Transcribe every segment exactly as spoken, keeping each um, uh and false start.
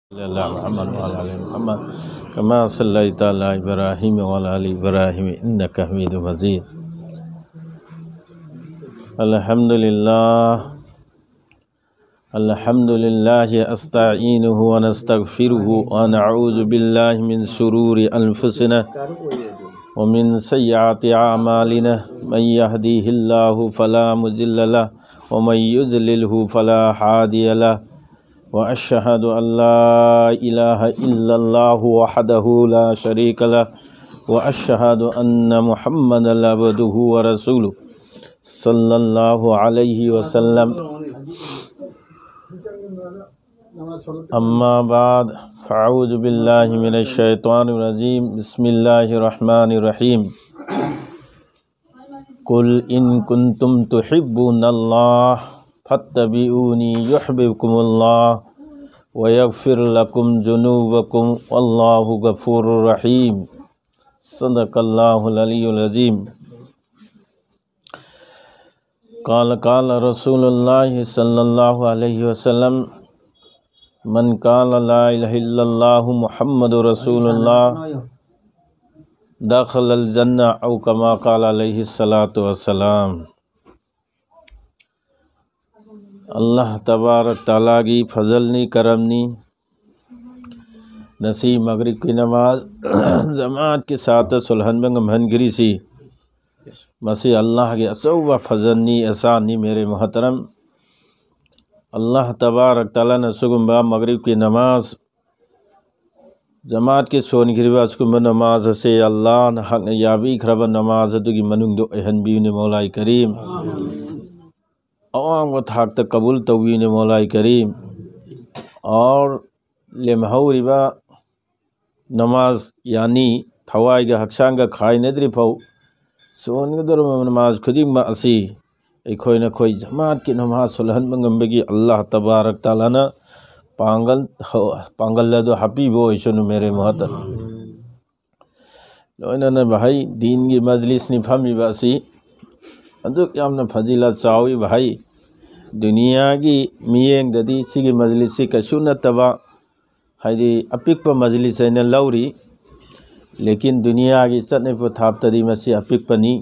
على محمد وعلى آل محمد كما صليت على إبراهيم وعلى آل إبراهيم إنك حميد مجيد. الحمد لله. الحمد لله أستعينه ونستغفره ونعوذ بالله من شرور أنفسنا ومن سيئات أعمالنا. من يهديه الله فلا مضل له ومن يضلله فلا هادي له. وأشهد أن لا إله إلا الله وحده لا شريك له. وأشهد أن محمدا عبده ورسوله صلى الله عليه وسلم. أما بعد، فأعوذ بالله من الشيطان الرجيم. بسم الله الرحمن الرحيم. قل إن كنتم تحبون الله فاتبعوني يحببكم الله ويغفر لكم ذنوبكم والله غفور رحيم. صدق الله العلي العظيم. قال، قال رسول الله صلى الله عليه وسلم: من قال لا إله إلا الله محمد رسول الله دخل الجنة، أو كما قال عليه الصلاة والسلام. ꯑꯜꯂꯥꯍ ꯇꯕꯥꯔꯛ ꯇꯥꯂꯥꯒꯤ ꯐꯖꯜꯅꯤ, ꯀꯔꯝꯅꯤ꯫ ꯉꯁꯤ ꯃꯒ꯭ꯔꯤꯕꯀꯤ ꯅꯃꯥꯖ ꯖꯃꯥꯠꯀꯤ ꯁꯥꯠꯇ ꯁꯣꯜꯍꯟꯕ ꯉꯝꯍꯟꯈ꯭ꯔꯤꯁꯤ, ꯃꯁꯤ ꯑꯜꯂꯥꯍꯒꯤ ꯑꯆꯧꯕ ꯐꯖꯜꯅꯤ, ꯑꯦꯍꯁꯥꯟꯅꯤ, ꯃꯦꯔꯦ ꯃꯨꯍꯇꯔꯝ꯫ ꯑꯜꯂꯥꯍ ꯇꯕꯥꯔꯛ ꯇꯥꯂꯥꯅ ꯁꯤꯒꯨꯝꯕ ꯃꯒ꯭ꯔꯤꯕꯀꯤ ꯅꯃꯥꯖ ꯖꯃꯥꯠꯀꯤ ꯁꯣꯟꯈ꯭ꯔꯤꯕ ꯑꯁꯤꯒꯨꯝꯕ ꯅꯃꯥꯖ ꯑꯁꯤ ꯑꯜꯂꯥꯍꯅ ꯍꯛꯅ ꯌꯥꯕꯤꯈ꯭ꯔꯕ ꯅꯃꯥꯖ ꯑꯗꯨꯒꯤ ꯃꯅꯨꯡꯗ ꯑꯣꯏꯍꯟꯕꯤꯌꯨꯅꯦ ꯃꯧꯂꯥꯏ ꯀꯔꯤꯝ꯫ ꯑꯋꯥꯡꯕ ꯊꯥꯛꯇ ꯀꯕꯨꯜ ꯇꯧꯕꯤꯌꯨꯅꯦ ꯃꯧꯂꯥꯏ ꯀꯔꯤꯝ꯫ ꯑꯣꯔ ꯂꯦꯝꯍꯧꯔꯤꯕ ꯅꯃꯥꯖ, ꯌꯥꯅꯤ, ꯊꯋꯥꯏꯒ ꯍꯛꯆꯥꯡꯒ ꯈꯥꯏꯅꯗ꯭ꯔꯤ ꯐꯥꯎ ꯁꯣꯟꯒꯗꯧꯔꯤꯕ ꯅꯃꯥꯖ ꯈꯨꯗꯤꯡꯃꯛ ꯑꯁꯤ ꯑꯩꯈꯣꯏ ꯅꯈꯣꯏ ꯖꯃꯥꯠꯀꯤ ꯅꯃꯥꯖ ꯁꯣꯜꯍꯟꯕ ꯉꯝꯕꯒꯤ ꯑꯜꯂꯥꯍ ꯇꯕꯥꯔꯛ ꯇꯥꯂꯥꯅ ꯄꯥꯡꯒꯜ, ꯄꯥꯡꯒꯜ ꯑꯗꯨ ꯍꯥꯞꯄꯤꯕ ꯑꯣꯏꯁꯅꯨ ꯃꯦꯔꯦ ꯃꯨꯍꯇꯔꯝ꯫ ꯂꯣꯏꯅꯅ ꯚꯥꯏ, ꯗꯤꯟꯒꯤ ꯃꯖꯂꯤꯁꯅꯤ ꯐꯝꯃꯤꯕ ꯑꯁꯤ ꯑꯗꯨꯛ ꯌꯥꯝꯅ ꯐꯖꯤꯂ ꯆꯥꯎꯏ ꯚꯥꯏ꯫ ꯗꯨꯅꯤꯌꯥꯒꯤ ꯃꯤꯠꯌꯦꯡꯗꯗꯤ ꯁꯤꯒꯤ ꯃꯖꯂꯤꯁꯁꯤ ꯀꯩꯁꯨ ꯅꯠꯇꯕ, ꯍꯥꯏꯗꯤ ꯑꯄꯤꯛꯄ ꯃꯖꯂꯤꯁ ꯑꯩꯅ ꯂꯧꯔꯤ꯫ ꯂꯦꯀꯤꯟ ꯗꯨꯅꯤꯌꯥꯒꯤ ꯆꯠꯅ ꯄꯊꯥꯞꯇꯗꯤ ꯃꯁꯤ ꯑꯄꯤꯛꯄꯅꯤ꯫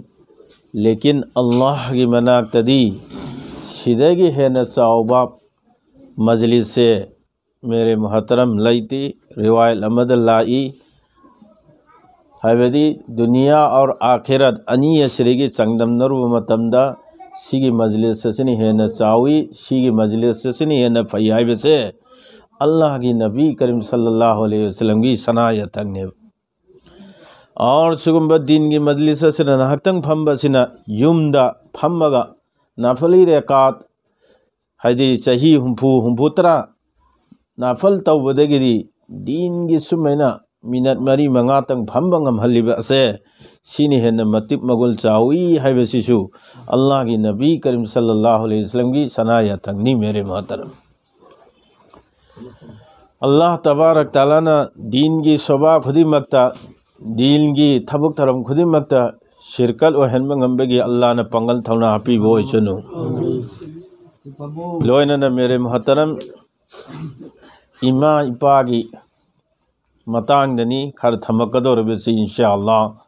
ꯂꯦꯀꯤꯟ ꯑꯜꯂꯥꯍꯒꯤ ꯃꯅꯥꯛꯇꯗꯤ ꯁꯤꯗꯒꯤ ꯍꯦꯟꯅ ꯆꯥꯎꯕ ꯃꯖꯂꯤꯁꯁꯦ ꯃꯦꯔꯦ ꯃꯨꯍꯇꯔꯝ ꯂꯩꯇꯦ꯫ ꯔꯤꯋꯥꯌꯠ ꯑꯃꯗ ꯂꯥꯛꯏ, ꯍꯥꯏꯕꯗꯤ ꯗꯨꯅꯤꯌꯥ ꯑꯣꯔ ꯑꯥꯈꯤꯔꯠ ꯑꯅꯤ ꯑꯁꯤꯗꯒꯤ ꯆꯥꯡꯗꯝꯅꯔꯨꯕ ꯃꯇꯝꯗ ꯁꯤꯒꯤ ꯃꯖꯂꯤꯁ ꯑꯁꯤꯅ ꯍꯦꯟꯅ ꯆꯥꯎꯏ, ꯁꯤꯒꯤ ꯃꯖꯂꯤꯁ ꯑꯁꯤꯅ ꯍꯦꯟꯅ ꯐꯩ ꯍꯥꯏꯕꯁꯦ ꯑꯜꯂꯥꯍꯒꯤ ꯅꯕꯤ ꯀꯔꯤꯝ ꯁꯜꯂꯜꯂꯥꯍꯨ ꯑꯂꯩꯍꯤ ꯋꯁꯜꯂꯝꯒꯤ ꯁꯅꯥ ꯌꯥꯊꯪꯅꯦꯕ꯫ ꯑꯣꯔ ꯁꯤꯒꯨꯝꯕ ꯗꯤꯟꯒꯤ ꯃꯖꯂꯤꯁ ꯑꯁꯤꯗ ꯉꯥꯏꯍꯥꯛꯇꯪ ꯐꯝꯕꯁꯤꯅ ꯌꯨꯝꯗ ꯐꯝꯃꯒ ꯅꯥꯐꯂꯤ ꯔꯦꯀꯥꯠ, ꯍꯥꯏꯗꯤ ꯆꯍꯤ ꯍꯨꯝꯐꯨ, ꯍꯨꯝꯐꯨ ꯇꯔꯥ ꯅꯥꯐꯜ ꯇꯧꯕꯗꯒꯤꯗꯤ ꯗꯤꯟꯒꯤ ꯁꯨꯃꯥꯏꯅ ꯃꯤꯅꯠ ꯃꯔꯤ ꯃꯉꯥꯇꯪ ꯐꯝꯕ ꯉꯝꯍꯜꯂꯤꯕ ꯑꯁꯦ ꯁꯤꯅ ꯍꯦꯟꯅ ꯃꯇꯤꯛ ꯃꯒꯨꯜ ꯆꯥꯎꯏ ꯍꯥꯏꯕꯁꯤꯁꯨ ꯑꯜꯂꯥꯍꯒꯤ ꯅꯕꯤ ꯀꯔꯤꯝ ꯁꯜꯂꯜꯂꯥꯍꯨ ꯑꯂꯩꯍꯤ ꯋꯁꯜꯂꯝꯒꯤ ꯁꯅꯥ ꯌꯥꯊꯪꯅꯤ ꯃꯦꯔꯦ ꯃꯨꯍꯇꯔꯝ꯫ ꯑꯜꯂꯥꯍ ꯇꯕꯥꯔꯛ ꯇꯥꯂꯥꯅ ꯗꯤꯟꯒꯤ ꯁꯣꯕꯥ ꯈꯨꯗꯤꯡꯃꯛꯇ, ꯗꯤꯟꯒꯤ ꯊꯕꯛ ꯊꯧꯔꯝ ꯈꯨꯗꯤꯡꯃꯛꯇ ꯁꯤꯔꯀꯠ ꯑꯣꯏꯍꯟꯕ ꯉꯝꯕꯒꯤ ꯑꯜꯂꯥꯍꯅ ꯄꯥꯡꯒꯜ ꯊꯧꯅꯥ ꯍꯥꯞꯄꯤꯕ ꯑꯣꯏꯁꯅꯨ꯫ ꯂꯣꯏꯅꯅ ꯃꯦꯔꯦ ꯃꯨꯍꯇꯔꯝ, ꯏꯃꯥ ꯏꯄꯥꯒꯤ ꯃꯇꯥꯡꯗꯅꯤ ꯈꯔ ꯊꯝꯃꯛꯀꯗꯧꯔꯤꯕꯁꯤ ꯏꯟꯁꯥ ꯑꯜꯂꯥꯍ꯫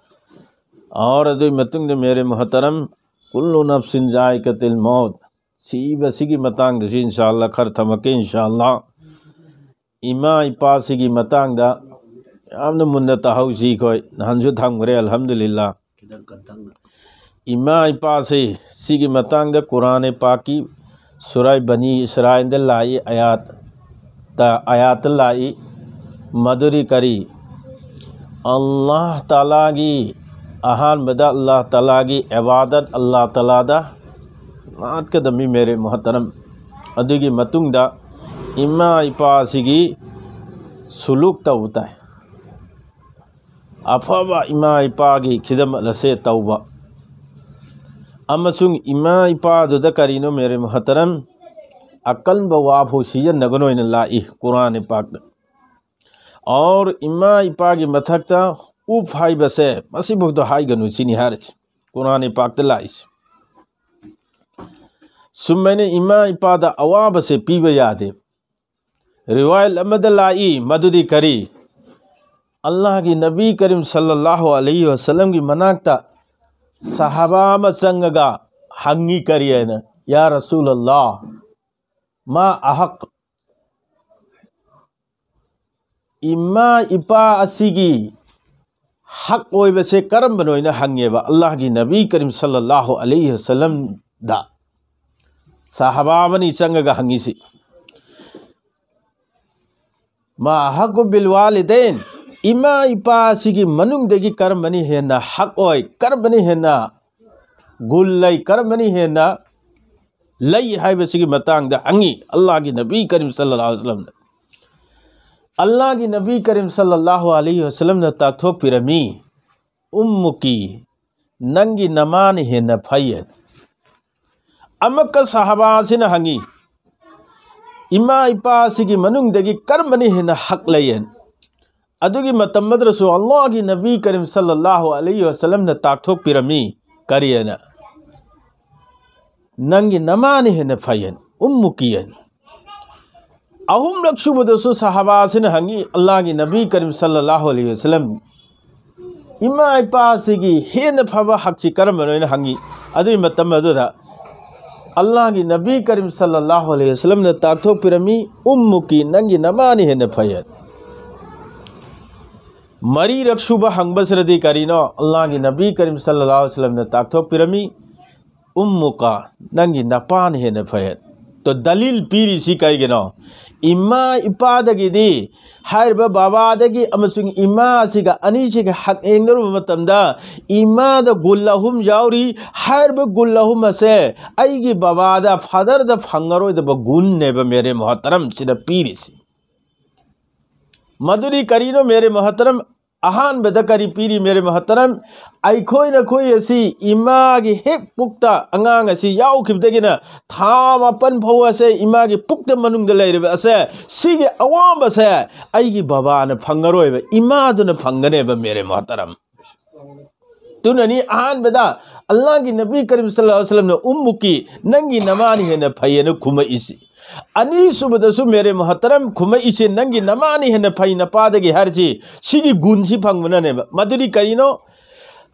ꯑꯣꯔ ꯑꯗꯨꯒꯤ ꯃꯇꯨꯡꯗ ꯃꯦꯔꯦ ꯃꯨꯍꯇꯔꯝ, ꯀꯨꯜꯂꯨ ꯅꯐꯁꯤꯟ ꯖꯥꯏꯀꯇꯤꯜ ꯃꯧꯠ, ꯁꯤꯕꯁꯤꯒꯤ ꯃꯇꯥꯡꯗꯁꯨ ꯏꯟꯁꯥ ꯑꯜꯂꯥꯍ ꯈꯔ ꯊꯝꯃꯛꯀꯦ ꯏꯟꯁꯥ ꯑꯜꯂꯥꯍ꯫ ꯏꯃꯥ ꯏꯄꯥꯁꯤꯒꯤ ꯃꯇꯥꯡꯗ ꯌꯥꯝꯅ ꯃꯨꯟꯅ ꯇꯥꯍꯧꯁꯤ ꯑꯩꯈꯣꯏ꯫ ꯅꯍꯥꯟꯁꯨ ꯊꯝꯈ꯭ꯔꯦ, ꯑꯜꯍꯝꯗꯨꯂꯤꯜꯂꯥꯍ꯫ ꯏꯃꯥ ꯏꯄꯥꯁꯤ ꯁꯤꯒꯤ ꯃꯇꯥꯡꯗ ꯀꯨꯔꯥꯟ ꯄꯥꯛꯀꯤ ꯁꯨꯔꯥꯏ ꯕꯅꯤ ꯏꯁꯔꯥꯏꯜꯗ ꯂꯥꯛꯏ, ꯑꯌꯥꯠꯇ, ꯑꯌꯥꯠꯇ ꯂꯥꯛꯏ꯫ ꯃꯗꯨꯗꯤ ꯀꯔꯤ? ꯑꯜꯂꯥꯍ ꯇꯥꯂꯥꯒꯤ, ꯑꯍꯥꯟꯕꯗ ꯑꯜꯂꯥꯍ ꯇꯥꯂꯥꯒꯤ ꯏꯕꯥꯗꯠ, ꯑꯜꯂꯥꯍ ꯇꯥꯂꯥꯗ ꯉꯥꯠꯀꯗꯕꯅꯤ ꯃꯦꯔꯦ ꯃꯨꯍꯇꯔꯝ꯫ ꯑꯗꯨꯒꯤ ꯃꯇꯨꯡꯗ ꯏꯃꯥ ꯏꯄꯥꯁꯤꯒꯤ ꯁꯨꯂꯨꯛ ꯇꯧꯕ ꯇꯥꯏ꯫ ꯑꯐꯕ ꯏꯃꯥ ꯏꯄꯥꯒꯤ ꯈꯤꯗꯃꯠ ꯑꯁꯦ ꯇꯧꯕ꯫ ꯑꯃꯁꯨꯡ ꯏꯃꯥ ꯏꯄꯥꯗꯨꯗ ꯀꯔꯤꯅꯣ ꯃꯦꯔꯦ ꯃꯨꯍꯇꯔꯝ? ꯑꯀꯟꯕ ꯋꯥꯐꯥꯎ ꯁꯤꯖꯤꯟꯅꯒꯅꯣ ꯍꯥꯏꯅ ꯂꯥꯛꯏ ꯀꯨꯔꯥꯟ ꯄꯥꯛꯇ꯫ ꯑꯣꯔ ꯏꯃꯥ ꯏꯄꯥꯒꯤ ꯃꯊꯛꯇ ꯎꯐ ꯍꯥꯏꯕꯁꯦ ꯃꯁꯤꯐꯥꯎꯗ ꯍꯥꯏꯒꯅꯨ ꯁꯤꯅꯤ ꯍꯥꯏꯔꯤꯁꯤ ꯀꯨꯔꯥꯟ ꯄꯥꯛꯇ ꯂꯥꯛꯏꯁꯤ꯫ ꯁꯨꯃꯥꯏꯅ ꯏꯃꯥ ꯏꯄꯥꯗ ꯑꯋꯥꯕꯁꯦ ꯄꯤꯕ ꯌꯥꯗꯦ꯫ ꯔꯤꯋꯥꯌꯠ ꯑꯃꯗ ꯂꯥꯛꯏ, ꯃꯗꯨꯗꯤ ꯀꯔꯤ? ꯑꯜꯂꯥꯍꯒꯤ ꯅꯕꯤ ꯀꯔꯤꯝ ꯁꯜꯂꯜꯂꯥꯍꯨ ꯑꯂꯩꯍꯤ ꯋꯁꯜꯂꯝꯒꯤ ꯃꯅꯥꯛꯇ ꯁꯍꯥꯕꯥ ꯑꯃ ꯆꯪꯉꯒ ꯍꯪꯉꯤ, ꯀꯔꯤ ꯍꯥꯏꯅ? "ꯌꯥ ꯔꯁꯨꯂꯜꯂꯥꯍ, ꯃꯥ ꯑꯍꯛ, ꯏꯃꯥ ꯏꯄꯥ ꯑꯁꯤꯒꯤ ꯍꯛ ꯑꯣꯏꯕꯁꯦ ꯀꯔꯝꯕꯅꯣ?" ꯍꯥꯏꯅ ꯍꯪꯉꯦꯕ ꯑꯜꯂꯥꯍꯒꯤ ꯅꯕꯤ ꯀꯔꯤꯝ ꯁꯜꯂꯜꯂꯥꯍꯨ ꯑꯂꯩꯍꯤ ꯋꯁꯜꯂꯝꯗ꯫ ꯁꯍꯥꯕꯥ ꯑꯃꯅꯤ ꯆꯪꯉꯒ ꯍꯪꯉꯤꯁꯤ, "ꯃꯥ ꯑꯍꯛꯀꯨ ꯕꯤꯜ ꯋꯥꯂꯤꯗꯩꯟ, ꯏꯃꯥ ꯏꯄꯥ ꯑꯁꯤꯒꯤ ꯃꯅꯨꯡꯗꯒꯤ ꯀꯔꯝꯕꯅ ꯍꯦꯟꯅ ꯍꯛ ꯑꯣꯏ, ꯀꯔꯝꯕꯅ ꯍꯦꯟꯅ ꯒꯨꯟ ꯂꯩ, ꯀꯔꯝꯕꯅ ꯍꯦꯟꯅ ꯂꯩ?" ꯍꯥꯏꯕꯁꯤꯒꯤ ꯃꯇꯥꯡꯗ ꯍꯪꯉꯤ ꯑꯜꯂꯥꯍꯒꯤ ꯅꯕꯤ ꯀꯔꯤꯝ ꯁꯜꯂꯜꯂꯥꯍꯨ ꯑꯂꯩꯍꯤ ꯋꯁꯜꯂꯝꯗ꯫ ꯑꯜꯂꯥꯍꯒꯤ ꯅꯕꯤ ꯀꯔꯤꯝ ꯁꯜꯂꯜꯂꯥꯍꯨ ꯑꯂꯩꯍꯤ ꯋꯁꯜꯂꯝꯅ ꯇꯥꯛꯊꯣꯛꯄꯤꯔꯝꯃꯤ, "ꯎꯝꯃꯨꯀꯤ, ꯅꯪꯒꯤ ꯅꯃꯥꯅ ꯍꯦꯟꯅ ꯐꯩ" ꯍꯥꯏꯅ꯫ ꯑꯃꯨꯛꯀ ꯁꯍꯥꯕꯥ ꯑꯁꯤꯅ ꯍꯪꯉꯤ, "ꯏꯃꯥ ꯏꯄꯥ ꯑꯁꯤꯒꯤ ꯃꯅꯨꯡꯗꯒꯤ ꯀꯔꯝꯕꯅ ꯍꯦꯟꯅ ꯍꯛ ꯂꯩ?" ꯍꯥꯏꯅ꯫ ꯑꯗꯨꯒꯤ ꯃꯇꯝ ꯑꯗꯨꯗꯁꯨ ꯑꯜꯂꯥꯍꯒꯤ ꯅꯕꯤ ꯀꯔꯤꯝ ꯁꯜꯂꯜꯂꯥꯍꯨ ꯑꯂꯩꯍꯤ ꯋꯁꯜꯂꯝꯅ ꯇꯥꯛꯊꯣꯛꯄꯤꯔꯝꯃꯤ, ꯀꯔꯤ ꯍꯥꯏꯅ? "ꯅꯪꯒꯤ ꯅꯃꯥꯅ ꯍꯦꯟꯅ ꯐꯩ" ꯍꯥꯏꯅ, "ꯎꯝꯃꯨꯀꯤ" ꯍꯥꯏꯅ꯫ ꯑꯍꯨꯝꯂꯛ ꯁꯨꯕꯗꯁꯨ ꯁꯍꯥꯕꯥ ꯑꯁꯤꯅ ꯍꯪꯉꯤ ꯑꯜꯂꯥꯍꯒꯤ ꯅꯕꯤ ꯀꯔꯤꯝ ꯁꯜꯂꯜꯂꯥꯍꯨ ꯑꯂꯩꯍꯤ ꯋꯁꯜꯂꯝ, "ꯏꯃꯥ ꯏꯄꯥ ꯑꯁꯤꯒꯤ ꯍꯦꯟꯅ ꯐꯕ ꯍꯛꯁꯤ ꯀꯔꯝꯕꯅꯣ?" ꯍꯥꯏꯅ ꯍꯪꯉꯤ꯫ ꯑꯗꯨꯒꯤ ꯃꯇꯝ ꯑꯗꯨꯗ ꯑꯜꯂꯥꯍꯒꯤ ꯅꯕꯤ ꯀꯔꯤꯝ ꯁꯜꯂꯜꯂꯥꯍꯨ ꯑꯂꯩꯍꯤ ꯋꯁꯜꯂꯝꯅ ꯇꯥꯛꯊꯣꯛꯄꯤꯔꯝꯃꯤ, "ꯎꯝꯃꯨꯀꯤ, ꯅꯪꯒꯤ ꯅꯃꯥꯅ ꯍꯦꯟꯅ ꯐꯩ" ꯍꯥꯏꯅ꯫ ꯃꯔꯤꯔꯛ ꯁꯨꯕ ꯍꯪꯕꯁꯤꯗꯗꯤ ꯀꯔꯤꯅꯣ? ꯑꯜꯂꯥꯍꯒꯤ ꯅꯕꯤ ꯀꯔꯤꯝ ꯁꯜꯂꯜꯂꯥꯍꯨ ꯑꯂꯩꯍꯤ ꯋꯁꯜꯂꯝꯅ ꯇꯥꯛꯊꯣꯛꯄꯤꯔꯝꯃꯤ, "ꯎꯝꯃꯨꯀ, ꯅꯪꯒꯤ ꯅꯄꯥꯅ ꯍꯦꯟꯅ ꯐꯩ" ꯍꯥꯏꯅ꯫ ꯇꯣ, ꯗꯂꯤꯜ ꯄꯤꯔꯤꯁꯤ ꯀꯩꯒꯤꯅꯣ? ꯏꯃꯥ ꯏꯄꯥꯗꯒꯤꯗꯤ, ꯍꯥꯏꯔꯤꯕ ꯕꯕꯥꯗꯒꯤ ꯑꯃꯁꯨꯡ ꯏꯃꯥꯁꯤꯒ ꯑꯅꯤꯁꯤꯒ ꯍꯛ ꯌꯦꯡꯅꯔꯨꯕ ꯃꯇꯝꯗ ꯏꯃꯥꯗ ꯒꯨꯟ ꯑꯍꯨꯝ ꯌꯥꯎꯔꯤ꯫ ꯍꯥꯏꯔꯤꯕ ꯒꯨꯟ ꯑꯍꯨꯝ ꯑꯁꯦ ꯑꯩꯒꯤ ꯕꯕꯥꯗ, ꯐꯥꯗꯔꯗ ꯐꯪꯉꯔꯣꯏꯗꯕ ꯒꯨꯟꯅꯦꯕ, ꯃꯦꯔꯦ ꯃꯣꯍꯇꯔꯝ, ꯁꯤꯗ ꯄꯤꯔꯤꯁꯤ꯫ ꯃꯗꯨꯗꯤ ꯀꯔꯤꯅꯣ, ꯃꯦꯔꯦ ꯃꯣꯍꯇꯔꯝ? ꯑꯍꯥꯟꯕꯗ ꯀꯔꯤ ꯄꯤꯔꯤ, ꯃꯦꯔꯦ ꯃꯣꯍꯇꯔꯝ? ꯑꯩꯈꯣꯏ ꯅꯈꯣꯏ ꯑꯁꯤ ꯏꯃꯥꯒꯤ ꯍꯦꯛ ꯄꯨꯛꯇ ꯑꯉꯥꯡ ꯑꯁꯤ ꯌꯥꯎꯈꯤꯕꯗꯒꯤꯅ ꯊꯥ ꯃꯥꯄꯟ ꯐꯥꯎ ꯑꯁꯦ ꯏꯃꯥꯒꯤ ꯄꯨꯛꯇ ꯃꯅꯨꯡꯗ ꯂꯩꯔꯤꯕ ꯑꯁꯦ, ꯁꯤꯒꯤ ꯑꯋꯥꯕꯁꯦ ꯑꯩꯒꯤ ꯕꯕꯥꯅ ꯐꯪꯉꯔꯣꯏꯕ, ꯏꯃꯥꯗꯨꯅ ꯐꯪꯒꯅꯦꯕ, ꯃꯦꯔꯦ ꯃꯣꯍꯇꯔꯝ꯫ ꯑꯗꯨꯅꯅꯤ ꯑꯍꯥꯟꯕꯗ ꯑꯜꯂꯥꯍꯒꯤ ꯅꯕꯤ ꯀꯔꯤꯝ ꯁꯜꯂꯜꯂꯥꯍꯨ ꯑꯂꯩꯍꯤ ꯋꯁꯜꯂꯝꯅ "ꯎꯝꯃꯨꯀꯤ, ꯅꯪꯒꯤ ꯅꯃꯥꯅ ꯍꯦꯟꯅ ꯐꯩ" ꯍꯥꯏꯅ ꯈꯨꯝꯃꯛꯏꯁꯤ꯫ ꯑꯅꯤꯁꯨꯕꯗꯁꯨ ꯃꯦꯔꯦ ꯃꯣꯍꯇꯔꯝ ꯈꯨꯃꯛꯏꯁꯦ, ꯅꯪꯒꯤ ꯅꯃꯥꯅ ꯍꯦꯟꯅ ꯐꯩ ꯅꯄꯥꯗꯒꯤ ꯍꯥꯏꯔꯤꯁꯤ, ꯁꯤꯒꯤ ꯒꯨꯟꯁꯤ ꯐꯪꯕꯅꯅꯦꯕ꯫ ꯃꯗꯨꯗꯤ ꯀꯔꯤꯅꯣ?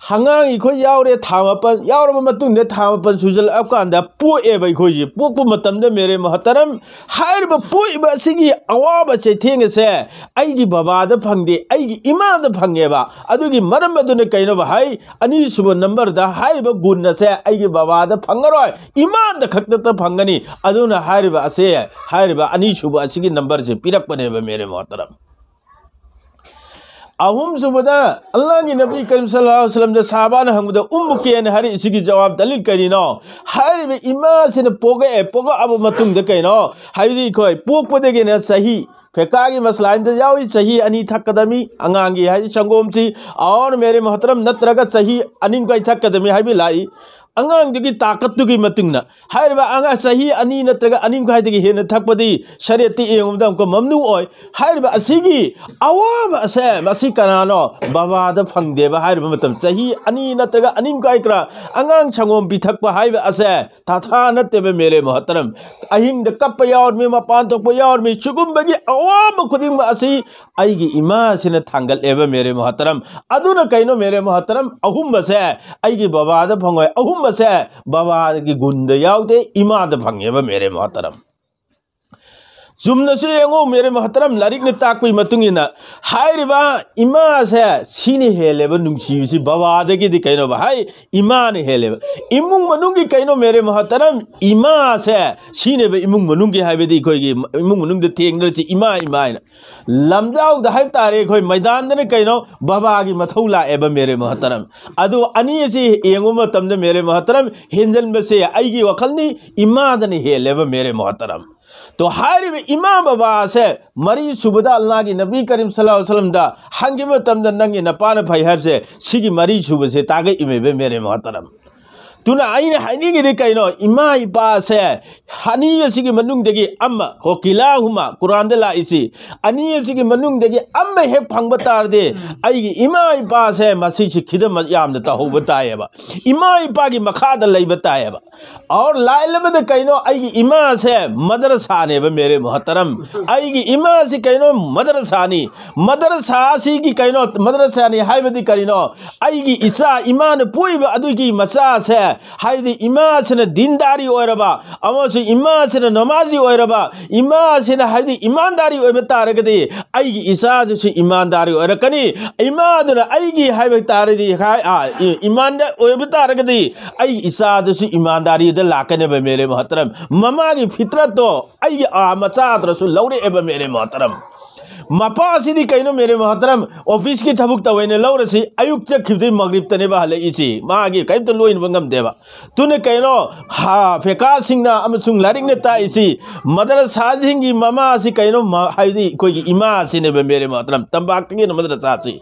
ꯑꯉꯥꯡ ꯑꯩꯈꯣꯏ ꯌꯥꯎꯔꯦ ꯊꯥ ꯃꯥꯄꯟ, ꯌꯥꯎꯔꯕ ꯃꯇꯨꯡꯗ ꯊꯥ ꯃꯥꯄꯟ ꯁꯨꯖꯜꯂꯛꯑꯀꯥꯟꯗ ꯄꯣꯛꯑꯦꯕ ꯑꯩꯈꯣꯏꯁꯦ꯫ ꯄꯣꯛꯄ ꯃꯇꯝꯗ ꯃꯦꯔꯦ ꯃꯣꯍꯇꯔꯝ, ꯍꯥꯏꯔꯤꯕ ꯄꯣꯛꯏꯕ ꯑꯁꯤꯒꯤ ꯑꯋꯥꯕ ꯆꯩꯊꯦꯡ ꯑꯁꯦ ꯑꯩꯒꯤ ꯕꯕꯥꯗ ꯐꯪꯗꯦ, ꯑꯩꯒꯤ ꯏꯃꯥꯗ ꯐꯪꯉꯦꯕ꯫ ꯑꯗꯨꯒꯤ ꯃꯔꯝ ꯑꯗꯨꯅ ꯀꯩꯅꯣꯕ ꯍꯥꯏ, ꯑꯅꯤꯁꯨꯕ ꯅꯝꯕꯔꯗ ꯍꯥꯏꯔꯤꯕ ꯒꯨꯟ ꯑꯁꯦ ꯑꯩꯒꯤ ꯕꯕꯥꯗ ꯐꯪꯉꯔꯣꯏ, ꯏꯃꯥꯗ ꯈꯛꯇꯗ ꯐꯪꯒꯅꯤ꯫ ꯑꯗꯨꯅ ꯍꯥꯏꯔꯤꯕ ꯑꯁꯦ, ꯍꯥꯏꯔꯤꯕ ꯑꯅꯤꯁꯨꯕ ꯑꯁꯤꯒꯤ ꯅꯝꯕꯔꯁꯦ ꯄꯤꯔꯛꯄꯅꯦꯕ ꯃꯦꯔꯦ ꯃꯣꯍꯇꯔꯝ꯫ ꯑꯍꯨꯝꯁꯨꯕꯗ ꯑꯜꯂꯥꯍꯒꯤ ꯅꯕꯤ ꯀꯔꯤꯝ ꯁꯜꯂꯜꯂꯥꯍꯨ ꯑꯂꯩꯍꯤ ꯋꯁꯜꯂꯝꯗ ꯁꯍꯥꯕꯥꯅ ꯍꯪꯕꯗ, "ꯎꯝꯃꯨ ꯀꯦꯅ ꯍꯥꯏꯔꯛꯏꯁꯤꯒꯤ ꯖꯋꯥꯕ ꯗꯂꯤꯜ ꯀꯔꯤꯅꯣ?" ꯍꯥꯏꯔꯤꯕ ꯏꯃꯥꯁꯤꯅ ꯄꯣꯛꯂꯛꯑꯦ, ꯄꯣꯛꯂꯛꯑꯕ ꯃꯇꯨꯡꯗ ꯀꯩꯅꯣ ꯍꯥꯏꯕꯗꯤ ꯑꯩꯈꯣꯏ ꯄꯣꯛꯄꯗꯒꯤꯅ ꯆꯍꯤ, ꯐꯤꯀꯥꯒꯤ ꯃꯁꯂꯥꯏꯟꯗ ꯌꯥꯎꯏ, ꯆꯍꯤ ꯑꯅꯤ ꯊꯛꯀꯗꯕꯅꯤ ꯑꯉꯥꯡꯒꯤ ꯍꯥꯏꯗꯤ ꯁꯪꯒꯣꯝꯁꯤ, ꯑꯣꯔ ꯃꯦꯔꯦ ꯃꯣꯍꯇꯔꯝ ꯅꯠꯇ꯭ꯔꯒ ꯆꯍꯤ ꯑꯅꯤ ꯃꯈꯥꯏ ꯊꯛꯀꯗꯕꯅꯤ ꯍꯥꯏꯕ ꯂꯥꯛꯏ꯫ ꯑꯉꯥꯡꯗꯨꯒꯤ ꯇꯥꯀꯠꯇꯨꯒꯤ ꯃꯇꯨꯡ ꯏꯟꯅ ꯍꯥꯏꯔꯤꯕ ꯑꯉꯥꯡ ꯆꯍꯤ ꯑꯅꯤ ꯅꯠꯇ꯭ꯔꯒ ꯑꯅꯤ ꯃꯈꯥꯏꯗꯒꯤ ꯍꯦꯟꯅ ꯊꯛꯄꯗꯤ ꯁꯔꯤꯌꯠꯇ ꯌꯦꯡꯉꯨꯕꯗ ꯑꯃꯨꯛꯀ ꯃꯝꯅꯨ ꯑꯣꯏ꯫ ꯍꯥꯏꯔꯤꯕ ꯑꯁꯤꯒꯤ ꯑꯋꯥꯕ ꯑꯁꯦ ꯃꯁꯤ ꯀꯅꯥꯅꯣ? ꯕꯕꯥꯗ ꯐꯪꯗꯦꯕ꯫ ꯍꯥꯏꯔꯤꯕ ꯃꯇꯝ ꯆꯍꯤ ꯑꯅꯤ ꯅꯠꯇ꯭ꯔꯒ ꯑꯅꯤ ꯃꯈꯥꯏ ꯈꯔ ꯑꯉꯥꯡ ꯁꯪꯒꯣꯝ ꯄꯤꯊꯛꯄ ꯍꯥꯏꯕ ꯑꯁꯦ ꯊꯥꯊꯥ ꯅꯠꯇꯦꯕ ꯃꯦꯔꯦ ꯃꯣꯍꯇꯔꯝ꯫ ꯑꯍꯤꯡꯗ ꯀꯞꯄ ꯌꯥꯎꯔꯝꯃꯤ, ꯃꯄꯥꯟ ꯊꯣꯛꯄ ꯌꯥꯎꯔꯝꯃꯤ꯫ ꯁꯤꯒꯨꯝꯕꯒꯤ ꯑꯋꯥꯕ ꯈꯨꯗꯤꯡꯃꯛ ꯑꯁꯤ ꯑꯩꯒꯤ ꯏꯃꯥꯁꯤꯅ ꯊꯥꯡꯒꯠꯂꯦꯕ ꯃꯦꯔꯦ ꯃꯣꯍꯇꯔꯝ꯫ ꯑꯗꯨꯅ ꯀꯩꯅꯣ ꯃꯦꯔꯦ ꯃꯣꯍꯇꯔꯝ? ꯑꯍꯨꯝꯕꯁꯦ ꯑꯩꯒꯤ ꯕꯕꯥꯗ ꯐꯪꯉꯣꯏ, ꯑꯍꯨꯝꯕꯁꯦ ꯕꯕꯥꯒꯤ ꯒꯨꯟꯗ ꯌꯥꯎꯗꯦ, ꯏꯃꯥꯗ ꯐꯪꯉꯦꯕ ꯃꯦꯔꯦ ꯃꯣꯍꯇꯔꯝ꯫ ꯆꯨꯝꯅꯁꯨ ꯌꯦꯡꯉꯨ ꯃꯦꯔꯦ ꯃꯣꯍꯇꯔꯝ, ꯂꯥꯏꯔꯤꯛꯅ ꯇꯥꯛꯄꯒꯤ ꯃꯇꯨꯡ ꯏꯟꯅ ꯍꯥꯏꯔꯤꯕ ꯏꯃꯥꯁꯦ ꯁꯤꯅ ꯍꯦꯜꯂꯦꯕ ꯅꯨꯡꯁꯤꯕꯁꯤ ꯕꯕꯥꯗꯒꯤꯗꯤ꯫ ꯀꯩꯅꯣꯕ ꯍꯥꯏ? ꯏꯃꯥꯅ ꯍꯦꯜꯂꯦꯕ꯫ ꯏꯃꯨꯡ ꯃꯅꯨꯡꯒꯤ ꯀꯩꯅꯣ ꯃꯦꯔꯦ ꯃꯣꯍꯇꯔꯝ, ꯏꯃꯥꯁꯦ ꯁꯤꯅꯦꯕ ꯏꯃꯨꯡ ꯃꯅꯨꯡꯒꯤ ꯍꯥꯏꯕꯗꯤ ꯑꯩꯈꯣꯏꯒꯤ ꯏꯃꯨꯡ ꯃꯅꯨꯡꯗ ꯊꯦꯡꯅꯔꯤꯁꯤ ꯏꯃꯥ, ꯏꯃꯥ ꯍꯥꯏꯅ꯫ ꯂꯝꯖꯥꯎꯗ ꯍꯥꯏꯕ ꯇꯥꯔꯦ, ꯑꯩꯈꯣꯏ ꯃꯩꯗꯥꯟꯗꯅ ꯀꯩꯅꯣ ꯕꯕꯥꯒꯤ ꯃꯊꯧ ꯂꯥꯛꯑꯦꯕ ꯃꯦꯔꯦ ꯃꯣꯍꯇꯔꯝ꯫ ꯑꯗꯨ ꯑꯅꯤ ꯑꯁꯤ ꯌꯦꯡꯕ ꯃꯇꯝꯗ ꯃꯦꯔꯦ ꯃꯣꯍꯇꯔꯝ, ꯍꯦꯟꯖꯟꯕꯁꯦ ꯑꯩꯒꯤ ꯋꯥꯈꯜꯅꯤ, ꯏꯃꯥꯗꯅ ꯍꯦꯜꯂꯦꯕ ꯃꯦꯔꯦ ꯃꯣꯍꯇꯔꯝ꯫ ꯇꯣ ꯍꯥꯏꯔꯤꯕ ꯏꯃꯥ ꯕꯕꯥꯁꯦ ꯃꯔꯤ ꯁꯨꯕꯗ ꯑꯜꯂꯥꯍꯒꯤ ꯅꯕꯤ ꯀꯔꯤꯝ ꯁꯜꯂꯜꯂꯥꯍꯨ ꯑꯂꯩꯍꯤ ꯋꯁꯜꯂꯝꯗ ꯍꯪꯈꯤꯕ ꯃꯇꯝꯗ ꯅꯪꯒꯤ ꯅꯄꯥꯅ ꯐꯩ ꯍꯥꯏꯕꯁꯦ ꯁꯤꯒꯤ ꯃꯔꯤ ꯁꯨꯕꯁꯦ ꯇꯥꯛꯂꯛꯏꯃꯦꯕ ꯃꯦꯔꯦ ꯃꯣꯍꯇꯔꯝ꯫ ꯑꯗꯨꯅ ꯑꯩꯅ ꯍꯥꯏꯅꯤꯡꯉꯤꯗꯤ ꯀꯩꯅꯣ, ꯏꯃꯥ ꯏꯄꯥꯁꯦ ꯑꯅꯤ ꯑꯁꯤꯒꯤ ꯃꯅꯨꯡꯗꯒꯤ ꯑꯃ, ꯀꯣ, ꯀꯤꯂꯥꯍꯨꯃ, ꯀꯨꯔꯥꯟꯗ ꯂꯥꯛꯏꯁꯤ, ꯑꯅꯤ ꯑꯁꯤꯒꯤ ꯃꯅꯨꯡꯗꯒꯤ ꯑꯃ ꯍꯦꯛ ꯐꯪꯕ ꯇꯥꯔꯗꯤ, ꯑꯩꯒꯤ ꯏꯃꯥ ꯏꯄꯥꯁꯦ ꯃꯁꯤꯁꯤ ꯈꯤꯗꯃꯛ ꯌꯥꯝꯅ ꯇꯧꯍꯧꯕ ꯇꯥꯏꯌꯦꯕ, ꯏꯃꯥ ꯏꯄꯥꯒꯤ ꯃꯈꯥꯗ ꯂꯩꯕ ꯇꯥꯏꯌꯦꯕ꯫ ꯑꯣꯔ ꯂꯥꯏꯂꯕꯗ ꯀꯩꯅꯣ, ꯑꯩꯒꯤ ꯏꯃꯥꯁꯦ ꯃꯗꯔꯁꯥꯅꯦꯕ, ꯃꯦꯔꯦ ꯃꯣꯍꯇꯔꯝ꯫ ꯑꯩꯒꯤ ꯏꯃꯥꯁꯤ ꯀꯩꯅꯣ, ꯃꯗꯔꯁꯥꯅꯤ꯫ ꯃꯗꯔꯁꯥ ꯑꯁꯤꯒꯤ ꯀꯩꯅꯣ, ꯃꯗꯔꯁꯥꯅꯤ ꯍꯥꯏꯕꯗꯤ ꯀꯔꯤꯅꯣ? ꯑꯩꯒꯤ ꯏꯆꯥ, ꯏꯃꯥꯅ ꯄꯣꯛꯏꯕ ꯑꯗꯨꯒꯤ ꯃꯆꯥꯁꯦ, ꯍꯥꯏꯗꯤ ꯏꯃꯥꯁꯤꯅ ꯗꯤꯟꯗꯥꯔꯤ ꯑꯣꯏꯔꯕ ꯑꯃꯁꯨꯡ ꯏꯃꯥꯁꯤꯅ ꯅꯃꯥꯖꯤ ꯑꯣꯏꯔꯕ, ꯏꯃꯥꯁꯤꯅ ꯍꯥꯏꯗꯤ ꯏꯃꯥꯟꯗꯥꯔꯤ ꯑꯣꯏꯕ ꯇꯥꯔꯒꯗꯤ, ꯑꯩꯒꯤ ꯏꯆꯥꯗꯨꯁꯨ ꯏꯃꯥꯟꯗꯥꯔꯤ ꯑꯣꯏꯔꯛꯀꯅꯤ꯫ ꯏꯃꯥꯗꯨꯅ ꯑꯩꯒꯤ ꯍꯥꯏꯕ ꯇꯥꯔꯗꯤ, ꯍꯥꯏ-, ꯑ, ꯏ-, ꯏꯃꯥꯟꯗ ꯑꯣꯏꯕ ꯇꯥꯔꯒꯗꯤ, ꯑꯩꯒꯤ ꯏꯆꯥꯗꯨꯁꯨ ꯏꯃꯥꯟꯗꯥꯔꯤꯗ ꯂꯥꯛꯀꯅꯦꯕ, ꯃꯦꯔꯦ ꯃꯣꯍꯇꯔꯝ꯫ ꯃꯃꯥꯒꯤ ꯐꯤꯇ꯭ꯔꯠꯇꯣ ꯑꯩꯒꯤ, ꯑ, ꯃꯆꯥꯗꯨꯅꯁꯨ ꯂꯧꯔꯛꯑꯦꯕ, ꯃꯦꯔꯦ ꯃꯣꯍꯇꯔꯝ꯫ ꯃꯄꯥꯁꯤꯗꯤ ꯀꯩꯅꯣ, ꯃꯦꯔꯦ ꯃꯣꯍꯇꯔꯝ, ꯑꯣꯐꯤꯁꯀꯤ ꯊꯕꯛ ꯇꯧꯋꯦꯅ ꯂꯧꯔꯁꯤ, ꯑꯌꯨꯛ ꯆꯠꯈꯤꯕꯗꯩ ꯃꯒ꯭ꯔꯤꯕꯇꯅꯦꯕ ꯍꯜꯂꯛꯏꯁꯤ, ꯃꯥꯒꯤ ꯀꯔꯤꯝꯇ ꯂꯣꯏꯅꯕ ꯉꯝꯗꯦꯕ꯫ ꯑꯗꯨꯅ ꯀꯩꯅꯣ, ꯍꯥ, ꯐꯦꯀꯥꯁꯤꯡꯅ ꯑꯃꯁꯨꯡ ꯂꯥꯏꯔꯤꯛꯅ ꯇꯥꯛꯏꯁꯤ, ꯃꯗꯔꯁꯥꯁꯤꯡꯒꯤ ꯃꯃꯥꯁꯤ ꯀꯩꯅꯣ, ꯃ-, ꯍꯥꯏꯗꯤ ꯑꯩꯈꯣꯏꯒꯤ ꯏꯃꯥꯁꯤꯅꯦꯕ, ꯃꯦꯔꯦ ꯃꯣꯍꯇꯔꯝ, ꯇꯝꯄꯥꯛꯇꯒꯤꯅ ꯃꯗꯔꯁꯥꯁꯤ꯫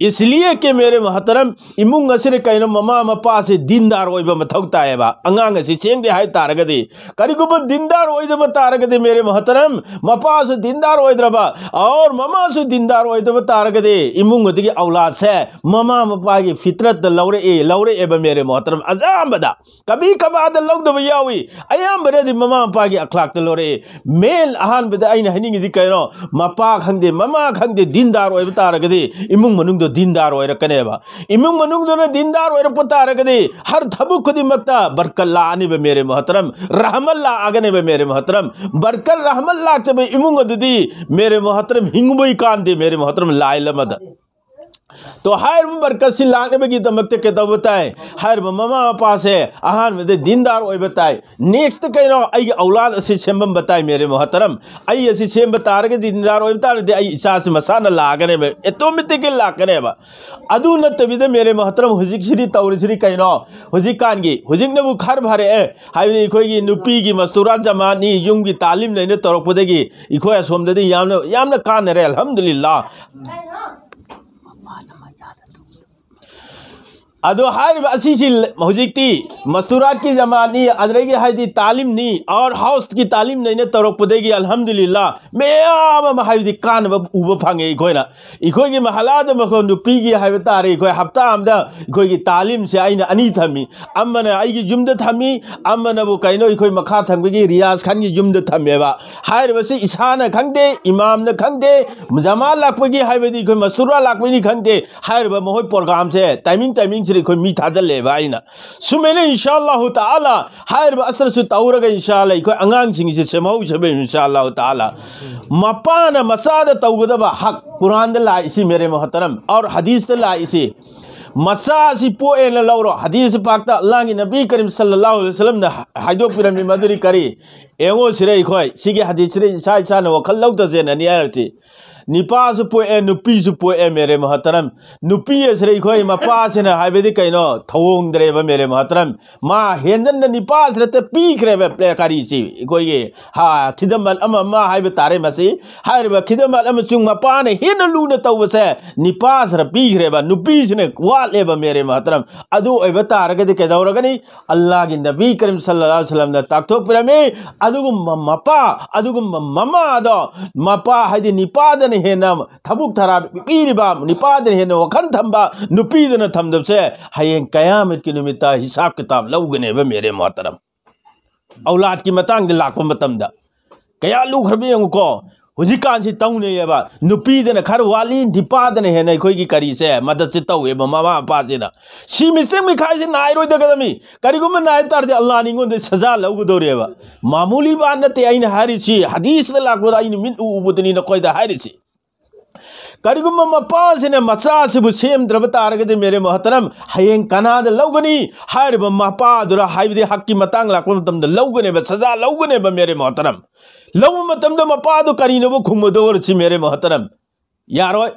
ꯏꯁꯂꯤꯌꯦ ꯀꯦ ꯃꯦꯔꯦ ꯃꯣꯍꯇꯔꯝ, ꯏꯃꯨꯡ ꯑꯁꯤꯗ ꯀꯩꯅꯣ, ꯃꯃꯥ ꯃꯄꯥꯁꯤ ꯗꯤꯟꯗꯥꯔ ꯑꯣꯏꯕ ꯃꯊꯧ ꯇꯥꯏꯌꯦꯕ꯫ ꯑꯉꯥꯡ ꯑꯁꯤ ꯁꯦꯝꯒꯦ ꯍꯥꯏ ꯇꯥꯔꯒꯗꯤ, ꯀꯔꯤꯒꯨꯝꯕ ꯗꯤꯟꯗꯥꯔ ꯑꯣꯏꯗꯕ ꯇꯥꯔꯒꯗꯤ, ꯃꯦꯔꯦ ꯃꯣꯍꯇꯔꯝ, ꯃꯄꯥꯁꯨ ꯗꯤꯟꯗꯥꯔ ꯑꯣꯏꯗ꯭ꯔꯕ, ꯑꯣꯔ ꯃꯃꯥꯁꯨ ꯗꯤꯟꯗꯥꯔ ꯑꯣꯏꯗꯕ ꯇꯥꯔꯒꯗꯤ, ꯏꯃꯨꯡ ꯑꯗꯨꯒꯤ ꯑꯧꯂꯥꯗꯁꯦ ꯃꯃꯥ ꯃꯄꯥꯒꯤ ꯐꯤꯇ꯭ꯔꯠꯇ ꯂꯧꯔꯛꯑꯦ, ꯂꯧꯔꯛꯑꯦꯕ, ꯃꯦꯔꯦ ꯃꯣꯍꯇꯔꯝ꯫ ꯑꯌꯥꯝꯕꯗ, ꯀꯕꯤ ꯀꯕꯥꯗ ꯂꯧꯗꯕ ꯌꯥꯎꯏ, ꯑꯌꯥꯝꯕꯅꯗꯤ ꯃꯃꯥ ꯃꯄꯥꯒꯤ ꯑꯈ꯭ꯂꯥꯛꯇ ꯂꯧꯔꯛꯑꯦ꯫ ꯃꯦꯟ ꯑꯍꯥꯟꯕꯗ ꯑꯩꯅ ꯍꯥꯏꯅꯤꯡꯉꯤꯗꯤ ꯀꯩꯅꯣ, ꯃꯄꯥ ꯈꯪꯗꯦ, ꯃꯃꯥ ꯈꯪꯗꯦ, ꯗꯤꯟꯗꯥꯔ ꯑꯣꯏꯕ ꯇꯥꯔꯒꯗꯤ, ꯏꯃꯨꯡ ꯃꯅꯨꯡꯗꯣ ꯗꯤꯟꯗꯥꯔ ꯑꯣꯏꯔꯛꯀꯅꯦꯕ꯫ ꯏꯃꯨꯡ ꯃꯅꯨꯡꯗꯨꯅ ꯗꯤꯟꯗꯥꯔ ꯑꯣꯏꯔꯛꯄ ꯇꯥꯔꯒꯗꯤ, ꯍꯔ ꯊꯕꯛ ꯈꯨꯗꯤꯡꯃꯛꯇ ꯕꯔꯀꯠ ꯂꯥꯛꯑꯅꯦꯕ, ꯃꯦꯔꯦ ꯃꯣꯍꯇꯔꯝ, ꯔꯍꯃꯠ ꯂꯥꯛꯑꯒꯅꯦꯕ, ꯃꯦꯔꯦ ꯃꯣꯍꯇꯔꯝ꯫ ꯕꯔꯀꯠ ꯔꯍꯃꯠ ꯂꯥꯛꯇꯕ ꯏꯃꯨꯡ ꯑꯗꯨꯗꯤ, ꯃꯦꯔꯦ ꯃꯣꯍꯇꯔꯝ, ꯍꯤꯡꯕꯩ ꯀꯥꯟꯗꯦ, ꯃꯦꯔꯦ ꯃꯣꯍꯇꯔꯝ, ꯂꯥꯏ ꯂꯃꯗ꯫ ꯇꯣ, ꯍꯥꯏꯔꯤꯕ ꯕꯔꯀꯠꯁꯤ ꯂꯥꯛꯅꯕꯒꯤꯗꯃꯛꯇ ꯀꯩꯗꯧꯕ ꯇꯥꯏ? ꯍꯥꯏꯔꯤꯕ ꯃꯃꯥ ꯃꯄꯥꯁꯦ ꯑꯍꯥꯟꯕꯗ ꯗꯤꯟꯗꯥꯔ ꯑꯣꯏꯕ ꯇꯥꯏ꯫ ꯅꯦꯛꯁꯇ ꯀꯩꯅꯣ? ꯑꯩꯒꯤ ꯑꯧꯂꯥꯗ ꯑꯁꯤ ꯁꯦꯝꯕꯝꯕ ꯇꯥꯏ, ꯃꯦꯔꯦ ꯃꯣꯍꯇꯔꯝ꯫ ꯑꯩ ꯑꯁꯤ ꯁꯦꯝꯕ ꯇꯥꯔꯒꯗꯤ, ꯗꯤꯟꯗꯥꯔ ꯑꯣꯏꯕ ꯇꯥꯔꯗꯤ, ꯑꯩ ꯏꯆꯥꯁꯤ ꯃꯁꯥꯅ ꯂꯥꯛꯀꯅꯦꯕ, ꯑꯣꯇꯣꯃꯦꯇꯤꯛꯀꯤ ꯂꯥꯛꯀꯅꯦꯕ꯫ ꯑꯗꯨ ꯅꯠꯇꯕꯤꯗ, ꯃꯦꯔꯦ ꯃꯣꯍꯇꯔꯝ, ꯍꯧꯖꯤꯛꯁꯤꯗꯤ ꯇꯧꯔꯤꯁꯤꯗꯤ ꯀꯩꯅꯣ? ꯍꯧꯖꯤꯛꯀꯥꯟꯒꯤ, ꯍꯧꯖꯤꯛꯅꯕꯨ ꯈꯔ ꯐꯔꯛꯑꯦ, ꯍꯥꯏꯕꯗꯤ ꯑꯩꯈꯣꯏꯒꯤ ꯅꯨꯄꯤꯒꯤ ꯃꯁꯇꯨꯔꯥ ꯖꯃꯥꯅꯤ, ꯌꯨꯝꯒꯤ ꯇꯥꯂꯤꯝ ꯂꯩꯅ ꯇꯧꯔꯛꯄꯗꯒꯤ ꯑꯩꯈꯣꯏ ꯑꯁꯣꯝꯗꯗꯤ ꯌꯥꯝꯅ, ꯌꯥꯝꯅ ꯀꯥꯟꯅꯔꯦ, ꯑꯜꯍꯝꯗꯨꯂꯤꯜꯂꯥ꯫ ꯑꯗꯣ ꯍꯥꯏꯔꯤꯕ ꯑꯁꯤꯁꯤ ꯍꯧꯖꯤꯛꯇꯤ ꯃꯁꯇꯨꯔꯥꯠꯀꯤ ꯖꯃꯥꯅꯤ, ꯑꯗꯨꯗꯒꯤ ꯍꯥꯏꯗꯤ ꯇꯥꯂꯤꯝꯅꯤ, ꯑꯥꯎꯠ ꯍꯥꯎꯁꯀꯤ ꯇꯥꯂꯤꯝꯅ ꯑꯩꯅ ꯇꯧꯔꯛꯄꯗꯒꯤ ꯑꯜꯍꯝꯗꯨꯂꯤꯜꯂꯥ ꯃꯌꯥꯝ ꯑꯃ ꯍꯥꯏꯕꯗꯤ ꯀꯥꯟꯅꯕ ꯎꯕ ꯐꯪꯉꯦ ꯑꯩꯈꯣꯏꯅ꯫ ꯑꯩꯈꯣꯏꯒꯤ ꯃꯍꯜꯂꯥꯗ ꯃꯈꯣꯏ ꯅꯨꯄꯤꯒꯤ ꯍꯥꯏꯕ ꯇꯥꯔꯦ, ꯑꯩꯈꯣꯏ ꯍꯞꯇꯥ ꯑꯃꯗ ꯑꯩꯈꯣꯏꯒꯤ ꯇꯥꯂꯤꯝꯁꯦ ꯑꯩꯅ ꯑꯅꯤ ꯊꯝꯃꯤ꯫ ꯑꯃꯅ ꯑꯩꯒꯤ ꯌꯨꯝꯗ ꯊꯝꯃꯤ, ꯑꯃꯅꯕꯨ ꯀꯩꯅꯣ ꯑꯩꯈꯣꯏ ꯃꯈꯥ ꯊꯪꯕꯒꯤ ꯔꯤꯌꯥꯖ ꯈꯥꯟꯒꯤ ꯌꯨꯝꯗ ꯊꯝꯃꯦꯕ꯫ ꯍꯥꯏꯔꯤꯕꯁꯤ ꯏꯁꯥꯅ ꯈꯪꯗꯦ, ꯏꯃꯥꯝꯅ ꯈꯪꯗꯦ, ꯖꯃꯥ ꯂꯥꯛꯄꯒꯤ ꯍꯥꯏꯕꯗꯤ ꯑꯩꯈꯣꯏ ꯃꯁꯇꯨꯔꯥ ꯂꯥꯛꯄꯒꯤꯅꯤ ꯈꯪꯗꯦ, ꯍꯥꯏꯔꯤꯕ ꯃꯈꯣꯏ ꯄ꯭ꯔꯣꯒ꯭ꯔꯥꯝꯁꯦ ꯇꯥꯏꯃꯤꯡ ꯇꯥꯏꯃꯤꯡꯁꯤꯗ ꯑꯩꯈꯣꯏ ꯃꯤ ꯊꯥꯗꯜꯂꯦꯕ ꯑꯩꯅ꯫ ꯁꯨꯃꯥꯏꯅ ꯏꯟꯁꯥ ꯑꯜꯂꯥꯍꯨ ꯇꯥꯂꯥ ꯍꯥꯏꯔꯤꯕ ꯑꯁꯔꯁꯨ ꯇꯧꯔꯒ ꯏꯟꯁꯥ ꯑꯜꯂꯥ ꯑꯩꯈꯣꯏ ꯑꯉꯥꯡꯁꯤꯡꯁꯦ ꯁꯦꯝꯍꯧꯖꯕ ꯏꯟꯁꯥ ꯑꯜꯂꯥꯍꯨ ꯇꯥꯂꯥ꯫ ꯃꯄꯥꯅ ꯃꯆꯥꯗ ꯇꯧꯒꯗꯕ ꯍꯛ ꯀꯨꯔꯥꯟꯗ ꯂꯥꯛꯏꯁꯤ ꯃꯦꯔꯦ ꯃꯣꯍꯇꯔꯝ, ꯑꯧꯔ ꯍꯗꯤꯁꯇ ꯂꯥꯛꯏꯁꯤ꯫ ꯃꯆꯥꯁꯤ ꯄꯣꯛꯑꯦꯅ ꯂꯧꯔꯣ꯫ ꯍꯗꯤꯁ ꯄꯥꯛꯇ ꯑꯜꯂꯥꯍꯒꯤ ꯅꯕꯤ ꯀꯔꯤꯝ ꯁꯜꯂꯜꯂꯥꯍꯨ ꯑꯂꯩꯍꯤ ꯋꯁꯜꯂꯝꯅ ꯍꯥꯏꯗꯣꯛꯄꯤꯔꯝꯃꯤ ꯃꯗꯨꯗꯤ ꯀꯔꯤ? ꯌꯦꯡꯉꯣ ꯁꯤꯔ ꯑꯩꯈꯣꯏ ꯁꯤꯒꯤ ꯍꯗꯤꯁꯁꯤꯗ ꯏꯁꯥ ꯏꯁꯥꯅ ꯋꯥꯈꯜ ꯂꯧꯗꯁꯦꯅꯅꯤ ꯍꯥꯏꯔꯁꯤ꯫ ꯅꯤꯄꯥꯁꯨ ꯄꯣꯛꯑꯦ, ꯅꯨꯄꯤꯁꯨ ꯄꯣꯛꯑꯦ, ꯃꯦꯔꯦ ꯃꯣꯍꯇꯔꯝ꯫ ꯅꯨꯄꯤ ꯑꯁꯤꯗ ꯑꯩꯈꯣꯏ ꯃꯄꯥꯁꯤꯅ ꯍꯥꯏꯕꯗꯤ ꯀꯩꯅꯣ ꯊꯧꯑꯣꯡꯗ꯭ꯔꯦꯕ ꯃꯦꯔꯦ ꯃꯣꯍꯇꯔꯝ꯫ ꯃꯥ ꯍꯦꯟꯖꯟꯅ ꯅꯤꯄꯥꯁꯤꯗ ꯄꯤꯈ꯭ꯔꯦꯕ ꯄ꯭ꯂꯦ ꯀꯔꯤꯁꯤ ꯑꯩꯈꯣꯏꯒꯤ ꯍꯥ ꯈꯤꯗꯃꯠ ꯑꯃ ꯑꯃ ꯍꯥꯏꯕ ꯇꯥꯔꯦ꯫ ꯃꯁꯤ ꯍꯥꯏꯔꯤꯕ ꯈꯤꯗꯃꯠ ꯑꯃꯁꯨꯡ ꯃꯄꯥꯅ ꯍꯦꯟꯅ ꯂꯨꯅ ꯇꯧꯕꯁꯦ ꯅꯤꯄꯥꯁꯤꯗ ꯄꯤꯈ꯭ꯔꯦꯕ, ꯅꯨꯄꯤꯁꯤꯅ ꯋꯥꯠꯂꯦꯕ ꯃꯦꯔꯦ ꯃꯣꯍꯇꯔꯝ꯫ ꯑꯗꯨ ꯑꯣꯏꯕ ꯇꯥꯔꯒꯗꯤ ꯀꯩꯗꯧꯔꯒꯅꯤ? ꯑꯜꯂꯥꯍꯒꯤ ꯅꯕꯤ ꯀꯔꯤꯝ ꯁꯜꯂꯜꯂꯥꯍꯨ ꯑꯂꯩꯍꯤ ꯋꯁꯜꯂꯝꯅ ꯇꯥꯛꯊꯣꯛꯄꯤꯔꯝꯃꯤ꯫ ꯑꯗꯨꯒꯨꯝꯕ ꯃꯄꯥ, ꯑꯗꯨꯒꯨꯝꯕ ꯃꯃꯥꯗꯣ, ꯃꯄꯥ ꯍꯥꯏꯗꯤ ꯅꯤꯄꯥꯗꯅ ꯍꯦꯟꯅ ꯊꯕꯛ ꯊꯔꯥ ꯄꯤꯔꯤꯕ, ꯅꯤꯄꯥꯗꯅ ꯍꯦꯟꯅ ꯋꯥꯈꯜ ꯊꯝꯕ, ꯅꯨꯄꯤꯗꯅ ꯊꯝꯗꯕꯁꯦ ꯍꯌꯦꯡ ꯀꯌꯥꯃꯠꯀꯤ ꯅꯨꯃꯤꯠꯇ ꯍꯤꯁꯥꯕ ꯀꯤꯇꯥꯕ ꯂꯧꯒꯅꯦꯕ ꯃꯦꯔꯦ ꯃꯣꯍꯇꯔꯝ꯫ ꯑꯧꯂꯥꯗꯀꯤ ꯃꯇꯥꯡꯗ ꯂꯥꯛꯄ ꯃꯇꯝꯗ ꯀꯌꯥ ꯂꯨꯈ꯭ꯔꯕ ꯌꯦꯡꯉꯨꯀꯣ꯫ ꯍꯧꯖꯤꯛꯀꯥꯟꯁꯤ ꯇꯧꯅꯩꯌꯦꯕ, ꯅꯨꯄꯤꯗꯅ ꯈꯔ ꯋꯥꯠꯂꯤ, ꯅꯤꯄꯥꯗꯅ ꯍꯦꯟꯅ ꯑꯩꯈꯣꯏꯒꯤ ꯀꯔꯤꯁꯦ ꯃꯗꯠꯁꯦ ꯇꯧꯋꯦꯕ ꯃꯃꯥ ꯃꯄꯥꯁꯤꯅ꯫ ꯁꯤ ꯃꯤꯆꯪ ꯃꯤꯈꯥꯏꯁꯤ ꯅꯥꯏꯔꯣꯏꯗꯒꯗꯕꯅꯤ꯫ ꯀꯔꯤꯒꯨꯝꯕ ꯅꯥꯏ ꯇꯥꯔꯗꯤ ꯑꯜꯂꯥꯍꯅ ꯑꯩꯉꯣꯟꯗ ꯁꯖꯥ ꯂꯧꯒꯗꯧꯔꯦꯕ꯫ ꯃꯥꯃꯨꯂꯤ ꯕꯥꯠ ꯅꯠꯇꯦ ꯑꯩꯅ ꯍꯥꯏꯔꯤꯁꯤ, ꯍꯗꯤꯁꯇ ꯂꯥꯛꯄꯗ ꯑꯩꯅ ꯃꯤꯠ ꯎ ꯎꯕꯗꯨꯅꯤ ꯅꯈꯣꯏꯗ ꯍꯥꯏꯔꯤꯁꯤ꯫ ꯀꯔꯤꯒꯨꯝꯕ ꯃꯄꯥꯁꯤꯅ ꯃꯆꯥꯁꯤꯕꯨ ꯁꯦꯝꯗ꯭ꯔꯕ ꯇꯥꯔꯒꯗꯤ ꯃꯦꯔꯦ ꯃꯣꯍꯇꯔꯝ, ꯍꯌꯦꯡ ꯀꯅꯥꯗ ꯂꯧꯒꯅꯤ? ꯍꯥꯏꯔꯤꯕ ꯃꯄꯥꯗꯨꯔ ꯍꯥꯏꯕꯗꯤ ꯍꯛꯀꯤ ꯃꯇꯥꯡ ꯂꯥꯛꯄ ꯃꯇꯝꯗ ꯂꯧꯒꯅꯦꯕ, ꯁꯖꯥ ꯂꯧꯒꯅꯦꯕ ꯃꯦꯔꯦ ꯃꯣꯍꯇꯔꯝ꯫ ꯂꯧꯕ ꯃꯇꯝꯗ ꯃꯄꯥꯗꯨ ꯀꯔꯤꯅꯣꯕ ꯈꯨꯝꯒꯗꯧꯔꯁꯤ ꯃꯦꯔꯦ ꯃꯣꯍꯇꯔꯝ? ꯌꯥꯔꯣꯏ꯫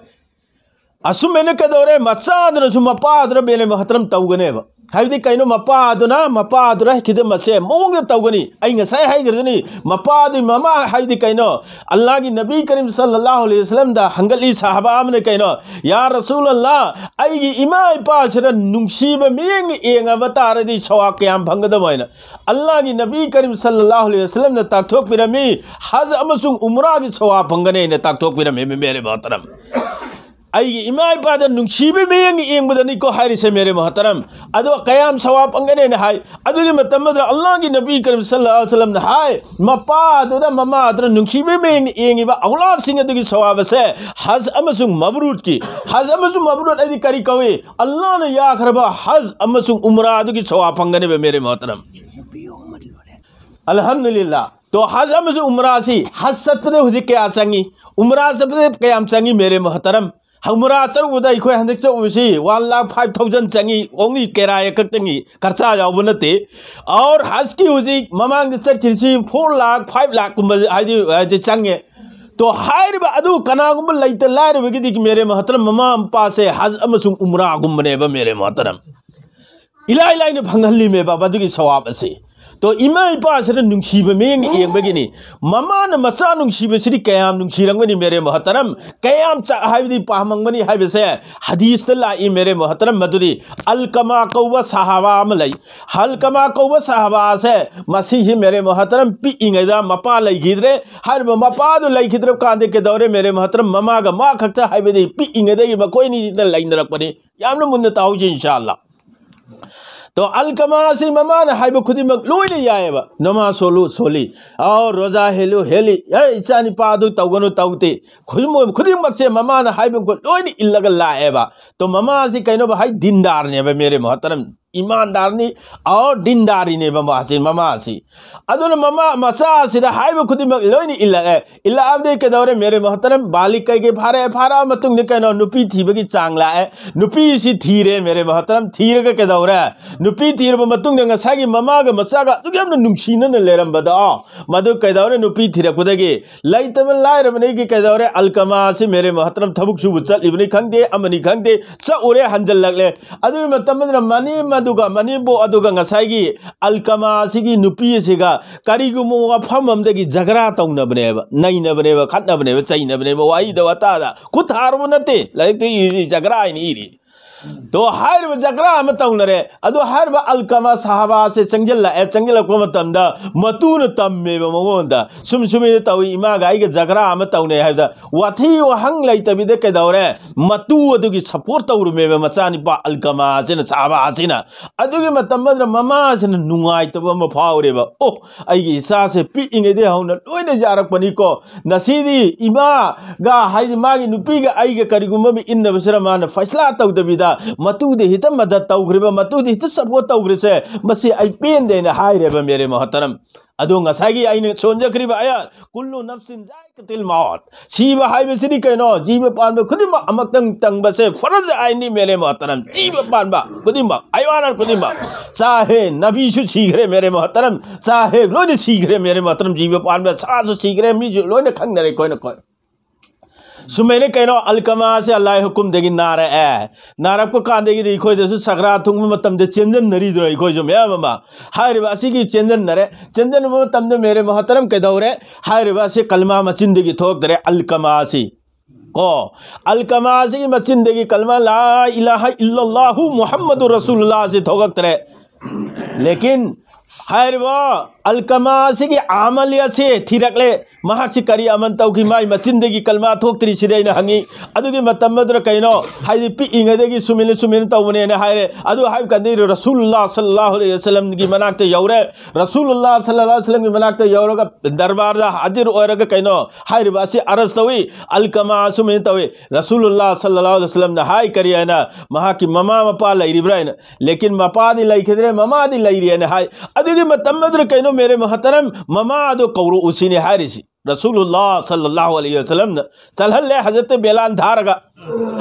ꯑꯁꯨꯝ ꯍꯥꯏꯅ ꯀꯩꯗꯧꯔꯦ? ꯃꯆꯥꯗꯨꯅꯁꯨ ꯃꯄꯥꯗꯨꯅ ꯃꯦꯔꯦ ꯃꯣꯍꯇꯔꯝ ꯇꯧꯒꯅꯦꯕ꯫ ꯍꯥꯏꯕꯗꯤ ꯀꯩꯅꯣ, ꯃꯄꯥꯗꯨꯅ, ꯃꯄꯥꯗꯨꯅ ꯈꯨꯗꯤꯡꯃꯛꯁꯦ ꯃꯑꯣꯡꯗ ꯇꯧꯒꯅꯤ꯫ ꯑꯩ ꯉꯁꯥꯏ ꯍꯥꯏꯈ꯭ꯔꯗꯨꯅꯤ, ꯃꯄꯥꯗꯨꯒꯤ ꯃꯃꯥ ꯍꯥꯏꯕꯗꯤ ꯀꯩꯅꯣ, ꯑꯜꯂꯥꯍꯒꯤ ꯅꯕꯤ ꯀꯔꯤꯝ ꯁꯜꯂꯜꯂꯥꯍꯨ ꯑꯂꯩꯍꯤ ꯋꯁꯜꯂꯝꯗ ꯍꯪꯒꯠꯂꯤ ꯁꯍꯥꯕꯥ ꯑꯃꯅ, ꯀꯩꯅꯣ, "ꯌꯥ ꯔꯁꯨꯂꯜꯂꯥ, ꯑꯩꯒꯤ ꯏꯃꯥ ꯏꯄꯥꯁꯤꯅ ꯅꯨꯡꯁꯤꯕ ꯃꯤꯠꯌꯦꯡ ꯌꯦꯡꯉꯕ ꯇꯥꯔꯗꯤ ꯁꯋꯥꯕ ꯀꯌꯥꯝ ꯐꯪꯒꯗꯕ?" ꯍꯥꯏꯅ ꯑꯜꯂꯥꯍꯒꯤ ꯅꯕꯤ ꯀꯔꯤꯝ ꯁꯜꯂꯜꯂꯥꯍꯨ ꯑꯂꯩꯍꯤ ꯋꯁꯜꯂꯝꯅ ꯇꯥꯛꯊꯣꯛꯄꯤꯔꯝꯃꯤ, "ꯍꯖ ꯑꯃꯁꯨꯡ ꯎꯝꯔꯥꯒꯤ ꯁꯋꯥꯕ ꯐꯪꯒꯅꯤ" ꯍꯥꯏꯅ ꯇꯥꯛꯊꯣꯛꯄꯤꯔꯝꯃꯤ, ꯃꯦꯔꯦ ꯃꯣꯍꯇꯔꯝ꯫ ꯑꯩꯒꯤ ꯏꯃꯥ ꯏꯄꯥꯗ ꯅꯨꯡꯁꯤꯕ ꯃꯤꯠꯌꯦꯡ ꯌꯦꯡꯕꯗꯅꯤꯀꯣ ꯍꯥꯏꯔꯤꯁꯦ, ꯃꯦꯔꯦ ꯃꯣꯍꯇꯔꯝ꯫ ꯑꯗꯣ ꯀꯌꯥꯝ ꯁꯋꯥꯕ ꯐꯪꯒꯅꯦꯅ ꯍꯥꯏ꯫ ꯑꯗꯨꯒꯤ ꯃꯇꯝ ꯑꯗꯨꯗ ꯑꯜꯂꯥꯍꯒꯤ ꯅꯕꯤ ꯀꯔꯤꯝ ꯁꯜꯂꯜꯂꯥꯍꯨ ꯑꯂꯩꯍꯤ ꯋꯁꯜꯂꯝꯅ ꯍꯥꯏ, ꯃꯄꯥꯗꯨꯗ, ꯃꯃꯥꯗꯨꯅ ꯅꯨꯡꯁꯤꯕ ꯃꯤꯠꯌꯦꯡ ꯌꯦꯡꯉꯤꯕ ꯑꯧꯂꯥꯗꯁꯤꯡ ꯑꯗꯨꯒꯤ ꯁꯋꯥꯕ ꯑꯁꯦ ꯍꯖ ꯑꯃꯁꯨꯡ ꯃꯕ꯭ꯔꯨꯔꯒꯤ, ꯍꯖ ꯑꯃꯁꯨꯡ ꯃꯕ꯭ꯔꯨꯔ ꯍꯥꯏꯗꯤ ꯀꯔꯤ ꯀꯧꯏ? ꯑꯜꯂꯥꯍꯅ ꯌꯥꯈ꯭ꯔꯕ ꯍꯖ ꯑꯃꯁꯨꯡ ꯎꯝꯔꯥ ꯑꯗꯨꯒꯤ ꯁꯋꯥꯕ ꯐꯪꯒꯅꯦꯕ, ꯃꯦꯔꯦ ꯃꯣꯍꯇꯔꯝ꯫ ꯑꯜꯍꯝꯗꯨꯂꯤꯜꯂꯥ꯫ ꯇꯣ, ꯍꯖ ꯑꯃꯁꯨꯡ ꯎꯝꯔꯥꯁꯤ, ꯍꯖ ꯆꯠꯄꯗ ꯍꯧꯖꯤꯛ ꯀꯌꯥ ꯆꯪꯉꯤ? ꯎꯝꯔꯥ ꯆꯠꯄꯗ ꯀꯌꯥꯝ ꯆꯪꯉꯤ, ꯃꯦꯔꯦ ꯃꯣꯍꯇꯔꯝ? ꯎꯝꯔꯥ ꯆꯠꯂꯨꯕꯗ ꯑꯩꯈꯣꯏ ꯍꯟꯗꯛ ꯆꯠꯂꯨꯕꯁꯤ one lakh five thousand ꯆꯪꯉꯤ, only ꯀꯦꯔꯥꯌꯥ ꯈꯛꯇꯪꯒꯤ, ꯈꯔꯆꯥ ꯌꯥꯎꯕ ꯅꯠꯇꯦ꯫ ꯑꯣꯔ ꯍꯖꯀꯤ ꯍꯧꯖꯤꯛ ꯃꯃꯥꯡꯗ ꯆꯠꯈꯤꯕꯁꯤ four lakh, five lakh ꯀꯨꯝꯕ ꯍꯥꯏꯗꯤ, ꯍꯥꯏꯗꯤ ꯆꯪꯉꯦ꯫ ꯇꯣ, ꯍꯥꯏꯔꯤꯕ ꯑꯗꯨ ꯀꯅꯥꯒꯨꯝꯕ ꯂꯩꯇ ꯂꯥꯏꯔꯕꯒꯤꯗꯤ, ꯃꯦꯔꯦ ꯃꯣꯍꯇꯔꯝ, ꯃꯃꯥ ꯃꯄꯥꯁꯦ ꯍꯖ ꯑꯃꯁꯨꯡ ꯎꯝꯔꯥꯒꯨꯝꯕꯅꯦꯕ, ꯃꯦꯔꯦ ꯃꯣꯍꯇꯔꯝ꯫ ꯏꯂꯥꯏ ꯂꯥꯏꯅ ꯐꯪꯍꯜꯂꯤꯃꯦꯕ ꯃꯗꯨꯒꯤ ꯁꯋꯥꯕ ꯑꯁꯤ꯫ ꯇꯣ, ꯏꯃꯥ ꯏꯄꯥꯁꯤꯅ ꯅꯨꯡꯁꯤꯕ ꯃꯤꯠꯌꯦꯡ ꯌꯦꯡꯕꯒꯤꯅꯤ꯫ ꯃꯃꯥꯅ ꯃꯆꯥ ꯅꯨꯡꯁꯤꯕꯁꯤꯗꯤ ꯀꯌꯥꯝ ꯅꯨꯡꯁꯤꯔꯝꯒꯅꯤ, ꯃꯦꯔꯦ ꯃꯣꯍꯇꯔꯝ, ꯀꯌꯥꯝ ꯆꯥ-, ꯍꯥꯏꯕꯗꯤ ꯄꯥꯝꯃꯝꯒꯅꯤ ꯍꯥꯏꯕꯁꯦ ꯍꯗꯤꯁꯇ ꯂꯥꯛꯏ, ꯃꯦꯔꯦ ꯃꯣꯍꯇꯔꯝ꯫ ꯃꯗꯨꯗꯤ ꯑꯜꯀꯃꯥ ꯀꯧꯕ ꯁꯍꯥꯕꯥ ꯑꯃ ꯂꯩ꯫ ꯑꯜꯀꯃꯥ ꯀꯧꯕ ꯁꯍꯥꯕꯥꯁꯦ, ꯃꯁꯤꯁꯤ, ꯃꯦꯔꯦ ꯃꯣꯍꯇꯔꯝ, ꯄꯤꯛꯏꯉꯩꯗ ꯃꯄꯥ ꯂꯩꯈꯤꯗ꯭ꯔꯦ꯫ ꯍꯥꯏꯔꯤꯕ ꯃꯄꯥꯗꯨ ꯂꯩꯈꯤꯗ꯭ꯔꯕ ꯀꯥꯟꯗ ꯀꯩꯗꯧꯔꯦ, ꯃꯦꯔꯦ ꯃꯣꯍꯇꯔꯝ? ꯃꯃꯥꯒ ꯃꯥ ꯈꯛꯇ, ꯍꯥꯏꯕꯗꯤ ꯄꯤꯛꯏꯉꯩꯗꯒꯤ ꯃꯈꯣꯏ ꯑꯅꯤꯁꯤꯗ ꯂꯩꯅꯔꯛꯄꯅꯤ꯫ ꯌꯥꯝꯅ ꯃꯨꯟꯅ ꯇꯥꯍꯧꯁꯤ, ꯏꯟꯁꯥ ꯑꯜꯂꯥ꯫ ꯇꯣ, ꯑꯜꯀꯃꯥ ꯑꯁꯤ ꯃꯃꯥꯅ ꯍꯥꯏꯕ ꯈꯨꯗꯤꯡꯃꯛ ꯂꯣꯏꯅ ꯌꯥꯏꯑꯕ꯫ "ꯅꯃꯥꯖ ꯁꯣꯜꯂꯨ, ꯁꯣꯜꯂꯤ꯫ ꯑꯥꯎ, ꯔꯣꯖꯥ ꯍꯦꯜꯂꯨ, ꯍꯦꯜꯂꯤ꯫ ꯑꯦ, ꯏꯆꯥ ꯅꯤꯄꯥ ꯑꯗꯨ ꯇꯧꯒꯅꯨ, ꯇꯧꯗꯦ"꯫ ꯈꯨꯗꯤꯡꯃꯛ, ꯈꯨꯗꯤꯡꯃꯛꯁꯦ ꯃꯃꯥꯅ ꯍꯥꯏꯕ ꯈꯨꯗꯤꯡꯃꯛ ꯂꯣꯏꯅ ꯏꯜꯂꯒ ꯂꯥꯛꯑꯦꯕ꯫ ꯇꯣ, ꯃꯃꯥꯁꯤ ꯀꯩꯅꯣꯕ ꯍꯥꯏ? ꯗꯤꯟꯗꯥꯔꯅꯦꯕ, ꯃꯦꯔꯦ ꯃꯣꯍꯇꯔꯝ꯫ ꯏꯃꯥꯟꯗꯥꯔꯅꯤ, ꯑꯥꯎ, ꯗꯤꯟꯗꯥꯔꯤꯅꯦꯕ ꯃꯥꯁꯤ, ꯃꯃꯥꯁꯤ꯫ ꯑꯗꯨꯅ ꯃꯃꯥ, ꯃꯆꯥꯁꯤꯗ ꯍꯥꯏꯕ ꯈꯨꯗꯤꯡꯃꯛ ꯂꯣꯏꯅ ꯏꯜꯂꯛꯑꯦ꯫ ꯏꯜꯂꯛꯑꯕꯗꯤ ꯀꯩꯗꯧꯔꯦ, ꯃꯦꯔꯦ ꯃꯣꯍꯇꯔꯝ? ꯕꯥꯂꯤꯒ ꯀꯩꯀꯩ ꯐꯥꯔꯛꯑꯦ, ꯐꯥꯔꯛꯑ ꯃꯇꯨꯡꯗ ꯀꯩꯅꯣ, ꯅꯨꯄꯤ ꯊꯤꯕꯒꯤ ꯆꯥꯡ ꯂꯥꯛꯑꯦ꯫ ꯅꯨꯄꯤꯁꯤ ꯊꯤꯔꯦ, ꯃꯦꯔꯦ ꯃꯣꯍꯇꯔꯝ꯫ ꯊꯤꯔꯒ ꯀꯩꯗꯧꯔꯦ? ꯅꯨꯄꯤ ꯊꯤꯔꯕ ꯃꯇꯨꯡꯗ ꯉꯁꯥꯏꯒꯤ ꯃꯃꯥꯒ ꯃꯆꯥꯒ ꯑꯗꯨꯛ ꯌꯥꯝꯅ ꯅꯨꯡꯁꯤꯅꯅ ꯂꯩꯔꯝꯕꯗꯣ, ꯃꯗꯨ ꯀꯩꯗꯧꯔꯦ? ꯅꯨꯄꯤ ꯊꯤꯔꯛꯄꯗꯒꯤ ꯂꯩꯇꯕ ꯂꯥꯏꯔꯕꯅꯤꯒꯤ ꯀꯩꯗꯧꯔꯦ? ꯑꯜꯀꯃꯥꯁꯤ, ꯃꯦꯔꯦ ꯃꯣꯍꯇꯔꯝ, ꯊꯕꯛ ꯁꯨꯕ ꯆꯠꯂꯤꯕꯅꯤ ꯈꯪꯗꯦ, ꯑꯃꯅꯤ ꯈꯪꯗꯦ, ꯆꯠꯂꯨꯔꯦ, ꯍꯟꯖꯜꯂꯛꯂꯦ꯫ ꯑꯗꯨꯒꯤ ꯃꯇꯝ ꯑꯗꯨꯗ ꯃꯅꯤ ꯑꯗꯨꯒ ꯃꯅꯦꯝꯕꯣꯛ ꯑꯗꯨꯒ ꯉꯁꯥꯏꯒꯤ ꯑꯜꯀꯃꯥꯁꯤꯒꯤ ꯅꯨꯄꯤ ꯑꯁꯤꯒ ꯀꯔꯤꯒꯨꯝꯕ ꯋꯥꯐꯝ ꯑꯃꯗꯒꯤ ꯖꯒꯔꯥ ꯇꯧꯅꯕꯅꯦꯕ, ꯅꯩꯅꯕꯅꯦꯕ, ꯈꯠꯅꯕꯅꯦꯕ, ꯆꯩꯅꯕꯅꯦꯕ, ꯋꯥꯍꯩꯗ ꯋꯥꯇꯥꯗ ꯈꯨꯠ ꯊꯥꯔꯨꯕ ꯅꯠꯇꯦ, ꯂꯥꯏꯔꯤꯛꯇ ꯏꯔꯤ ꯖꯒꯔꯥ ꯍꯥꯏꯅ ꯏꯔꯤ꯫ ꯇꯣ, ꯍꯥꯏꯔꯤꯕ ꯖꯒ꯭ꯔꯥ ꯑꯃ ꯇꯧꯅꯔꯦ꯫ ꯑꯗꯨ ꯍꯥꯏꯔꯤꯕ ꯑꯜꯀꯃꯥ ꯁꯍꯥꯕꯥꯁꯦ ꯆꯪꯁꯤꯜꯂꯛꯑꯦ꯫ ꯆꯪꯁꯤꯜꯂꯛꯄ ꯃꯇꯝꯗ ꯃꯇꯨꯅ ꯇꯝꯃꯦꯕ ꯃꯉꯣꯟꯗ, "ꯁꯨꯝ ꯁꯨꯃꯥꯏꯅ ꯇꯧꯏ, ꯏꯃꯥꯒ ꯑꯩꯒ ꯖꯒ꯭ꯔꯥ ꯑꯃ ꯇꯧꯅꯩ" ꯍꯥꯏꯕꯗ, ꯋꯥꯊꯤ ꯋꯥꯍꯪ ꯂꯩꯇꯕꯤꯗ ꯀꯩꯗꯧꯔꯦ? ꯃꯇꯨ ꯑꯗꯨꯒꯤ ꯁꯞꯄꯣꯔꯠ ꯇꯧꯔꯝꯃꯦꯕ ꯃꯆꯥꯅꯨꯄꯥ ꯑꯜꯀꯃꯥꯁꯤꯅ, ꯁꯍꯥꯕꯥꯁꯤꯅ꯫ ꯑꯗꯨꯒꯤ ꯃꯇꯝ ꯑꯗꯨꯗ ꯃꯃꯥꯁꯤꯅ ꯅꯨꯡꯉꯥꯏꯇꯕ ꯑꯃ ꯐꯥꯎꯔꯦꯕ꯫ "ꯑꯣ, ꯑꯩꯒꯤ ꯏꯆꯥꯁꯦ ꯄꯤꯛꯏꯉꯩꯗꯩ ꯍꯧꯅ ꯂꯣꯏꯅ ꯌꯥꯔꯛꯄꯅꯤꯀꯣ, ꯉꯁꯤꯗꯤ ꯏꯃꯥꯒ, ꯍꯥꯏꯗꯤ ꯃꯥꯒꯤ ꯅꯨꯄꯤꯒ ꯑꯩꯒ ꯀꯔꯤꯒꯨꯝꯕ ꯑꯃ ꯏꯟꯅꯕꯁꯤꯗ ꯃꯥꯅ ꯐꯩꯁꯂꯥ ꯇꯧꯗꯕꯤꯗ ꯃꯇꯨꯗ ꯍꯦꯛꯇ ꯃꯗꯠ ꯇꯧꯈ꯭ꯔꯤꯕ, ꯃꯇꯨꯗ ꯍꯦꯛꯇ ꯁꯞꯄꯣꯔꯠ ꯇꯧꯈ꯭ꯔꯤꯁꯦ, ꯃꯁꯤ ꯑꯩ ꯄꯦꯟꯗꯦꯅ" ꯍꯥꯏꯔꯦꯕ, ꯃꯦꯔꯦ ꯃꯣꯍꯇꯔꯝ꯫ ꯑꯗꯣ ꯉꯁꯥꯏꯒꯤ ꯑꯩꯅ ꯁꯣꯟꯖꯈ꯭ꯔꯤꯕ ꯑꯌꯥꯠ, "ꯀꯨꯜꯂꯨ ꯅꯐꯁꯤꯟ ꯖꯥꯏꯀꯥꯇꯤꯜ ꯃꯧꯠ", ꯁꯤꯕ ꯍꯥꯏꯕꯁꯤꯗꯤ ꯀꯩꯅꯣ? ꯖꯤꯕ ꯄꯥꯟꯕ ꯈꯨꯗꯤꯡꯃꯛ ꯑꯃꯛꯇꯪ ꯇꯪꯕꯁꯦ ꯐꯔꯖ ꯑꯥꯏꯟꯅꯤ, ꯃꯦꯔꯦ ꯃꯣꯍꯇꯔꯝ꯫ ꯖꯤꯕ ꯄꯥꯟꯕ ꯈꯨꯗꯤꯡꯃꯛ, ꯍꯥꯏꯋꯥꯅꯥꯠ ꯈꯨꯗꯤꯡꯃꯛ, ꯆꯥꯍꯦ ꯅꯕꯤꯁꯨ ꯁꯤꯈ꯭ꯔꯦ, ꯃꯦꯔꯦ ꯃꯣꯍꯇꯔꯝ, ꯆꯥꯍꯦ ꯂꯣꯏꯅ ꯁꯤꯈ꯭ꯔꯦ, ꯃꯦꯔꯦ ꯃꯣꯍꯇꯔꯝ꯫ ꯖꯤꯕ ꯄꯥꯟꯕ ꯁꯥꯁꯨ ꯁꯤꯈ꯭ꯔꯦ, ꯃꯤꯁꯨ ꯂꯣꯏꯅ ꯈꯪꯅꯔꯦ ꯑꯩꯈꯣꯏꯅ꯫ ꯁꯨꯃꯥꯏꯅ ꯀꯩꯅꯣ, ꯑꯜꯀꯃꯥꯁꯦ ꯑꯜꯂꯥꯍ ꯍꯨꯀꯨꯝꯗꯒꯤ ꯅꯥꯔꯛꯑꯦ꯫ ꯅꯥꯔꯛꯄ ꯀꯥꯟꯗꯒꯤꯗꯤ ꯑꯩꯈꯣꯏꯗꯁꯨ ꯁꯒ꯭ꯔꯥ ꯊꯨꯡꯕ ꯃꯇꯝꯗ ꯆꯦꯟꯖꯟꯅꯔꯤꯗꯅ ꯑꯩꯈꯣꯏꯁꯨ ꯃꯌꯥꯝ ꯑꯃ꯫ ꯍꯥꯏꯔꯤꯕ ꯑꯁꯤꯒꯤ ꯆꯦꯟꯖꯟꯅꯔꯦ꯫ ꯆꯦꯟꯖꯟꯕ ꯃꯇꯝꯗ ꯃꯦꯔꯦ ꯃꯣꯍꯇꯔꯝ ꯀꯩꯗꯧꯔꯦ? ꯍꯥꯏꯔꯤꯕ ꯑꯁꯤ ꯀꯜꯃꯥ ꯃꯆꯤꯟꯗꯒꯤ ꯊꯣꯛꯇ꯭ꯔꯦ, ꯑꯜꯀꯃꯥꯁꯤ꯫ ꯀꯣ, ꯑꯜꯀꯃꯥꯁꯤꯒꯤ ꯃꯆꯤꯟꯗꯒꯤ ꯀꯜꯃꯥ ꯂꯥ ꯏꯂꯥꯍ ꯏꯜꯂꯜꯂꯥꯍꯨ ꯃꯨꯍꯝꯃꯗꯨ ꯔꯁꯨꯂꯨꯜꯂꯥꯍꯁꯤ ꯊꯣꯛꯂꯛꯇ꯭ꯔꯦ꯫ ꯂꯦꯀꯤꯟ ꯍꯥꯏꯔꯤꯕ ꯑꯜꯀꯃꯥꯁꯤꯒꯤ ꯑꯃꯜ ꯑꯁꯤ ꯊꯤꯔꯛꯂꯦ꯫ ꯃꯍꯥꯛꯁꯤ ꯀꯔꯤ ꯑꯃꯜ ꯇꯧꯈꯤ? ꯃꯥꯏ ꯃꯆꯤꯟꯗꯒꯤ ꯀꯜꯃꯥ ꯊꯣꯛꯇ꯭ꯔꯤꯁꯤꯗꯤ ꯑꯩꯅ ꯍꯪꯉꯤ꯫ ꯑꯗꯨꯒꯤ ꯃꯇꯝ ꯑꯗꯨꯗ ꯀꯩꯅꯣ? ꯍꯥꯏꯗꯤ ꯄꯤꯛꯏꯉꯩꯗꯒꯤ ꯁꯨꯃꯤꯟꯅ ꯁꯨꯃꯤꯟꯅ ꯇꯧꯕꯅꯦꯅ ꯍꯥꯏꯔꯦ꯫ ꯑꯗꯨ ꯍꯥꯏꯕ ꯀꯥꯟꯗ ꯔꯁꯨꯂꯨꯜꯂꯥꯍ ꯁꯜꯂꯜꯂꯥꯍꯨ ꯑꯂꯩꯍꯤ ꯋꯁꯜꯂꯝꯒꯤ ꯃꯅꯥꯛꯇ ꯌꯧꯔꯦ꯫ ꯔꯁꯨꯂꯨꯜꯂꯥꯍ ꯁꯜꯂꯜꯂꯥꯍꯨ ꯑꯂꯩꯍꯤ ꯋꯁꯜꯂꯝꯒꯤ ꯃꯅꯥꯛꯇ ꯌꯧꯔꯒ ꯗꯔꯕꯥꯔꯗ ꯍꯥꯖꯤꯔ ꯑꯣꯏꯔꯒ ꯀꯩꯅꯣ? ꯍꯥꯏꯔꯤꯕ ꯑꯁꯤ ꯑꯔꯖ ꯇꯧꯏ꯫ ꯑꯜꯀꯃꯥ ꯁꯨꯃꯥꯏꯅ ꯇꯧꯏ꯫ ꯔꯁꯨꯂꯨꯜꯂꯥꯍ ꯁꯜꯂꯜꯂꯥꯍꯨ ꯑꯂꯩꯍꯤ ꯋꯁꯜꯂꯝꯅ ꯍꯥꯏ ꯀꯔꯤ ꯍꯥꯏꯅ? ꯃꯍꯥꯛꯀꯤ ꯃꯃꯥ ꯃꯄꯥ ꯂꯩꯔꯤꯕ꯭ꯔꯥ ꯍꯥꯏꯅ꯫ ꯂꯦꯀꯤꯟ ꯃꯄꯥꯗꯤ ꯂꯩꯈꯤꯗ꯭ꯔꯦ, ꯃꯃꯥꯗꯤ ꯂꯩꯔꯤ ꯍꯥꯏꯅ ꯍꯥꯏ꯫ ꯑꯗꯨꯒꯤ ꯃꯇꯝ ꯑꯗꯨꯗ ꯀꯩꯅꯣ, ꯃꯦꯔꯦ ꯃꯣꯍꯇꯔꯝ, ꯃꯃꯥ ꯑꯗꯨ ꯀꯧꯔꯛꯎ ꯁꯤꯅꯤ ꯍꯥꯏꯔꯤꯁꯤ꯫ ꯔꯁꯨꯂꯨꯜꯂꯥꯍ ꯁꯜꯂꯜꯂꯥꯍꯨ ꯑꯂꯩꯍꯤ ꯋꯁꯜꯂꯝꯅ ꯆꯠꯍꯜꯂꯦ ꯍꯖꯔꯠ ꯕꯦꯂꯥꯟ ꯊꯥꯔꯒ꯫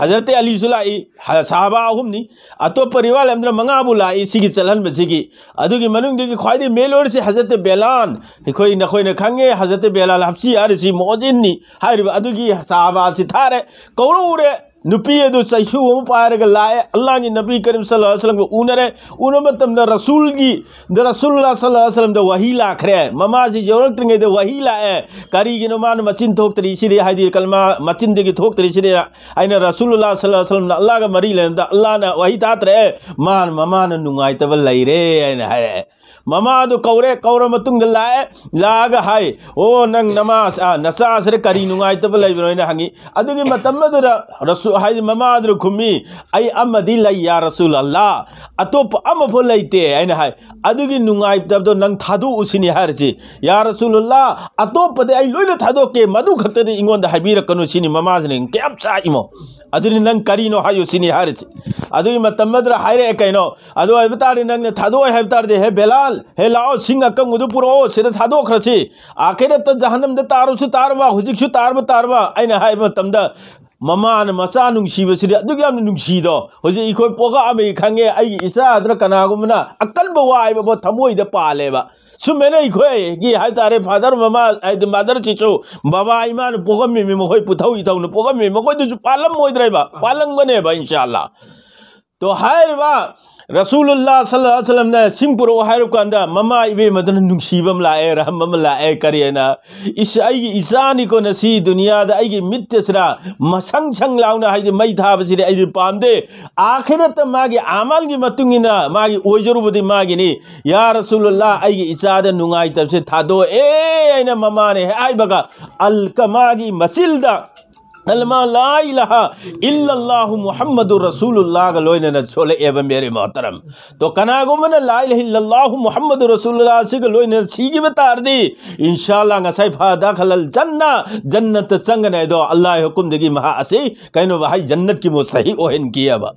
ꯍꯖꯔꯠ ꯑꯂꯤꯁꯨ ꯂꯥꯛꯏ, ꯍ-, ꯁꯍꯥꯕꯥ ꯑꯍꯨꯝꯅꯤ꯫ ꯑꯇꯣꯞꯄ ꯔꯤꯋꯥꯌꯠ ꯑꯃꯗꯅ ꯃꯉꯥꯕꯨ ꯂꯥꯛꯏ ꯁꯤꯒꯤ ꯆꯠꯍꯟꯕꯁꯤꯒꯤ꯫ ꯑꯗꯨꯒꯤ ꯃꯅꯨꯡꯗꯒꯤ ꯈ꯭ꯋꯥꯏꯗꯒꯤ ꯃꯦꯂꯣꯔꯁꯤ ꯍꯖꯔꯠ ꯕꯦꯂꯥꯟ, ꯑꯩꯈꯣꯏ ꯅꯈꯣꯏꯅ ꯈꯪꯉꯦ, ꯍꯖꯔꯠ ꯕꯦꯂꯥꯟ ꯍꯞꯁꯤ ꯍꯥꯏꯔꯤꯁꯤ ꯃꯣꯖꯤꯟꯅꯤ ꯍꯥꯏꯔꯤꯕ ꯑꯗꯨꯒꯤ ꯁꯍꯥꯕꯥꯁꯤ ꯊꯥꯔꯦ, ꯀꯧꯔꯛꯎꯔꯦ꯫ ꯅꯨꯄꯤ ꯑꯗꯨ ꯆꯩꯁꯨ ꯑꯃ ꯄꯥꯏꯔꯒ ꯂꯥꯛꯑꯦ, ꯑꯜꯂꯥꯍꯒꯤ ꯅꯕꯤ ꯀꯔꯤꯝ ꯁꯜꯂꯜꯂꯥꯍꯨ ꯑꯂꯩꯍꯤ ꯋꯥꯁꯜꯂꯝꯒ ꯎꯅꯔꯦ꯫ ꯎꯅꯕ ꯃꯇꯝꯗ ꯔꯁꯨꯜꯒꯤ, ꯗ ꯔꯁꯨꯜꯂꯥ ꯁꯜꯂꯜꯂꯥꯍꯨ ꯑꯂꯩꯍꯤ ꯋꯥꯁꯜꯂꯝꯗ ꯋꯥꯍꯤ ꯂꯥꯛꯈ꯭ꯔꯦ꯫ ꯃꯃꯥꯁꯤ ꯌꯧꯔꯛꯇ꯭ꯔꯤꯉꯩꯗ ꯋꯥꯍꯤ ꯂꯥꯛꯑꯦ꯫ ꯀꯔꯤꯒꯤꯅꯣ ꯃꯥꯅ ꯃꯆꯤꯟ ꯊꯣꯛꯇ꯭ꯔꯤꯁꯤꯗꯤ, ꯍꯥꯏꯗꯤ ꯀꯂꯃꯥ ꯃꯆꯤꯟꯗꯒꯤ ꯊꯣꯛꯇ꯭ꯔꯤꯁꯤꯗꯤ? ꯑꯩꯅ ꯔꯁꯨꯜꯂꯥ ꯁꯜꯂꯜꯂꯥꯍꯨ ꯑꯂꯩꯍꯤ ꯋꯥꯁꯜꯂꯝꯅ ꯑꯜꯂꯥꯍꯒ ꯃꯔꯤ ꯂꯩꯅꯕꯗ ꯑꯜꯂꯥꯍꯅ ꯋꯥꯍꯤ ꯊꯥꯗ꯭ꯔꯦ, ꯃꯥꯅ, ꯃꯃꯥꯅ ꯅꯨꯡꯉꯥꯏꯇꯕ ꯂꯩꯔꯦ ꯍꯥꯏꯅ ꯍꯥꯏꯔꯛꯑꯦ꯫ ꯃꯃꯥꯗꯨ ꯀꯧꯔꯦ, ꯀꯧꯔ ꯃꯇꯨꯡꯗ ꯂꯥꯛꯑꯦ, ꯂꯥꯛꯑꯒ ꯍꯥꯏ, "ꯑꯣ, ꯅꯪ ꯅꯃꯥ, ꯑ, ꯅꯆꯥꯁꯤꯗ ꯀꯔꯤ ꯅꯨꯡꯉꯥꯏꯇꯕ ꯂꯩꯕꯅꯣ?" ꯍꯥꯏꯅ ꯍꯪꯉꯤ꯫ ꯑꯗꯨꯒꯤ ꯃꯇꯝ ꯑꯗꯨꯗ ꯔꯁꯨ-, ꯍꯥꯏꯗꯤ ꯃꯃꯥꯗꯨꯅ ꯈꯨꯝꯃꯤ, "ꯑꯩ ꯑꯃꯗꯤ ꯂꯩ, ꯌꯥ ꯔꯁꯨꯜ ꯑꯜꯂꯥ, ꯑꯇꯣꯞꯄ ꯑꯃꯐꯥꯎ ꯂꯩꯇꯦ" ꯍꯥꯏꯅ ꯍꯥꯏ꯫ "ꯑꯗꯨꯒꯤ ꯅꯨꯡꯉꯥꯏꯇꯕꯗꯣ ꯅꯪ ꯊꯥꯗꯣꯛꯎ ꯁꯤꯅꯤ ꯍꯥꯏꯔꯤꯁꯤ, ꯌꯥ ꯔꯁꯨꯜ ꯑꯜꯂꯥ, ꯑꯇꯣꯞꯄꯗꯤ ꯑꯩ ꯂꯣꯏꯅ ꯊꯥꯗꯣꯛꯀꯦ, ꯃꯗꯨ ꯈꯛꯇꯗꯤ ꯑꯩꯉꯣꯟꯗ ꯍꯥꯏꯕꯤꯔꯛꯀꯅꯨ" ꯁꯤꯅꯤ ꯃꯃꯥꯁꯤꯅ ꯀꯌꯥꯝ ꯆꯥꯛꯏꯃꯣ꯫ ꯑꯗꯨꯗꯤ ꯅꯪ ꯀꯔꯤꯅꯣ ꯍꯥꯏꯌꯨ ꯁꯤꯅꯤ ꯍꯥꯏꯔꯤꯁꯤ꯫ ꯑꯗꯨꯒꯤ ꯃꯇꯝ ꯑꯗꯨꯗ ꯍꯥꯏꯔꯛꯑꯦ ꯀꯩꯅꯣ, ꯑꯗꯨ ꯑꯣꯏꯕ ꯇꯥꯔꯗꯤ ꯅꯪꯅ ꯊꯥꯗꯣꯛꯑꯣꯏ ꯍꯥꯏꯕ ꯇꯥꯔꯗꯤ, "ꯍꯦ ꯕꯦꯂꯥꯜ, ꯍꯦ ꯂꯥꯛꯑꯣ, ꯁꯤꯡ ꯑꯀꯪꯕꯗꯨ ꯄꯨꯔꯛꯑꯣ, ꯁꯤꯗ ꯊꯥꯗꯣꯛꯈ꯭ꯔꯁꯤ꯫ ꯑꯥꯈꯤꯔꯠꯇ ꯖꯍꯟꯅꯝꯗ ꯇꯥꯔꯨꯁꯨ ꯇꯥꯔꯕ, ꯍꯧꯖꯤꯛꯁꯨ ꯇꯥꯔꯕ ꯇꯥꯔꯕ" ꯑꯩꯅ ꯍꯥꯏꯕ ꯃꯇꯝꯗ, ꯃꯃꯥꯅ ꯃꯆꯥ ꯅꯨꯡꯁꯤꯕꯁꯤꯗꯤ ꯑꯗꯨꯛ ꯌꯥꯝꯅ ꯅꯨꯡꯁꯤꯗꯣ꯫ ꯍꯧꯖꯤꯛ ꯑꯩꯈꯣꯏ ꯄꯣꯛꯂꯛꯑꯝꯃꯤ ꯈꯪꯉꯦ, ꯑꯩꯒꯤ ꯏꯆꯥ ꯑꯗꯨꯅ ꯀꯅꯥꯒꯨꯝꯕꯅ ꯑꯀꯟꯕ ꯋꯥ ꯍꯥꯏꯕ ꯄꯣꯠ ꯊꯃꯣꯏꯗ ꯄꯥꯜꯂꯦꯕ꯫ ꯁꯨꯝꯃꯦꯅ ꯑꯩꯈꯣꯏꯒꯤ ꯍꯥꯏ ꯇꯥꯔꯦ, ꯐꯥꯗꯔ ꯃꯃꯥ, ꯍꯥꯏꯗꯤ ꯃꯥꯗꯔꯁꯤꯁꯨ, ꯕꯕꯥ ꯏꯃꯥꯅ ꯄꯣꯛꯂꯝꯃꯤꯃꯤ, ꯃꯈꯣꯏ ꯄꯨꯊꯧ ꯏꯊꯧꯅ ꯄꯣꯛꯂꯝꯃꯤ, ꯃꯈꯣꯏꯗꯨꯁꯨ ꯄꯥꯜꯂꯝꯃꯣꯏꯗ꯭ꯔꯦꯕ, ꯄꯥꯜꯂꯝꯒꯅꯦꯕ ꯏꯟꯁꯥ ꯑꯜꯂꯥ꯫ ꯇꯣ ꯍꯥꯏꯔꯤꯕ ꯔꯁꯨꯂꯨꯜꯂꯥ ꯁꯜꯂꯜꯂꯥꯍꯨ ꯑꯂꯩꯍꯤ ꯋꯥꯁꯜꯂꯝꯅ ꯁꯤꯡ ꯄꯨꯔꯛꯑꯣ ꯍꯥꯏꯔꯨꯕ ꯀꯥꯟꯗ, ꯃꯃꯥ ꯏꯕꯦꯝꯃꯗꯨꯅ ꯅꯨꯡꯁꯤꯕ ꯑꯃ ꯂꯥꯛꯑꯦ, ꯔꯍꯝ ꯑꯃ ꯂꯥꯛꯑꯦ꯫ ꯀꯔꯤ ꯍꯥꯏꯅ? "ꯏꯁ, ꯑꯩꯒꯤ ꯏꯆꯥꯅꯤꯀꯣ ꯅꯁꯤ ꯗꯨꯅꯤꯌꯥꯗ ꯑꯩꯒꯤ ꯃꯤꯠꯇꯁꯤꯗ ꯃꯁꯪ ꯁꯪ ꯂꯥꯎꯅ, ꯍꯥꯏꯗꯤ ꯃꯩ ꯊꯥꯕꯁꯤꯗꯤ ꯑꯩꯗꯤ ꯄꯥꯝꯗꯦ꯫ ꯑꯥꯈꯤꯔꯠꯇ ꯃꯥꯒꯤ ꯑꯃꯜꯒꯤ ꯃꯇꯨꯡ ꯏꯟꯅ ꯃꯥꯒꯤ ꯑꯣꯏꯖꯔꯨꯕꯗꯤ ꯃꯥꯒꯤꯅꯤ꯫ ꯌꯥ ꯔꯁꯨꯂꯨꯜꯂꯥ, ꯑꯩꯒꯤ ꯏꯆꯥꯗ ꯅꯨꯡꯉꯥꯏꯇꯕꯁꯦ ꯊꯥꯗꯣꯛꯑꯦ" ꯍꯥꯏꯅ ꯃꯃꯥꯅ ꯍꯦꯛ ꯍꯥꯏꯕꯒ, ꯑꯜꯀꯃꯥꯒꯤ ꯃꯆꯤꯜꯗ ꯀꯂꯃꯥ ꯂꯥ ꯏꯂꯥꯍ ꯏꯜꯂꯜꯂꯥꯍꯨ ꯃꯨꯍꯝꯃꯗꯨ ꯔꯁꯨꯂꯨꯜꯂꯥꯍꯒ ꯂꯣꯏꯅꯅ ꯁꯣꯂꯛꯑꯦꯕ, ꯃꯦꯔꯦ ꯃꯣꯍꯇꯔꯝ꯫ ꯇꯣ ꯀꯅꯥꯒꯨꯝꯕꯅ ꯂꯥ ꯏꯂꯥꯍ ꯏꯜꯂꯜꯂꯥꯍꯨ ꯃꯨꯍꯝꯃꯗꯨ ꯔꯁꯨꯂꯨꯜꯂꯥꯍ ꯑꯁꯤꯒ ꯂꯣꯏꯅꯅ ꯁꯤꯈꯤꯕ ꯇꯥꯔꯗꯤ, ꯏꯟꯁꯥ ꯑꯜꯂꯥ, ꯉꯁꯥꯏ ꯐꯗꯈꯂꯜ ꯖꯟꯅ, ꯖꯟꯅꯠꯇ ꯆꯪꯒꯅꯤ ꯍꯥꯏꯗꯣ ꯑꯜꯂꯥꯍꯒꯤ ꯍꯨꯀꯨꯝꯗꯒꯤ ꯃꯍꯥꯛ ꯑꯁꯤ ꯀꯩꯅꯣꯕ ꯍꯥꯏ, ꯖꯟꯅꯠꯀꯤ ꯃꯨꯁꯇꯍꯤꯛ ꯑꯣꯏꯍꯟꯈꯤꯑꯕ꯫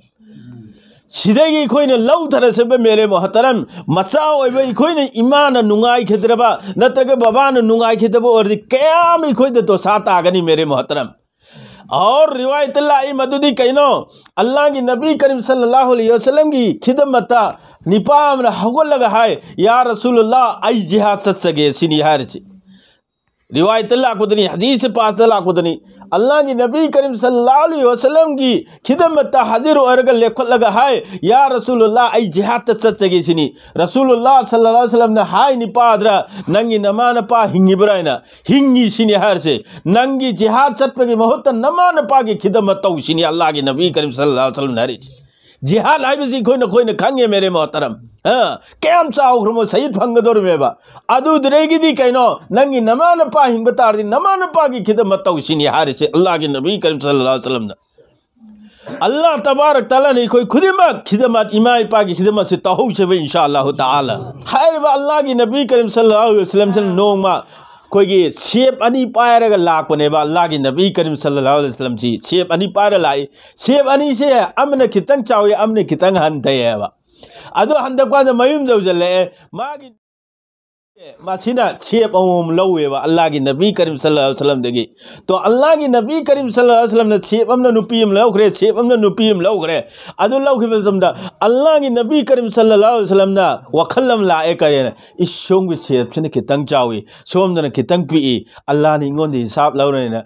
ꯁꯤꯗꯒꯤ ꯑꯩꯈꯣꯏꯅ ꯂꯧꯊꯔꯁꯦꯕ, ꯃꯦꯔꯦ ꯃꯣꯍꯇꯔꯝ, ꯃꯆꯥ ꯑꯣꯏꯕ ꯑꯩꯈꯣꯏꯅ ꯏꯃꯥꯅ ꯅꯨꯡꯉꯥꯏꯈꯤꯗ꯭ꯔꯕ ꯅꯠꯇ꯭ꯔꯒ ꯕꯕꯥꯅ ꯅꯨꯡꯉꯥꯏꯈꯤꯗꯕ ꯑꯣꯏꯔꯗꯤ ꯀꯌꯥꯝ ꯑꯩꯈꯣꯏꯗ ꯗꯣꯁꯥ ꯇꯥꯒꯅꯤ, ꯃꯦꯔꯦ ꯃꯣꯍꯇꯔꯝ꯫ ꯑꯣꯔ ꯔꯤꯋꯥꯌꯠꯇ ꯂꯥꯛꯏ ꯃꯗꯨꯗꯤ ꯀꯩꯅꯣ? ꯑꯜꯂꯥꯍꯒꯤ ꯅꯕꯤ ꯀꯔꯤꯝ ꯁꯜꯂꯜꯂꯥꯍꯨ ꯑꯂꯩꯍꯤ ꯋꯥꯁꯜꯂꯝꯒꯤ ꯈꯤꯗꯃꯠꯇ ꯅꯤꯄꯥ ꯑꯃꯅ ꯍꯧꯒꯠꯂꯒ ꯍꯥꯏ, "ꯌꯥ ꯔꯁꯨꯂꯨꯜꯂꯥ, ꯑꯩ ꯖꯤꯍꯥꯗ ꯆꯠꯆꯒꯦ" ꯁꯤꯅꯤ ꯍꯥꯏꯔꯤꯁꯤ꯫ ꯔꯤꯋꯥꯌꯠꯇ ꯂꯥꯛꯄꯗꯅꯤ, ꯍꯗꯤꯁ ꯄꯥꯁꯇ ꯂꯥꯛꯄꯗꯅꯤ꯫ ꯑꯜꯂꯥꯍꯒꯤ ꯅꯕꯤ ꯀꯔꯤꯝ ꯁꯜꯂꯜꯂꯥꯍꯨ ꯑꯂꯩꯍꯤ ꯋꯁꯜꯂꯝꯒꯤ ꯈꯤꯗꯃꯠꯇ ꯍꯥꯖꯤꯔ ꯑꯣꯏꯔꯒ ꯂꯦꯞꯈꯠꯂꯒ ꯍꯥꯏ, "ꯌꯥ ꯔꯁꯨꯂꯨꯜꯂꯥꯍ, ꯑꯩ ꯖꯤꯍꯥꯗꯇ ꯆꯠꯆꯒꯦ" ꯁꯤꯅꯤ꯫ ꯔꯁꯨꯂꯨꯜꯂꯥꯍ ꯁꯜꯂꯜꯂꯥꯍꯨ ꯑꯂꯩꯍꯤ ꯋꯁꯜꯂꯝꯅ ꯍꯥꯏ ꯅꯤꯄꯥꯗ꯭ꯔ, "ꯅꯪꯒꯤ ꯅꯃꯥ ꯅꯄꯥ ꯍꯤꯡꯉꯤꯕ꯭ꯔꯥ?" ꯍꯥꯏꯅ꯫ "ꯍꯤꯡꯉꯤ" ꯁꯤꯅꯤ ꯍꯥꯏꯔꯤꯁꯦ꯫ "ꯅꯪꯒꯤ ꯖꯤꯍꯥꯗ ꯆꯠꯄꯒꯤ ꯃꯍꯨꯠꯇ ꯅꯃꯥ ꯅꯄꯥꯒꯤ ꯈꯤꯗꯃꯠ ꯇꯧ" ꯁꯤꯅꯤ ꯑꯜꯂꯥꯍꯒꯤ ꯅꯕꯤ ꯀꯔꯤꯝ ꯁꯜꯂꯜꯂꯥꯍꯨ ꯑꯂꯩꯍꯤ ꯋꯁꯜꯂꯝꯅ ꯍꯥꯏꯔꯤꯁꯦ꯫ ꯖꯤꯍꯥꯗ ꯍꯥꯏꯕꯁꯤ ꯑꯩꯈꯣꯏꯅ, ꯑꯩꯈꯣꯏꯅ ꯈꯪꯉꯦ ꯃꯦꯔꯦ ꯃꯣꯍꯇꯔꯝ꯫ ꯑ, ꯀꯌꯥꯝ ꯆꯥꯎꯈ꯭ꯔꯕ ꯁꯍꯤꯗ ꯐꯪꯒꯗꯧꯔꯤꯃꯦꯕ꯫ ꯑꯗꯨꯗꯨꯗꯒꯤꯗꯤ ꯀꯩꯅꯣ, ꯅꯪꯒꯤ ꯅꯃꯥ ꯅꯄꯥ ꯍꯤꯡꯕ ꯇꯥꯔꯗꯤ ꯅꯃꯥ ꯅꯄꯥꯒꯤ ꯈꯤꯗꯃꯠ ꯇꯧꯁꯤꯅꯤ ꯍꯥꯏꯔꯤꯁꯦ ꯑꯜꯂꯥꯍꯒꯤ ꯅꯕꯤ ꯀꯔꯤꯝ ꯁꯜꯂꯜꯂꯥꯍꯨ ꯑꯂꯩꯍꯤ ꯋꯁꯜꯂꯝꯅ꯫ ꯑꯜꯂꯥꯍ ꯇꯕꯥꯔꯛ ꯇꯥꯂꯥꯅ ꯑꯩꯈꯣꯏ ꯈꯨꯗꯤꯡꯃꯛ ꯈꯤꯗꯃꯠ, ꯏꯃꯥ ꯏꯄꯥꯒꯤ ꯈꯤꯗꯃꯠꯁꯦ ꯇꯧꯍꯧꯁꯦꯕ, ꯏꯟꯁꯥ ꯑꯜꯂꯥꯍꯨ ꯇꯥꯂꯥ꯫ ꯍꯥꯏꯔꯤꯕ ꯑꯜꯂꯥꯍꯒꯤ ꯅꯕꯤ ꯀꯔꯤꯝ ꯁꯜꯂꯜꯂꯥꯍꯨ ꯑꯂꯩꯍꯤ ꯋꯁꯜꯂꯝꯁꯤꯅ ꯅꯣꯡꯃ ꯑꯩꯈꯣꯏꯒꯤ ꯁꯦꯞ ꯑꯅꯤ ꯄꯥꯏꯔꯒ ꯂꯥꯛꯄꯅꯦꯕ꯫ ꯑꯜꯂꯥꯍꯒꯤ ꯅꯕꯤ ꯀꯔꯤꯝ ꯁꯜꯂꯜꯂꯥꯍꯨ ꯑꯂꯩꯍꯤ ꯋꯁꯜꯂꯝꯁꯤ ꯁꯦꯞ ꯑꯅꯤ ꯄꯥꯏꯔ ꯂꯥꯛꯏ꯫ ꯁꯦꯞ ꯑꯅꯤꯁꯦ ꯑꯃꯅ ꯈꯤꯇꯪ ꯆꯥꯎꯏ, ꯑꯃꯅ ꯈꯤꯇꯪ ꯍꯟꯊꯩꯑꯕ꯫ ꯑꯗꯨ ꯍꯟꯊꯕ ꯀꯥꯟꯗ ꯃꯌꯨꯝ ꯌꯧꯁꯤꯜꯂꯛꯑꯦ꯫ ꯃꯥꯒꯤ, ꯃꯁꯤꯅ ꯁꯦꯞ ꯑꯃꯃꯝ ꯂꯧꯋꯦꯕ ꯑꯜꯂꯥꯍꯒꯤ ꯅꯕꯤ ꯀꯔꯤꯝ ꯁꯜꯂꯜꯂꯥꯍꯨ ꯑꯂꯩꯍꯤ ꯋꯁꯜꯂꯝꯗꯒꯤ꯫ ꯇꯣ, ꯑꯜꯂꯥꯍꯒꯤ ꯅꯕꯤ ꯀꯔꯤꯝ ꯁꯜꯂꯜꯂꯥꯍꯨ ꯑꯂꯩꯍꯤ ꯋꯁꯜꯂꯝꯅ ꯁꯦꯞ ꯑꯃꯅ ꯅꯨꯄꯤ ꯑꯃ ꯂꯧꯈ꯭ꯔꯦ, ꯁꯦꯞ ꯑꯃꯅ ꯅꯨꯄꯤ ꯑꯃ ꯂꯧꯈ꯭ꯔꯦ꯫ ꯑꯗꯨ ꯂꯧꯈꯤꯕ ꯃꯇꯝꯗ ꯑꯜꯂꯥꯍꯒꯤ ꯅꯕꯤ ꯀꯔꯤꯝ ꯁꯜꯂꯜꯂꯥꯍꯨ ꯑꯂꯩꯍꯤ ꯋꯁꯜꯂꯝꯅ ꯋꯥꯈꯜ ꯑꯃ ꯂꯥꯛꯑꯦ, ꯀꯔꯤꯅ? "ꯏꯁ, ꯁꯣꯝꯒꯤ ꯁꯦꯞꯁꯤꯅ ꯈꯤꯇꯪ ꯆꯥꯎꯏ, ꯁꯣꯝꯗꯅ ꯈꯤꯇꯪ ꯄꯤꯛꯏ, ꯑꯜꯂꯥꯍꯅ ꯑꯩꯉꯣꯟꯗ ꯍꯤꯁꯥꯕ ꯂꯧꯔꯅꯤꯅ"꯫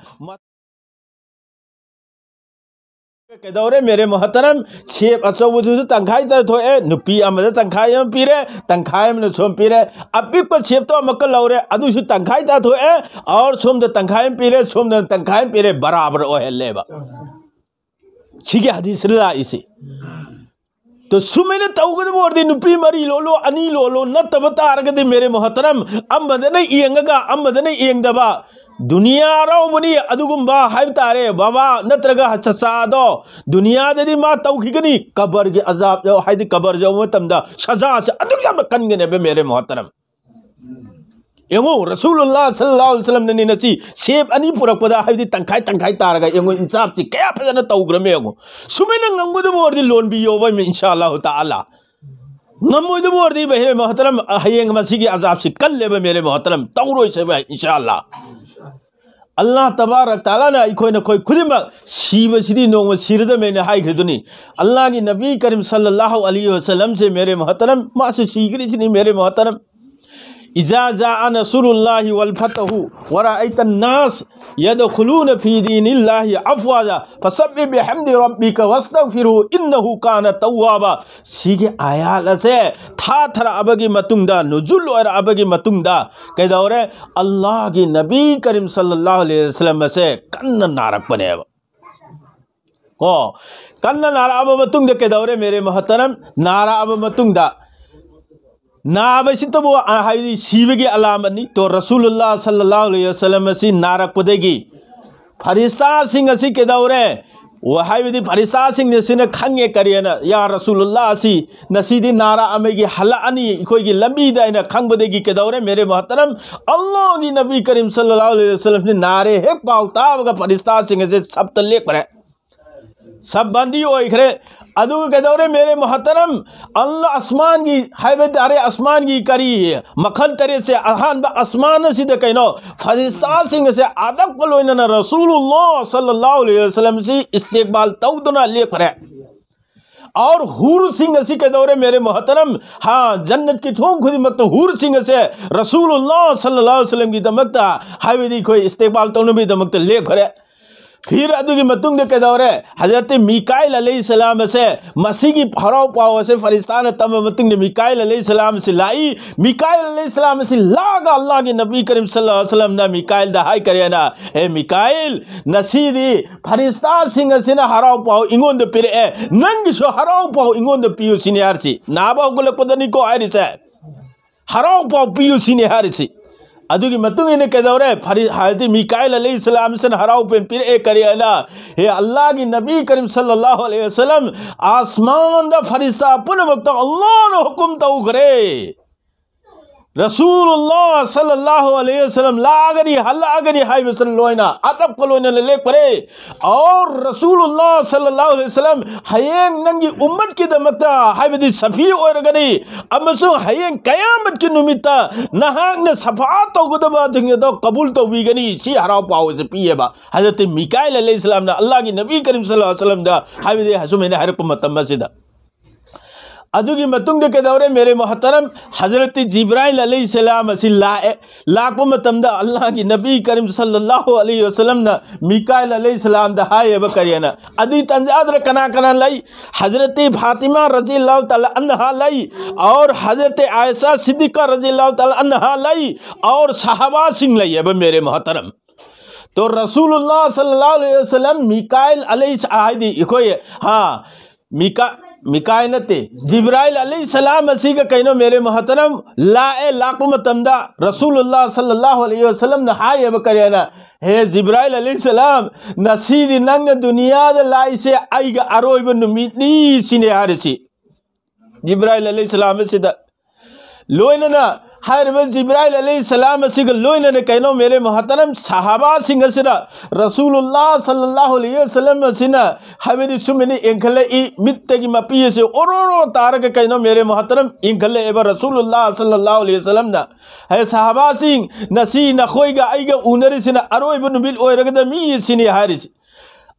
ꯀꯩꯗꯧꯔꯦ ꯃꯦꯔꯦ ꯃꯣꯍꯇꯔꯝ? ꯁꯦꯞ ꯑꯆꯧꯕꯗꯨꯁꯨ ꯇꯪꯈꯥꯏ ꯇꯥꯊꯣꯛꯑꯦ, ꯅꯨꯄꯤ ꯑꯃꯗ ꯇꯪꯈꯥꯏ ꯑꯃ ꯄꯤꯔꯦ, ꯇꯪꯈꯥꯏ ꯑꯃꯅ ꯁꯣꯝ ꯄꯤꯔꯦ꯫ ꯑꯄꯤꯛꯄ ꯁꯦꯞꯇꯣ ꯑꯃꯨꯛꯀ ꯂꯧꯔꯦ, ꯑꯗꯨꯁꯨ ꯇꯪꯈꯥꯏ ꯇꯥꯊꯣꯛꯑꯦ, ꯑꯣꯔ ꯁꯣꯝꯗ ꯇꯪꯈꯥꯏ ꯑꯃ ꯄꯤꯔꯦ, ꯁꯣꯝꯗꯅ ꯇꯪꯈꯥꯏ ꯑꯃ ꯄꯤꯔꯦ, ꯕꯔꯥꯕꯔ ꯑꯣꯏꯍꯜꯂꯦꯕ꯫ ꯁꯤꯒꯤ ꯍꯗꯤꯁꯇ ꯂꯥꯛꯏꯁꯤ꯫ ꯇꯣ, ꯁꯨꯃꯥꯏꯅ ꯇꯧꯒꯗꯕ ꯑꯣꯏꯔꯗꯤ ꯅꯨꯄꯤ ꯃꯔꯤ ꯂꯣꯜꯂꯣ, ꯑꯅꯤ ꯂꯣꯜꯂꯣ, ꯅꯠꯇꯕ ꯇꯥꯔꯒꯗꯤ ꯃꯦꯔꯦ ꯃꯣꯍꯇꯔꯝ, ꯑꯃꯗꯅ ꯌꯦꯡꯉꯒ ꯑꯃꯗꯅ ꯌꯦꯡꯗꯕ, ꯗꯨꯅꯤꯌꯥ ꯑꯔꯥꯎꯕꯅꯤ ꯑꯗꯨꯒꯨꯝꯕ ꯍꯥꯏꯕ ꯇꯥꯔꯦ, ꯕꯕꯥ ꯅꯠꯇ꯭ꯔꯒ ꯆꯆꯥꯗꯣ꯫ ꯗꯨꯅꯤꯌꯥꯗꯗꯤ ꯃꯥ ꯇꯧꯈꯤꯒꯅꯤ, ꯀꯕꯔꯒꯤ ꯑꯖꯥꯕ ꯌꯧ-, ꯍꯥꯏꯗꯤ ꯀꯕꯔ ꯌꯧꯕ ꯃꯇꯝꯗ ꯁꯖꯥꯁꯦ ꯑꯗꯨꯛ ꯌꯥꯝꯅ ꯀꯟꯒꯅꯦꯕ ꯃꯦꯔꯦ ꯃꯣꯍꯇꯔꯝ꯫ ꯌꯦꯡꯉꯨ, ꯔꯁꯨꯂꯨꯜꯂꯥꯍ ꯁꯜꯂꯜꯂꯥꯍꯨ ꯑꯂꯩꯍꯤ ꯋꯁꯜꯂꯝꯅꯅꯤ ꯅꯁꯤ ꯁꯦꯞ ꯑꯅꯤ ꯄꯨꯔꯛꯄꯗ, ꯍꯥꯏꯕꯗꯤ ꯇꯪꯈꯥꯏ ꯇꯪꯈꯥꯏ ꯇꯥꯔꯒ, ꯌꯦꯡꯉꯨ, ꯏꯟꯁꯥꯐꯇꯤ ꯀꯌꯥ ꯐꯖꯅ ꯇꯧꯈ꯭ꯔꯃꯦ ꯌꯦꯡꯉꯨ꯫ ꯁꯨꯃꯥꯏꯅ ꯉꯝꯒꯗꯕ ꯑꯣꯏꯔꯗꯤ ꯂꯣꯟꯕꯤꯌꯣꯕ, ꯏꯟꯁꯥ ꯑꯜꯂꯥꯍꯨ ꯇꯥꯂꯥ꯫ ꯉꯝꯃꯣꯏꯗꯕ ꯑꯣꯏꯔꯗꯤ ꯃꯦꯔꯦ ꯃꯣꯍꯇꯔꯝ, ꯍꯌꯦꯡ ꯃꯁꯤꯒꯤ ꯑꯖꯥꯕꯁꯤ ꯀꯜꯂꯦꯕ ꯃꯦꯔꯦ ꯃꯣꯍꯇꯔꯝ, ꯇꯧꯔꯣꯏꯁꯦꯕ, ꯏꯟꯁꯥ ꯑꯜꯂꯥꯍ꯫ ꯑꯜꯂꯥꯍ ꯇꯕꯥꯔꯛ ꯇꯥꯂꯥꯅ ꯑꯩꯈꯣꯏ ꯅꯈꯣꯏ ꯈꯨꯗꯤꯡꯃꯛ ꯁꯤꯕꯁꯤꯗꯤ ꯅꯣꯡꯃ ꯁꯤꯔꯗꯕꯅꯦꯅ ꯍꯥꯏꯈ꯭ꯔꯗꯨꯅꯤ꯫ ꯑꯜꯂꯥꯍꯒꯤ ꯅꯕꯤ ꯀꯔꯤꯝ ꯁꯜꯂꯜꯂꯥꯍꯨ ꯑꯂꯩꯍꯤ ꯋꯁꯜꯂꯝꯁꯦ ꯃꯦꯔꯦ ꯃꯣꯍꯇꯔꯝ, ꯃꯥꯁꯨ ꯁꯤꯈ꯭ꯔꯤꯁꯤꯅꯤ ꯃꯦꯔꯦ ꯃꯣꯍꯇꯔꯝ꯫ "إذا جاء نصر الله والفتح ورأيت الناس يدخلون في دين الله أفواجا فسبح بحمد ربك واستغفره إنه كان توابا"꯫ ꯁꯤꯒꯤ ꯑꯥꯌꯥꯠ ꯑꯁꯦ ꯊꯥꯊꯔꯛꯑꯕꯒꯤ ꯃꯇꯨꯡꯗ, ꯅꯨꯖꯨꯜ ꯑꯣꯏꯔꯛꯑꯕꯒꯤ ꯃꯇꯨꯡꯗ ꯀꯩꯗꯧꯔꯦ? ꯑꯜꯂꯥꯍꯒꯤ ꯅꯕꯤ ꯀꯔꯤꯝ ꯁꯜꯂꯜꯂꯥꯍꯨ ꯑꯂꯩꯍꯤ ꯋꯁꯜꯂꯝ ꯑꯁꯦ ꯀꯟꯅ ꯅꯥꯔꯛꯄꯅꯦꯕ꯫ ꯀꯣ, ꯀꯟꯅ ꯅꯥꯔꯛꯑꯕ ꯃꯇꯨꯡꯗ ꯀꯩꯗꯧꯔꯦ, ꯃꯦꯔꯦ ꯃꯣꯍꯇꯔꯝ? ꯅꯥꯔꯛꯑꯕ ꯃꯇꯨꯡꯗ, ꯅꯥꯕꯁꯤꯇꯕꯨ, ꯑ, ꯍꯥꯏꯗꯤ ꯁꯤꯕꯒꯤ ꯑꯂꯥꯃꯠꯅꯤ꯫ ꯇꯣ, ꯔꯁꯨꯂꯨꯜꯂꯥꯍ ꯁꯜꯂꯜꯂꯥꯍꯨ ꯑꯂꯩꯍꯤ ꯋꯁꯜꯂꯝ ꯑꯁꯤ ꯅꯥꯔꯛꯄꯗꯒꯤ ꯐꯔꯤꯁꯇꯥꯁꯤꯡ ꯑꯁꯤ ꯀꯩꯗꯧꯔꯦ? ꯋꯥ-, ꯍꯥꯏꯕꯗꯤ ꯐꯔꯤꯁꯇꯥꯁꯤꯡ ꯑꯁꯤꯅ ꯈꯪꯉꯦ ꯀꯔꯤꯅ, "ꯌꯥ ꯔꯁꯨꯂꯨꯜꯂꯥꯍ ꯑꯁꯤ ꯉꯁꯤꯗꯤ ꯅꯥꯔꯛꯑꯃꯒꯤ ꯍꯜꯂꯛꯑꯅꯤ ꯑꯩꯈꯣꯏꯒꯤ ꯂꯝꯕꯤꯗ" ꯍꯥꯏꯅ ꯈꯪꯕꯗꯒꯤ ꯀꯩꯗꯧꯔꯦ, ꯃꯦꯔꯦ ꯃꯣꯍꯇꯔꯝ? ꯑꯜꯂꯥꯍꯒꯤ ꯅꯕꯤ ꯀꯔꯤꯝ ꯁꯜꯂꯜꯂꯥꯍꯨ ꯑꯂꯩꯍꯤ ꯋꯁꯜꯂꯝꯁꯤ ꯅꯥꯔꯦ ꯍꯦꯛ ꯄꯥꯎ ꯇꯥꯕꯒ ꯐꯔꯤꯁꯇꯥꯁꯤꯡ ꯑꯁꯦ ꯁꯞꯇ ꯂꯦꯞꯈ꯭ꯔꯦ, ꯁꯞ ꯕꯟꯗꯤ ꯑꯣꯏꯈ꯭ꯔꯦ꯫ ꯑꯗꯨꯒ ꯀꯩꯗꯧꯔꯦ, ꯃꯦꯔꯦ ꯃꯣꯍꯇꯔꯝ? ꯑꯜꯂꯥꯍ ꯑꯁꯃꯥꯟꯒꯤ, ꯍꯥꯏꯕ ꯇꯥꯔꯦ, ꯑꯁꯃꯥꯟꯒꯤ ꯀꯔꯤ ꯃꯈꯜ ꯇꯔꯦꯠꯁꯦ, ꯑꯍꯥꯟꯕ ꯑꯁꯃꯥꯟ ꯑꯁꯤꯗ ꯀꯩꯅꯣ, ꯐꯔꯤꯁꯇꯥꯁꯤꯡ ꯑꯁꯦ ꯑꯗꯕꯀ ꯂꯣꯏꯅꯅ ꯔꯁꯨꯂꯨꯜꯂꯥꯍ ꯁꯜꯂꯜꯂꯥꯍꯨ ꯑꯂꯩꯍꯤ ꯋꯁꯜꯂꯝꯁꯤ ꯏꯁꯇꯤꯛꯕꯥꯜ ꯇꯧꯗꯨꯅ ꯂꯦꯞꯈ꯭ꯔꯦ꯫ ꯑꯧꯔ ꯍꯨꯔꯁꯤꯡ ꯑꯁꯤ ꯀꯩꯗꯧꯔꯦ, ꯃꯦꯔꯦ ꯃꯣꯍꯇꯔꯝ? ꯍꯥ, ꯖꯟꯅꯠꯀꯤ ꯊꯣꯡ ꯈꯨꯗꯤꯡꯃꯛꯇ ꯍꯨꯔꯁꯤꯡ ꯑꯁꯦ ꯔꯁꯨꯂꯨꯜꯂꯥꯍ ꯁꯜꯂꯜꯂꯥꯍꯨ ꯑꯂꯩꯍꯤ ꯋꯁꯜꯂꯝꯒꯤꯗꯃꯛꯇ, ꯍꯥꯏꯕꯗꯤ ꯑꯩꯈꯣꯏ ꯏꯁꯇꯤꯛꯕꯥꯜ ꯇꯧꯅꯕꯒꯤꯗꯃꯛꯇ ꯂꯦꯞꯈ꯭ꯔꯦ꯫ ꯐꯤꯔ ꯑꯗꯨꯒꯤ ꯃꯇꯨꯡꯗ ꯀꯩꯗꯧꯔꯦ? ꯍꯖꯔꯠ ꯃꯤꯀꯥꯏꯜ ꯑꯂꯩꯍꯤ ꯁꯂꯥꯝ ꯑꯁꯦ, ꯃꯁꯤꯒꯤ ꯍꯔꯥꯎ ꯄꯥꯎ ꯑꯁꯦ ꯐꯔꯤꯁꯇꯥꯅ ꯇꯝꯕ ꯃꯇꯨꯡꯗ ꯃꯤꯀꯥꯏꯜ ꯑꯂꯩꯍꯤ ꯁꯂꯥꯝ ꯑꯁꯤ ꯂꯥꯛꯏ꯫ ꯃꯤꯀꯥꯏꯜ ꯑꯂꯩꯍꯤ ꯁꯂꯥꯝ ꯑꯁꯤ ꯂꯥꯛꯑꯒ ꯑꯜꯂꯥꯍꯒꯤ ꯅꯕꯤ ꯀꯔꯤꯝ ꯁꯜꯂꯜꯂꯥꯍꯨ ꯑꯂꯩꯍꯤ ꯋꯁꯜꯂꯝꯅ ꯃꯤꯀꯥꯏꯜꯗ ꯍꯥꯏꯈꯔꯦꯅ, "ꯑꯦ ꯃꯤꯀꯥꯏꯜ, ꯉꯁꯤꯗꯤ ꯐꯔꯤꯁꯇꯥꯁꯤꯡ ꯑꯁꯤꯅ ꯍꯔꯥꯎ ꯄꯥꯎ ꯑꯩꯉꯣꯟꯗ ꯄꯤꯔꯛꯑꯦ, ꯅꯪꯒꯤꯁꯨ ꯍꯔꯥꯎ ꯄꯥꯎ ꯑꯩꯉꯣꯟꯗ ꯄꯤꯌꯨ" ꯁꯤꯅꯤ ꯍꯥꯏꯔꯤꯁꯤ꯫ ꯅꯥꯕ ꯍꯧꯒꯠꯂꯛꯄꯗꯅꯤꯀꯣ ꯍꯥꯏꯔꯤꯁꯦ꯫ ꯍꯔꯥꯎ ꯄꯥꯎ ꯄꯤꯌꯨ ꯁꯤꯅꯤ ꯍꯥꯏꯔꯤꯁꯤ꯫ ꯑꯗꯨꯒꯤ ꯃꯇꯨꯡ ꯏꯟꯅ ꯀꯩꯗꯧꯔꯦ? ꯐꯔꯤ-, ꯍꯥꯏꯗꯤ ꯃꯤꯀꯥꯏꯜ ꯑꯂꯩꯍꯤ ꯁꯂꯥꯝꯁꯤꯅ ꯍꯔꯥꯎ ꯄꯥꯎ ꯄꯤꯔꯛꯑꯦ ꯀꯔꯤ ꯍꯥꯏꯅ? "ꯍꯦ ꯑꯜꯂꯥꯍꯒꯤ ꯅꯕꯤ ꯀꯔꯤꯝ ꯁꯜꯂꯜꯂꯥꯍꯨ ꯑꯂꯩꯍꯤ ꯋꯁꯜꯂꯝ, ꯑꯁꯃꯥꯟꯗ ꯐꯔꯤꯁꯇꯥ ꯄꯨꯝꯅꯃꯛꯇ ꯑꯜꯂꯥꯍꯅ ꯍꯨꯀꯨꯝ ꯇꯧꯈ꯭ꯔꯦ꯫ ꯔꯁꯨꯂꯨꯜꯂꯥꯍ ꯁꯜꯂꯜꯂꯥꯍꯨ ꯑꯂꯩꯍꯤ ꯋꯁꯜꯂꯝ ꯂꯥꯛꯑꯒꯅꯤ, ꯍꯜꯂꯛꯑꯒꯅꯤ" ꯍꯥꯏꯕꯁꯤꯅ ꯂꯣꯏꯅ ꯑꯗꯕꯀ ꯂꯣꯏꯅꯅ ꯂꯦꯞꯈ꯭ꯔꯦ꯫ ꯑꯧꯔ ꯔꯁꯨꯂꯨꯜꯂꯥꯍ ꯁꯜꯂꯜꯂꯥꯍꯨ ꯑꯂꯩꯍꯤ ꯋꯁꯜꯂꯝ ꯍꯌꯦꯡ ꯅꯪꯒꯤ ꯎꯝꯃꯠꯀꯤꯗꯃꯛꯇ, ꯍꯥꯏꯕꯗꯤ ꯁꯐꯤ ꯑꯣꯏꯔꯒꯅꯤ, ꯑꯃꯁꯨꯡ ꯍꯌꯦꯡ ꯀꯌꯥꯃꯠꯀꯤ ꯅꯨꯃꯤꯠꯇ ꯅꯍꯥꯛꯅ ꯁꯐꯥ ꯇꯧꯒꯗꯕꯁꯤꯡ ꯑꯗꯣ ꯀꯕꯨꯜ ꯇꯧꯕꯤꯒꯅꯤ꯫ ꯁꯤ ꯍꯔꯥꯎ ꯄꯥꯎ ꯑꯁꯤ ꯄꯤꯌꯦꯕ ꯍꯖꯔꯠ ꯃꯤꯀꯥꯏꯜ ꯑꯂꯩꯍꯤ ꯁꯂꯥꯝꯅ ꯑꯜꯂꯥꯍꯒꯤ ꯅꯕꯤ ꯀꯔꯤꯝ ꯁꯜꯂꯜꯂꯥꯍꯨ ꯑꯂꯩꯍꯤ ꯋꯁꯜꯂꯝꯗ, ꯍꯥꯏꯕꯗꯤ ꯑꯁꯨꯃꯥꯏꯅ ꯍꯥꯏꯔꯛꯄ ꯃꯇꯝ ꯑꯁꯤꯗ꯫ ꯑꯗꯨꯒꯤ ꯃꯇꯨꯡꯗ ꯀꯩꯗꯧꯔꯦ, ꯃꯦꯔꯦ ꯃꯣꯍꯇꯔꯝ? ꯍꯖꯔꯠꯇꯤ ꯖꯤꯕ꯭ꯔꯥꯏꯜ ꯑꯂꯩꯍꯤꯁꯁꯂꯥꯝ ꯑꯁꯤ ꯂꯥꯛꯑꯦ꯫ ꯂꯥꯛꯄ ꯃꯇꯝꯗ ꯑꯜꯂꯥꯍꯒꯤ ꯅꯕꯤ ꯀꯔꯤꯝ ꯁꯜꯂꯜꯂꯥꯍꯨ ꯑꯂꯩꯍꯤ ꯋꯁꯜꯂꯝꯅ ꯃꯤꯀꯥꯏꯜ ꯑꯂꯩꯍꯤꯁꯁꯂꯥꯝꯗ ꯍꯥꯏꯌꯦꯕ, ꯀꯔꯤꯅ? ꯑꯗꯨꯏ ꯇꯟꯖꯥꯗꯨꯗ ꯀꯅꯥ ꯀꯅꯥ ꯂꯩ? ꯍꯖꯔꯠꯇꯤ ꯐꯥꯇꯤꯃꯥ ꯔꯖꯤꯌꯜꯂꯥꯍꯨ ꯇꯥꯂꯥ ꯑꯟꯍꯥ ꯂꯩ, ꯑꯣꯔ ꯍꯖꯔꯠ ꯑꯥꯏꯁꯥ ꯁꯤꯗꯤꯀꯥ ꯔꯖꯤꯌꯜꯂꯥꯍꯨ ꯇꯥꯂꯥ ꯑꯟꯍꯥ ꯂꯩ, ꯑꯣꯔ ꯁꯍꯥꯕꯥꯁꯤꯡ ꯂꯩꯌꯦꯕ, ꯃꯦꯔꯦ ꯃꯣꯍꯇꯔꯝ꯫ ꯇꯣ ꯔꯁꯨꯂꯨꯜꯂꯥꯍ ꯁꯜꯂꯜꯂꯥꯍꯨ ꯑꯂꯩꯍꯤ ꯋꯁꯜꯂꯝ ꯃꯤꯀꯥꯏꯜ ꯑꯂꯩꯍꯤ, ꯍꯥꯏꯗꯤ ꯑꯩꯈꯣꯏ, ꯍꯥ, ꯃꯤꯀꯥ-, ꯃꯤꯀꯥꯏꯜ ꯅꯠꯇꯦ, ꯖꯤꯕ꯭ꯔꯥꯏꯜ ꯑꯂꯩꯍꯤꯁꯁꯂꯥꯝ ꯑꯁꯤꯒ ꯀꯩꯅꯣ, ꯃꯦꯔꯦ ꯃꯣꯍꯇꯔꯝ, ꯂꯥꯛꯑꯦ꯫ ꯂꯥꯛꯄ ꯃꯇꯝꯗ ꯔꯁꯨꯂꯨꯜꯂꯥꯍ ꯁꯜꯂꯜꯂꯥꯍꯨ ꯑꯂꯩꯍꯤ ꯋꯁꯜꯂꯝꯅ ꯍꯥꯏꯌꯦꯕ, ꯀꯔꯤꯅ? "ꯍꯦ ꯖꯤꯕ꯭ꯔꯥꯏꯜ ꯑꯂꯩꯍꯤꯁꯁꯂꯥꯝ, ꯉꯁꯤꯗꯤ ꯅꯪꯅ ꯗꯨꯅꯤꯌꯥꯗ ꯂꯥꯛꯏꯁꯦ ꯑꯩꯒ ꯑꯔꯣꯏꯕ ꯅꯨꯃꯤꯠꯅꯤ", ꯁꯤꯅꯦ ꯍꯥꯏꯔꯤꯁꯤ꯫ ꯖꯤꯕ꯭ꯔꯥꯏꯜ ꯑꯂꯩꯍꯤꯁꯁꯂꯥꯝ ꯑꯁꯤꯗ ꯂꯣꯏꯅꯅ ꯍꯥꯏꯔꯤꯕ ꯖꯤꯕ꯭ꯔꯥꯏꯜ ꯑꯂꯩꯍꯤꯁꯁꯂꯥꯝ ꯑꯁꯤꯒ ꯂꯣꯏꯅꯅ ꯀꯩꯅꯣ, ꯃꯦꯔꯦ ꯃꯣꯍꯇꯔꯝ, ꯁꯍꯥꯕꯥꯁꯤꯡ ꯑꯁꯤꯅ ꯔꯁꯨꯂꯨꯜꯂꯥꯍ ꯁꯜꯂꯜꯂꯥꯍꯨ ꯑꯂꯩꯍꯤ ꯋꯁꯜꯂꯝ ꯑꯁꯤꯅ ꯍꯥꯏꯕꯗꯤ ꯁꯨꯃꯥꯏꯅ ꯌꯦꯡꯈꯠꯂꯛꯏ, ꯃꯤꯠꯇꯒꯤ ꯃꯄꯤ ꯑꯁꯤ ꯑꯣꯔꯣ ꯑꯣꯔꯣ ꯇꯥꯔꯒ ꯀꯩꯅꯣ, ꯃꯦꯔꯦ ꯃꯣꯍꯇꯔꯝ, ꯌꯦꯡꯈꯠꯂꯛꯑꯦꯕ ꯔꯁꯨꯂꯨꯜꯂꯥꯍ ꯁꯜꯂꯜꯂꯥꯍꯨ ꯑꯂꯩꯍꯤ ꯋꯁꯜꯂꯝꯅ꯫ "ꯍꯦ ꯁꯍꯥꯕꯥꯁꯤꯡ, ꯉꯁꯤ ꯅꯈꯣꯏꯒ ꯑꯩꯒ ꯎꯅꯔꯤꯁꯤꯅ ꯑꯔꯣꯏꯕ ꯅꯨꯃꯤꯠ ꯑꯣꯏꯔꯒꯗꯕꯅꯤ", ꯁꯤꯅꯤ ꯍꯥꯏꯔꯤꯁꯤ꯫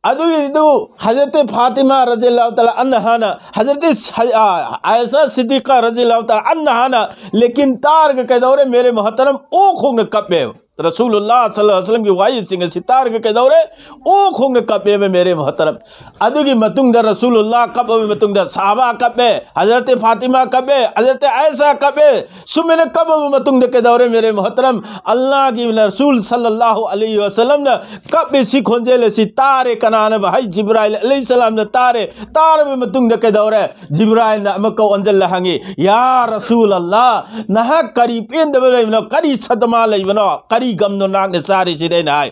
ꯑꯗꯨꯒꯤꯗꯨ ꯍꯖꯔꯠ ꯐꯥꯇꯤꯃꯥ ꯔꯖꯤꯌꯜꯂꯥꯍꯨ ꯇꯥꯂꯥ ꯑꯟꯍꯥꯅ, ꯍꯖꯔꯠ ꯁ-, ꯑ, ꯑꯥꯏꯁꯥ ꯁꯤꯗꯤꯀꯥ ꯔꯖꯤꯌꯜꯂꯥꯍꯨ ꯇꯥꯂꯥ ꯑꯟꯍꯥꯅ ꯂꯦꯀꯤꯟ ꯇꯥꯔꯒ ꯀꯩꯗꯧꯔꯦ, ꯃꯦꯔꯦ ꯃꯣꯍꯇꯔꯝ? ꯑꯣ ꯈꯣꯡꯅ ꯀꯞꯄꯦꯕ꯫ ꯔꯁꯨꯂꯨꯜꯂꯥꯍ ꯁꯜꯂꯜꯂꯥꯍꯨ ꯑꯂꯩꯍꯤ ꯋꯁꯜꯂꯝꯒꯤ ꯋꯥꯍꯩꯁꯤꯡ ꯑꯁꯤ ꯇꯥꯔꯒ ꯀꯩꯗꯧꯔꯦ? ꯑꯣ ꯈꯣꯡꯅ ꯀꯞꯄꯦꯕ, ꯃꯦꯔꯦ ꯃꯣꯍꯇꯔꯝ꯫ ꯑꯗꯨꯒꯤ ꯃꯇꯨꯡꯗ ꯔꯁꯨꯂꯨꯜꯂꯥꯍ ꯀꯞꯄꯕ ꯃꯇꯨꯡꯗ ꯁꯍꯥꯕꯥ ꯀꯞꯄꯦ, ꯍꯖꯔꯠ ꯐꯥꯇꯤꯃꯥ ꯀꯞꯄꯦ, ꯍꯖꯔꯠ ꯑꯥꯏꯁꯥ ꯀꯞꯄꯦ꯫ ꯁꯨꯃꯥꯏꯅ ꯀꯞꯄꯕ ꯃꯇꯨꯡꯗ ꯀꯩꯗꯧꯔꯦ, ꯃꯦꯔꯦ ꯃꯣꯍꯇꯔꯝ? ꯑꯜꯂꯥꯍꯒꯤ ꯔꯁꯨꯜ ꯁꯜꯂꯜꯂꯥꯍꯨ ꯑꯂꯩꯍꯤ ꯋꯁꯜꯂꯝꯅ ꯀꯞꯄꯤ ꯁꯤ ꯈꯣꯟꯖꯦꯜ ꯑꯁꯤ ꯇꯥꯔꯦ꯫ ꯀꯅꯥꯅꯕ? ꯍꯥꯏ, ꯖꯤꯕ꯭ꯔꯥꯏꯜ ꯑꯂꯩꯍꯤꯁꯁꯂꯥꯝꯅ ꯇꯥꯔꯦ꯫ ꯇꯥꯔꯕ ꯃꯇꯨꯡꯗ ꯀꯩꯗꯧꯔꯦ? ꯖꯤꯕ꯭ꯔꯥꯏꯜꯅ ꯑꯃꯨꯛꯀ ꯑꯣꯟꯁꯤꯜꯂ ꯍꯪꯉꯤ, "ꯌꯥ ꯔꯁꯨꯜ ꯑꯜꯂꯥꯍ, ꯅꯍꯥꯛ ꯀꯔꯤ ꯄꯦꯟꯗꯕ ꯂꯩꯕꯅꯣ? ꯀꯔꯤ ꯁꯗꯃꯥ ꯂꯩꯕꯅꯣ? ꯀꯔꯤ ꯒꯝꯅꯣ ꯅꯍꯥꯛꯅ ꯆꯥꯔꯤꯁꯤꯗꯤ?" ꯑꯩꯅ ꯍꯥꯏ꯫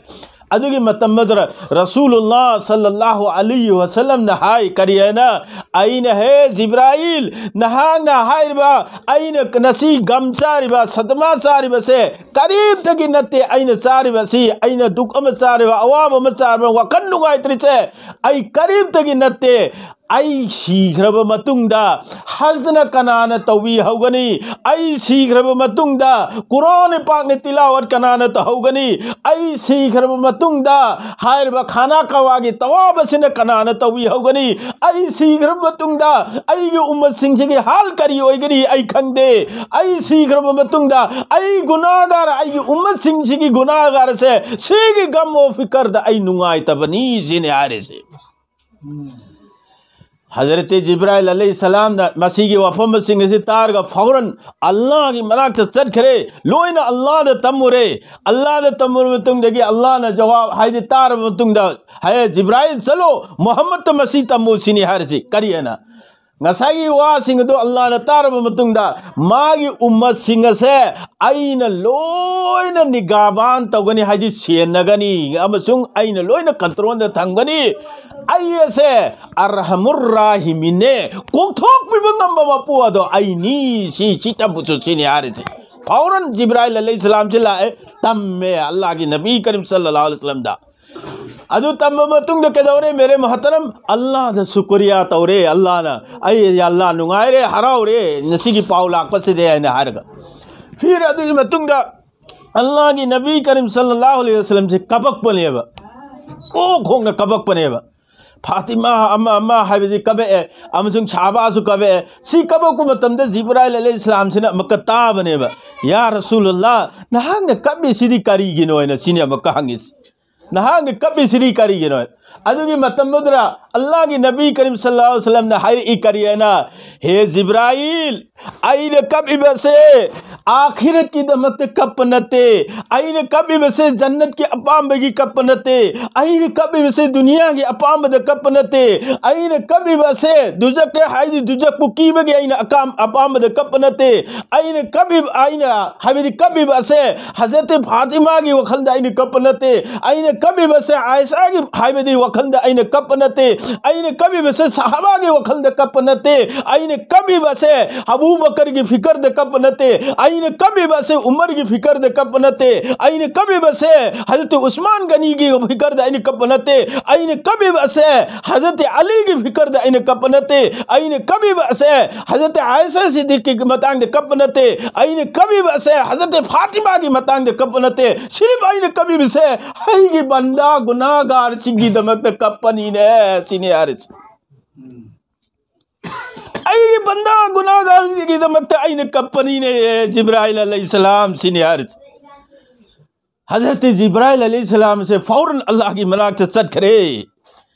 ꯑꯗꯨꯒꯤ ꯃꯇꯝ ꯑꯗꯨꯗ ꯔꯁꯨꯂꯨꯜꯂꯥꯍ ꯁꯜꯂꯜꯂꯥꯍꯨ ꯑꯂꯩꯍꯤ ꯋꯁꯜꯂꯝꯅ ꯍꯥꯏ, ꯀꯔꯤ ꯍꯥꯏꯅ? "ꯑꯩꯅ, ꯍꯦ ꯖꯤꯕ꯭ꯔꯥꯏꯜ, ꯅꯍꯥꯛꯅ ꯍꯥꯏꯔꯤꯕ, ꯑꯩꯅ ꯉꯁꯤ ꯒꯝ ꯆꯥꯔꯤꯕ, ꯁꯗꯃꯥ ꯆꯥꯔꯤꯕꯁꯦ ꯀꯔꯤꯝꯇꯒꯤ ꯅꯠꯇꯦ꯫ ꯑꯩꯅ ꯆꯥꯔꯤꯕꯁꯤ, ꯑꯩꯅ ꯗꯨꯛ ꯑꯃ ꯆꯥꯔꯤꯕ, ꯑꯋꯥꯕ ꯑꯃ ꯆꯥꯔꯤꯕ, ꯋꯥꯈꯜ ꯅꯨꯡꯉꯥꯏꯇ꯭ꯔꯤꯁꯦ ꯑꯩ ꯀꯔꯤꯝꯇꯒꯤ ꯅꯠꯇꯦ꯫ ꯑꯩ ꯁꯤꯈ꯭ꯔꯕ ꯃꯇꯨꯡꯗ ꯍꯖꯅ ꯀꯅꯥꯅ ꯇꯧꯕꯤꯍꯧꯒꯅꯤ? ꯑꯩ ꯁꯤꯈ꯭ꯔꯕ ꯃꯇꯨꯡꯗ ꯀꯨꯔꯥꯟ ꯄꯥꯛꯅ ꯇꯤꯂꯥꯋꯠ ꯀꯅꯥꯅ ꯇꯧꯍꯧꯒꯅꯤ? ꯑꯩ ꯁꯤꯈ꯭ꯔꯕ ꯃꯇꯨꯡꯗ ꯍꯥꯏꯔꯤꯕ ꯈꯥꯅꯥ ꯀꯥꯕꯥꯒꯤ ꯇꯋꯥꯕ ꯑꯁꯤꯅ ꯀꯅꯥꯅ ꯇꯧꯕꯤꯍꯧꯒꯅꯤ? ꯑꯩ ꯁꯤꯈ꯭ꯔꯕ ꯃꯇꯨꯡꯗ ꯑꯩꯒꯤ ꯎꯝꯃꯠꯁꯤꯡꯁꯤꯒꯤ ꯍꯥꯜ ꯀꯔꯤ ꯑꯣꯏꯒꯅꯤ? ꯑꯩ ꯈꯪꯗꯦ꯫ ꯑꯩ ꯁꯤꯈ꯭ꯔꯕ ꯃꯇꯨꯡꯗ ꯑꯩ ꯒꯨꯅꯥꯒꯥꯔ, ꯑꯩꯒꯤ ꯎꯝꯃꯠꯁꯤꯡꯁꯤꯒꯤ ꯒꯨꯅꯥꯒꯥꯔꯁꯦ, ꯁꯤꯒꯤ ꯒꯝ ꯑꯣ ꯐꯤꯀꯔꯗ ꯑꯩ ꯅꯨꯡꯉꯥꯏꯇꯕꯅꯤ, ꯁꯤꯅꯤ ꯍꯥꯏꯔꯤꯁꯦ꯫ ꯍꯖꯔꯠ ꯖꯤꯕ꯭ꯔꯥꯏꯜ ꯑꯂꯩꯍꯤ ꯁꯂꯥꯝꯅ ꯃꯁꯤꯒꯤ ꯋꯥꯐꯝꯁꯤꯡ ꯑꯁꯤ ꯇꯥꯔꯒ ꯐꯧꯔꯟ ꯑꯜꯂꯥꯍꯒꯤ ꯃꯅꯥꯛꯇ ꯆꯠꯈ꯭ꯔꯦ꯫ ꯂꯣꯏꯅ ꯑꯜꯂꯥꯍꯗ ꯇꯝꯃꯨꯔꯦ꯫ ꯑꯜꯂꯥꯍꯗ ꯇꯝꯃꯨꯔ ꯃꯇꯨꯡꯗꯒꯤ ꯑꯜꯂꯥꯍꯅ ꯖꯋꯥꯕ, ꯍꯥꯏꯗꯤ ꯇꯥꯔꯕ ꯃꯇꯨꯡꯗ, "ꯍꯦ ꯖꯤꯕ꯭ꯔꯥꯏꯜ, ꯆꯠꯂꯣ, ꯃꯨꯍꯝꯃꯗꯇ ꯃꯁꯤ ꯇꯝꯃꯨ", ꯁꯤꯅꯤ ꯍꯥꯏꯔꯤꯁꯤ꯫ ꯀꯔꯤ ꯍꯥꯏꯅ? ꯉꯁꯥꯏꯒꯤ ꯋꯥꯁꯤꯡ ꯑꯗꯨ ꯑꯜꯂꯥꯍꯅ ꯇꯥꯔꯕ ꯃꯇꯨꯡꯗ ꯃꯥꯒꯤ ꯎꯝꯃꯠꯁꯤꯡ ꯑꯁꯦ ꯑꯩꯅ ꯂꯣꯏꯅ ꯅꯤꯒꯥꯕꯥꯟ ꯇꯧꯒꯅꯤ, ꯍꯥꯏꯗꯤ ꯁꯦꯟꯅꯒꯅꯤ ꯑꯃꯁꯨꯡ ꯑꯩꯅ ꯂꯣꯏꯅ ꯀꯟꯇ꯭ꯔꯣꯜꯗ ꯊꯝꯒꯅꯤ꯫ ꯑꯩ ꯑꯁꯦ ꯑꯔꯍꯃꯨꯔ ꯔꯥꯍꯤꯃꯤꯟꯅꯦ, ꯀꯣꯛꯊꯣꯛꯄꯤꯕ ꯉꯝꯕ ꯃꯄꯨ ꯑꯗꯣ ꯑꯩꯅꯤ꯫ ꯁꯤ, ꯁꯤ ꯇꯝꯕꯁꯨ ꯁꯤꯅꯤ ꯍꯥꯏꯔꯤꯁꯦ꯫ ꯐꯧꯔꯟ ꯖꯤꯕ꯭ꯔꯥꯏꯜ ꯑꯂꯩꯍꯤ ꯁꯂꯥꯝꯁꯤ ꯂꯥꯛꯑꯦ, ꯇꯝꯃꯦ ꯑꯜꯂꯥꯍꯒꯤ ꯅꯕꯤ ꯀꯔꯤꯝ ꯁꯜꯂꯜꯂꯥꯍꯨ ꯑꯂꯩꯍꯤ ꯋꯁꯜꯂꯝꯗ꯫ ꯑꯗꯨ ꯇꯝꯕ ꯃꯇꯨꯡꯗ ꯀꯩꯗꯧꯔꯦ? ꯃꯦꯔꯦ ꯃꯣꯍꯇꯔꯝ, ꯑꯜꯂꯥꯍꯗ ꯁꯨꯀ꯭ꯔꯤꯌꯥ ꯇꯧꯔꯦ꯫ ꯑꯜꯂꯥꯍꯅ, "ꯑꯩ ꯑꯜꯂꯥꯍ ꯅꯨꯡꯉꯥꯏꯔꯦ, ꯍꯔꯥꯎꯔꯦ ꯉꯁꯤꯒꯤ ꯄꯥꯎ ꯂꯥꯛꯄꯁꯤꯗꯤ" ꯍꯥꯏꯅ ꯍꯥꯏꯔꯒ꯫ ꯐꯤꯔ ꯑꯗꯨꯒꯤ ꯃꯇꯨꯡꯗ ꯑꯜꯂꯥꯍꯒꯤ ꯅꯕꯤ ꯀꯔꯤꯝ ꯁꯜꯂꯜꯂꯥꯍꯨ ꯑꯂꯩꯍꯤ ꯋꯁꯜꯂꯝꯁꯦ ꯀꯄꯛꯄꯅꯦꯕ꯫ ꯑꯣ ꯈꯣꯡꯅ ꯀꯄꯛꯄꯅꯦꯕ꯫ ꯐꯥꯇꯤꯃꯥ ꯑꯃ ꯑꯃ ꯍꯥꯏꯕꯗꯤ ꯀꯄꯛꯑꯦ, ꯑꯃꯁꯨꯡ ꯁꯍꯥꯕꯥꯁꯨ ꯀꯄꯛꯑꯦ꯫ ꯁꯤ ꯀꯄꯛꯄ ꯃꯇꯝꯗ ꯖꯤꯕ꯭ꯔꯥꯏꯜ ꯑꯂꯩꯍꯤ ꯁꯂꯥꯝꯁꯤꯅ ꯑꯃꯨꯛꯀ ꯇꯥꯕꯅꯦꯕ, "ꯌꯥ ꯔꯁꯨꯂꯜꯂꯥꯍ, ꯅꯍꯥꯛꯅ ꯀꯞꯄꯤꯁꯤꯗꯤ ꯀꯔꯤꯒꯤꯅꯣ?" ꯍꯥꯏꯅ ꯁꯤꯅꯤ ꯑꯃꯨꯛꯀ ꯍꯪꯉꯤꯁꯤ꯫ "ꯅꯍꯥꯛꯅ ꯀꯞꯄꯤꯁꯤꯗꯤ ꯀꯔꯤꯒꯤꯅꯣ?" ꯑꯗꯨꯒꯤ ꯃꯇꯝꯗꯨꯗ ꯑꯜꯂꯥꯍꯒꯤ ꯅꯕꯤ ꯀꯔꯤꯝ ꯁꯜꯂꯜꯂꯥꯍꯨ ꯑꯂꯩꯍꯤ ꯋꯁꯜꯂꯝꯅ ꯍꯥꯏꯔꯛꯏ ꯀꯔꯤ ꯍꯥꯏꯅ? "ꯍꯦ ꯖꯤꯕ꯭ꯔꯥꯏꯜ, ꯑꯩꯅ ꯀꯞꯄꯤꯕꯁꯦ ꯑꯥꯈꯤꯔꯠꯀꯤꯗꯃꯛꯇ ꯀꯞꯄ ꯅꯠꯇꯦ꯫ ꯑꯩꯅ ꯀꯞꯄꯤꯕꯁꯦ ꯖꯟꯅꯠꯀꯤ ꯑꯄꯥꯝꯕꯒꯤ ꯀꯞꯄ ꯅꯠꯇꯦ꯫ ꯑꯩꯅ ꯀꯞꯄꯤꯕꯁꯦ ꯗꯨꯅꯤꯌꯥꯒꯤ ꯑꯄꯥꯝꯕꯗ ꯀꯞꯄ ꯅꯠꯇꯦ꯫ ꯑꯩꯅ ꯀꯞꯄꯤꯕꯁꯦ ꯗꯨꯖꯛꯀ ꯍꯥꯏꯗꯤ ꯗꯨꯖꯛꯄꯨ ꯀꯤꯕꯒꯤ ꯑꯩꯅ ꯑꯀꯥꯝ-, ꯑꯄꯥꯝꯕꯗ ꯀꯞꯄ ꯅꯠꯇꯦ꯫ ꯑꯩꯅ ꯀꯞꯄꯤꯕ, ꯑꯩꯅ ꯍꯥꯏꯕꯗꯤ ꯀꯞꯄꯤꯕ ꯑꯁꯦ ꯍꯖꯔꯠ ꯐꯥꯇꯤꯃꯥꯒꯤ ꯋꯥꯈꯜꯗ ꯑꯩꯅ ꯀꯞꯄ ꯅꯠꯇꯦ꯫ ꯑꯩꯅ ꯀꯞꯄꯤꯕꯁꯦ ꯑꯥꯏꯁꯥꯒꯤ ꯍꯥꯏꯕꯗꯤ ꯋꯥꯈꯜꯗ ꯑꯩꯅ ꯀꯞꯄ ꯅꯠꯇꯦ꯫ ꯑꯩꯅ ꯀꯞꯄꯤꯕꯁꯦ ꯁꯍꯥꯕꯥꯒꯤ ꯋꯥꯈꯜꯗ ꯀꯞꯄ ꯅꯠꯇꯦ꯫ ꯑꯩꯅ ꯀꯞꯄꯤꯕꯁꯦ ꯑꯕꯨ ꯕꯀꯔꯒꯤ ꯐꯤꯀꯔꯗ ꯀꯞꯄ ꯅꯠꯇꯦ꯫ ꯑꯩꯅ ꯀꯞꯄꯤꯕꯁꯦ ꯎꯃꯔꯒꯤ ꯐꯤꯀꯔꯗ ꯀꯞꯄ ꯅꯠꯇꯦ꯫ ꯑꯩꯅ ꯀꯞꯄꯤꯕꯁꯦ ꯍꯖꯔꯠ ꯎꯁꯃꯥꯟ ꯒꯅꯤꯒꯤ ꯐꯤꯀꯔꯗ ꯑꯩꯅ ꯀꯞꯄ ꯅꯠꯇꯦ꯫ ꯑꯩꯅ ꯀꯞꯄꯤꯕꯁꯦ ꯍꯖꯔꯠ ꯑꯂꯤꯒꯤ ꯐꯤꯀꯔꯗ ꯑꯩꯅ ꯀꯞꯄ ꯅꯠꯇꯦ꯫ ꯑꯩꯅ ꯀꯞꯄꯤꯕꯁꯦ ꯍꯖꯔꯠ ꯑꯥꯏꯁꯥ ꯁꯤꯗꯤꯛꯀꯤ ꯃꯇꯥꯡꯗ ꯀꯞꯄ ꯅꯠꯇꯦ꯫ ꯑꯩꯅ ꯀꯞꯄꯤꯕꯁꯦ ꯍꯖꯔꯠ ꯐꯥꯇꯤꯃꯥꯒꯤ ꯃꯇꯥꯡꯗ ꯀꯞꯄ ꯅꯠꯇꯦ꯫ ꯁꯤꯔꯤꯐ ꯑꯩꯅ ꯀꯞꯄꯤꯕꯁꯦ ꯑꯩꯒꯤ ꯕꯟꯗꯥ ꯒꯨꯅꯥꯒꯥꯔꯁꯤꯡꯒꯤꯗꯃꯛꯇ ꯀꯞꯄꯅꯤꯅꯦ, ꯁꯤꯅꯤ ꯍꯥꯏꯔꯤꯁꯦ꯫ ꯑꯩꯒꯤ ꯕꯟꯗꯥ ꯒꯨꯅꯥꯒꯥꯔꯁꯤꯡꯒꯤꯗꯃꯛꯇ ꯑꯩꯅ ꯀꯞꯄꯅꯤꯅꯦ, ꯖꯤꯕ꯭ꯔꯥꯏꯜ ꯑꯂꯩꯍꯤꯁꯁꯂꯥꯝ, ꯁꯤꯅꯤ ꯍꯥꯏꯔꯤꯁꯦ꯫ ꯍꯖꯔꯠ ꯖꯤꯕ꯭ꯔꯥꯏꯜ ꯑꯂꯩꯍꯤꯁꯁꯂꯥꯝꯁꯦ ꯐꯧꯔꯟ ꯑꯜꯂꯥꯍꯒꯤ ꯃꯅꯥꯛꯇ ꯆꯠꯈ꯭ꯔꯦ꯫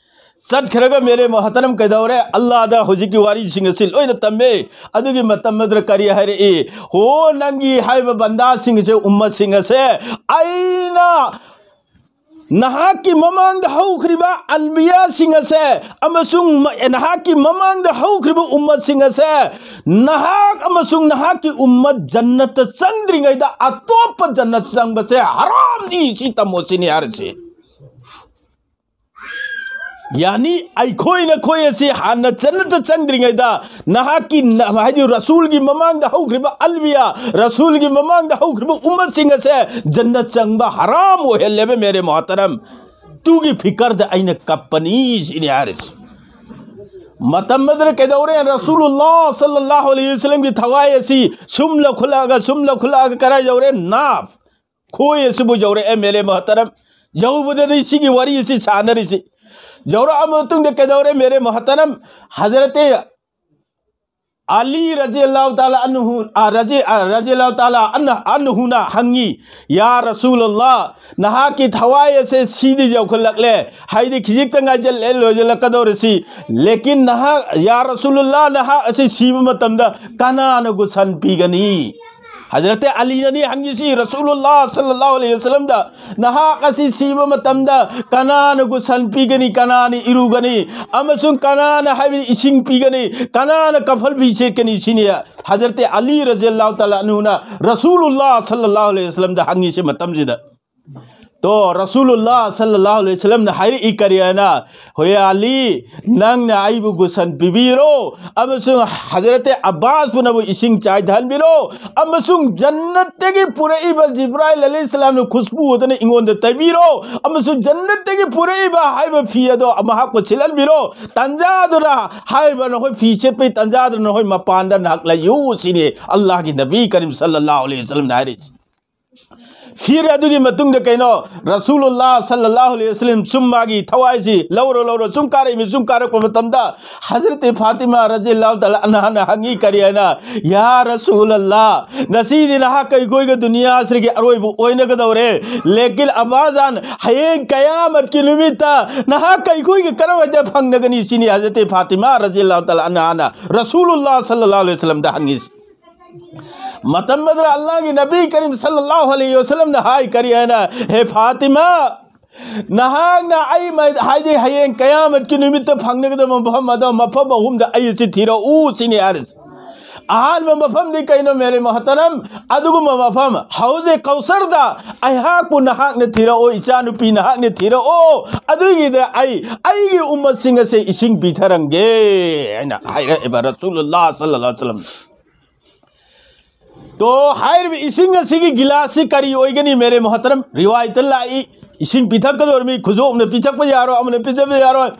ꯆꯠꯈ꯭ꯔꯒ ꯃꯦꯔꯦ ꯃꯣꯍꯇꯔꯝ ꯀꯩꯗꯧꯔꯦ? ꯑꯜꯂꯥꯗ ꯍꯧꯖꯤꯛꯀꯤ ꯋꯥꯔꯤꯁꯤꯡ ꯑꯁꯤ ꯂꯣꯏꯅ ꯇꯝꯃꯦ꯫ ꯑꯗꯨꯒꯤ ꯃꯇꯝ ꯑꯗꯨꯗ ꯀꯔꯤ ꯍꯥꯏꯔꯛꯏ? "ꯍꯣ, ꯅꯪꯒꯤ ꯍꯥꯏꯕ ꯕꯟꯗꯥꯁꯤꯡ ꯑꯁꯦ, ꯎꯝꯃꯠꯁꯤꯡ ꯑꯁꯦ ꯑꯩꯅ ꯅꯍꯥꯛꯀꯤ ꯃꯃꯥꯡꯗ ꯍꯧꯈ꯭ꯔꯤꯕ ꯑꯟꯕꯤꯌꯥꯁꯤꯡ ꯑꯁꯦ ꯑꯃꯁꯨꯡ ꯃ-, ꯅꯍꯥꯛꯀꯤ ꯃꯃꯥꯡꯗ ꯍꯧꯈ꯭ꯔꯤꯕ ꯎꯝꯃꯠꯁꯤꯡ ꯑꯁꯦ ꯅꯍꯥꯛ ꯑꯃꯁꯨꯡ ꯅꯍꯥꯛꯀꯤ ꯎꯝꯃꯠ ꯖꯟꯅꯠꯇ ꯆꯪꯗ꯭ꯔꯤꯉꯩꯗ ꯑꯇꯣꯞꯄ ꯖꯟꯅꯠ ꯆꯪꯕꯁꯦ ꯍꯔꯥꯝꯅꯤ", ꯁꯤ ꯇꯝꯃꯣ ꯁꯤꯅꯤ ꯍꯥꯏꯔꯤꯁꯤ꯫ ꯌꯥꯅꯤ, ꯑꯩꯈꯣꯏ ꯅꯈꯣꯏ ꯑꯁꯤ ꯍꯥꯟꯅ ꯖꯟꯅꯠꯇ ꯆꯪꯗ꯭ꯔꯤꯉꯩꯗ ꯅꯍꯥꯛꯀꯤ ꯅ-, ꯍꯥꯏꯗꯤ ꯔꯁꯨꯜꯒꯤ ꯃꯃꯥꯡꯗ ꯍꯧꯈ꯭ꯔꯤꯕ ꯑꯜꯕꯤꯌꯥ, ꯔꯁꯨꯜꯒꯤ ꯃꯃꯥꯡꯗ ꯍꯧꯈ꯭ꯔꯤꯕ ꯎꯝꯃꯠꯁꯤꯡ ꯑꯁꯦ ꯖꯟꯅꯠ ꯆꯪꯕ ꯍꯔꯥꯝ ꯑꯣꯏꯍꯜꯂꯦꯕ, ꯃꯦꯔꯦ ꯃꯣꯍꯇꯔꯝ꯫ ꯇꯨꯒꯤ ꯐꯤꯀꯔꯗ ꯑꯩꯅ ꯀꯞꯄꯅꯤ ꯁꯤꯅꯤ ꯍꯥꯏꯔꯤꯁꯤ꯫ ꯃꯇꯝ ꯑꯗꯨꯗ ꯀꯩꯗꯧꯔꯦ? ꯔꯁꯨꯂꯨꯜꯂꯥ ꯁꯜꯂꯜꯂꯥꯍꯨ ꯑꯂꯩꯍꯤ ꯋꯁꯜꯂꯝꯒꯤ ꯊꯋꯥꯏ ꯑꯁꯤ ꯁꯨꯝ ꯂꯧꯈꯠꯂꯛꯑꯒ, ꯁꯨꯝ ꯂꯧꯈꯠꯂꯛꯑꯒ ꯀꯔꯥꯏ ꯌꯧꯔꯦ? ꯅꯥꯞ, ꯈꯣꯏ ꯑꯁꯤꯕꯨ ꯌꯧꯔꯛꯑꯦ, ꯃꯦꯔꯦ ꯃꯣꯍꯇꯔꯝ꯫ ꯌꯧꯕꯗꯗꯤ ꯁꯤꯒꯤ ꯋꯥꯔꯤ ꯑꯁꯤ ꯁꯥꯟꯅꯔꯤꯁꯤ꯫ ꯌꯧꯔꯛꯑ ꯃꯇꯨꯡꯗ ꯀꯩꯗꯧꯔꯦ, ꯃꯦꯔꯦ ꯃꯣꯍꯇꯔꯝ? ꯍꯖꯔꯠ ꯑꯂꯤ ꯔꯖꯤꯌꯜꯂꯥꯍꯨ ꯇꯥꯂꯥ ꯑꯟꯍꯨ, ꯑ, ꯔꯖꯤ-, ꯑ, ꯔꯖꯤꯌꯜꯂꯥꯍꯨ ꯇꯥꯂꯥ ꯑꯟ-, ꯑꯟꯍꯨꯅ ꯍꯪꯉꯤ, "ꯌꯥ ꯔꯁꯨꯂꯜꯂꯥ, ꯅꯍꯥꯛꯀꯤ ꯊꯋꯥꯏ ꯑꯁꯦ ꯁꯤꯗꯤ ꯌꯧꯈꯠꯂꯛꯂꯦ, ꯍꯥꯏꯗꯤ ꯈꯤꯖꯤꯛꯇ ꯉꯥꯏꯖꯜꯂꯦ, ꯂꯣꯏꯁꯤꯜꯂꯛꯀꯗꯧꯔꯤꯁꯤ꯫ ꯂꯦꯀꯤꯟ ꯅꯍꯥꯛ, ꯌꯥ ꯔꯁꯨꯂꯜꯂꯥ, ꯅꯍꯥꯛ ꯑꯁꯤ ꯁꯤꯕ ꯃꯇꯝꯗ ꯀꯅꯥꯅ ꯒꯨꯁꯟ ꯄꯤꯒꯅꯤ?" ꯍꯖꯔꯠ ꯑꯂꯤꯅꯅꯤ ꯍꯪꯉꯤꯁꯤ ꯔꯁꯨꯂꯨꯜꯂꯥ ꯁꯜꯂꯜꯂꯥꯍꯨ ꯑꯂꯩꯍꯤ ꯋꯁꯜꯂꯝꯗ, "ꯅꯍꯥꯛ ꯑꯁꯤ ꯁꯤꯕ ꯃꯇꯝꯗ ꯀꯅꯥꯅ ꯒꯨꯁꯟ ꯄꯤꯒꯅꯤ, ꯀꯅꯥꯅ ꯏꯔꯨꯒꯅꯤ, ꯑꯃꯁꯨꯡ ꯀꯅꯥꯅ ꯍꯥꯏꯕꯗꯤ ꯏꯁꯤꯡ ꯄꯤꯒꯅꯤ, ꯀꯅꯥꯅ ꯀꯐꯜ ꯐꯤ ꯁꯦꯠꯀꯅꯤ?" ꯁꯤꯅꯤ ꯍꯖꯔꯠ ꯑꯂꯤ ꯔꯖꯤꯌꯜꯂꯥꯍꯨ ꯇꯥꯂꯥ ꯑꯟꯍꯨꯅ ꯔꯁꯨꯂꯨꯜꯂꯥ ꯁꯜꯂꯜꯂꯥꯍꯨ ꯑꯂꯩꯍꯤ ꯋꯁꯜꯂꯝꯗ ꯍꯪꯉꯤꯁꯤ ꯃꯇꯝꯁꯤꯗ꯫ ꯇꯣ, ꯔꯁꯨꯂꯨꯜꯂꯥ ꯁꯜꯂꯜꯂꯥꯍꯨ ꯑꯂꯩꯍꯤ ꯋꯁꯜꯂꯝꯅ ꯍꯥꯏꯔꯛꯏ ꯀꯔꯤ ꯍꯥꯏꯅ? "ꯍꯣꯏ ꯑꯂꯤ, ꯅꯪꯅ ꯑꯩꯕꯨ ꯒꯨꯁꯟ ꯄꯤꯕꯤꯔꯣ, ꯑꯃꯁꯨꯡ ꯍꯖꯔꯠ ꯑꯕꯥꯁꯄꯨꯅꯕꯨ ꯏꯁꯤꯡ ꯆꯥꯏꯊꯍꯟꯕꯤꯔꯣ, ꯑꯃꯁꯨꯡ ꯖꯟꯅꯠꯇꯒꯤ ꯄꯨꯔꯛꯏꯕ ꯖꯤꯕ꯭ꯔꯥꯏꯜ ꯑꯂꯩꯍꯤ ꯁꯂꯥꯝꯅ ꯈꯨꯁꯕꯨ ꯑꯗꯨꯅ ꯑꯩꯉꯣꯟꯗ ꯇꯩꯕꯤꯔꯣ, ꯑꯃꯁꯨꯡ ꯖꯟꯅꯠꯇꯒꯤ ꯄꯨꯔꯛꯏꯕ ꯍꯥꯏꯕ ꯐꯤ ꯑꯗꯣ ꯃꯍꯥꯛꯄꯨ ꯁꯤꯠꯍꯟꯕꯤꯔꯣ꯫ ꯇꯟꯖꯥꯗꯨꯅ ꯍꯥꯏꯔꯤꯕ ꯅꯈꯣꯏ ꯐꯤ ꯁꯦꯠꯄꯒꯤ ꯇꯟꯖꯥꯗꯨꯅ ꯅꯈꯣꯏ ꯃꯄꯥꯟꯗ ꯅꯍꯥꯛ ꯂꯩꯌꯨ" ꯁꯤꯅꯤ ꯑꯜꯂꯥꯍꯒꯤ ꯅꯕꯤ ꯀꯔꯤꯝ ꯁꯜꯂꯜꯂꯥꯍꯨ ꯑꯂꯩꯍꯤ ꯋꯁꯜꯂꯝꯅ ꯍꯥꯏꯔꯤꯁꯤ꯫ ꯐꯤꯔ ꯑꯗꯨꯒꯤ ꯃꯇꯨꯡꯗ ꯀꯩꯅꯣ, ꯔꯁꯨꯂꯨꯜꯂꯥ ꯁꯜꯂꯜꯂꯥꯍꯨ ꯑꯂꯩꯍꯤ ꯋꯁꯜꯂꯝ ꯁꯨꯝ ꯃꯥꯒꯤ ꯊꯋꯥꯏꯁꯤ ꯂꯧꯔ ꯂꯧꯔ ꯁꯨꯝ ꯀꯥꯔꯛꯏ꯫ ꯁꯨꯝ ꯀꯥꯔꯛꯄ ꯃꯇꯝꯗ ꯍꯖꯔꯠ ꯐꯥꯇꯤꯃꯥ ꯔꯖꯤꯌꯜꯂꯥꯍꯨ ꯇꯥꯂꯥ ꯑꯟꯍꯥꯅ ꯍꯪꯉꯤ ꯀꯔꯤ ꯍꯥꯏꯅ? "ꯌꯥ ꯔꯁꯨꯂꯜꯂꯥ, ꯉꯁꯤꯗꯤ ꯅꯍꯥꯛꯀ ꯑꯩꯈꯣꯏꯒ ꯗꯨꯅꯤꯌꯥꯁꯤꯒꯤ ꯑꯔꯣꯏꯕ ꯑꯣꯏꯅꯒꯗꯧꯔꯦ, ꯂꯦꯀꯤꯟ ꯑꯕꯥꯖꯥꯟ, ꯍꯌꯦꯡ ꯀꯌꯥꯃꯠꯀꯤ ꯅꯨꯃꯤꯠꯇ ꯅꯍꯥꯛꯀ ꯑꯩꯈꯣꯏꯒ ꯀꯔꯝꯍꯥꯏꯅ ꯐꯪꯅꯒꯅꯤ?" ꯁꯤꯅꯤ ꯍꯖꯔꯠ ꯐꯥꯇꯤꯃꯥ ꯔꯖꯤꯌꯜꯂꯥꯍꯨ ꯇꯥꯂꯥ ꯑꯟꯍꯥꯅ ꯔꯁꯨꯂꯨꯜꯂꯥ ꯁꯜꯂꯜꯂꯥꯍꯨ ꯑꯂꯩꯍꯤ ꯋꯁꯜꯂꯝꯗ ꯍꯪꯉꯤꯁꯤ꯫ ꯃꯇꯝ ꯑꯗꯨꯗ ꯑꯜꯂꯥꯍꯒꯤ ꯅꯕꯤ ꯀꯔꯤꯝ ꯁꯜꯂꯜꯂꯥꯍꯨ ꯑꯂꯩꯍꯤ ꯋꯁꯜꯂꯝꯅ ꯍꯥꯏ ꯀꯔꯤ ꯍꯥꯏꯅ? "ꯍꯦ ꯐꯥꯇꯤꯃꯥ, ꯅꯍꯥꯛꯅ ꯑꯩ ꯃ-, ꯍꯥꯏꯗꯤ ꯍꯌꯦꯡ ꯀꯌꯥꯃꯠꯀꯤ ꯅꯨꯃꯤꯠꯇ ꯐꯪꯒꯗꯕ ꯃꯐꯝ ꯑꯗꯣ ꯃꯐꯝ ꯑꯍꯨꯝꯗ ꯑꯩ ꯑꯁꯤ ꯊꯤꯔꯛꯎ" ꯁꯤꯅꯤ ꯍꯥꯏꯔꯤꯁꯤ꯫ ꯑꯍꯥꯟꯕ ꯃꯐꯝꯗꯤ ꯀꯩꯅꯣ, ꯃꯦꯔꯦ ꯃꯣꯍꯇꯔꯝ? ꯑꯗꯨꯒꯨꯝꯕ ꯃꯐꯝ ꯍꯧꯖꯤꯛ ꯀꯧꯁꯔꯗ ꯑꯩꯍꯥꯛꯄꯨ ꯅꯍꯥꯛꯅ ꯊꯤꯔꯛꯑꯣ, ꯏꯆꯥꯅꯨꯄꯤ ꯅꯍꯥꯛꯅ ꯊꯤꯔꯛꯑꯣ, ꯑꯗꯨꯒꯤꯗ ꯑꯩ ꯑꯩꯒꯤ ꯎꯝꯃꯠꯁꯤꯡ ꯑꯁꯦ ꯏꯁꯤꯡ ꯄꯤꯊꯔꯝꯒꯦ ꯍꯥꯏꯅ ꯍꯥꯏꯔꯛꯑꯦꯕ ꯔꯁꯨꯂꯨꯜꯂꯥ ꯁꯜꯂꯜꯂꯥꯍꯨ ꯑꯂꯩꯍꯤ ꯋꯁꯜꯂꯝ꯫ ꯇꯣ, ꯍꯥꯏꯔꯤꯕ ꯏꯁꯤꯡ ꯑꯁꯤꯒꯤ ꯒꯤꯂꯥꯁꯁꯤ ꯀꯔꯤ ꯑꯣꯏꯒꯅꯤ, ꯃꯦꯔꯦ ꯃꯣꯍꯇꯔꯝ? ꯔꯤꯋꯥꯌꯠꯇ ꯂꯥꯛꯏ, ꯏꯁꯤꯡ ꯄꯤꯊꯛꯀꯗꯧꯔꯤꯕꯅꯤ, ꯈꯨꯖꯣꯞꯅ ꯄꯤꯊꯛꯄ ꯌꯥꯔꯣꯏ, ꯑꯃꯅ ꯄꯤꯊꯛꯄ ꯌꯥꯔꯣꯏ꯫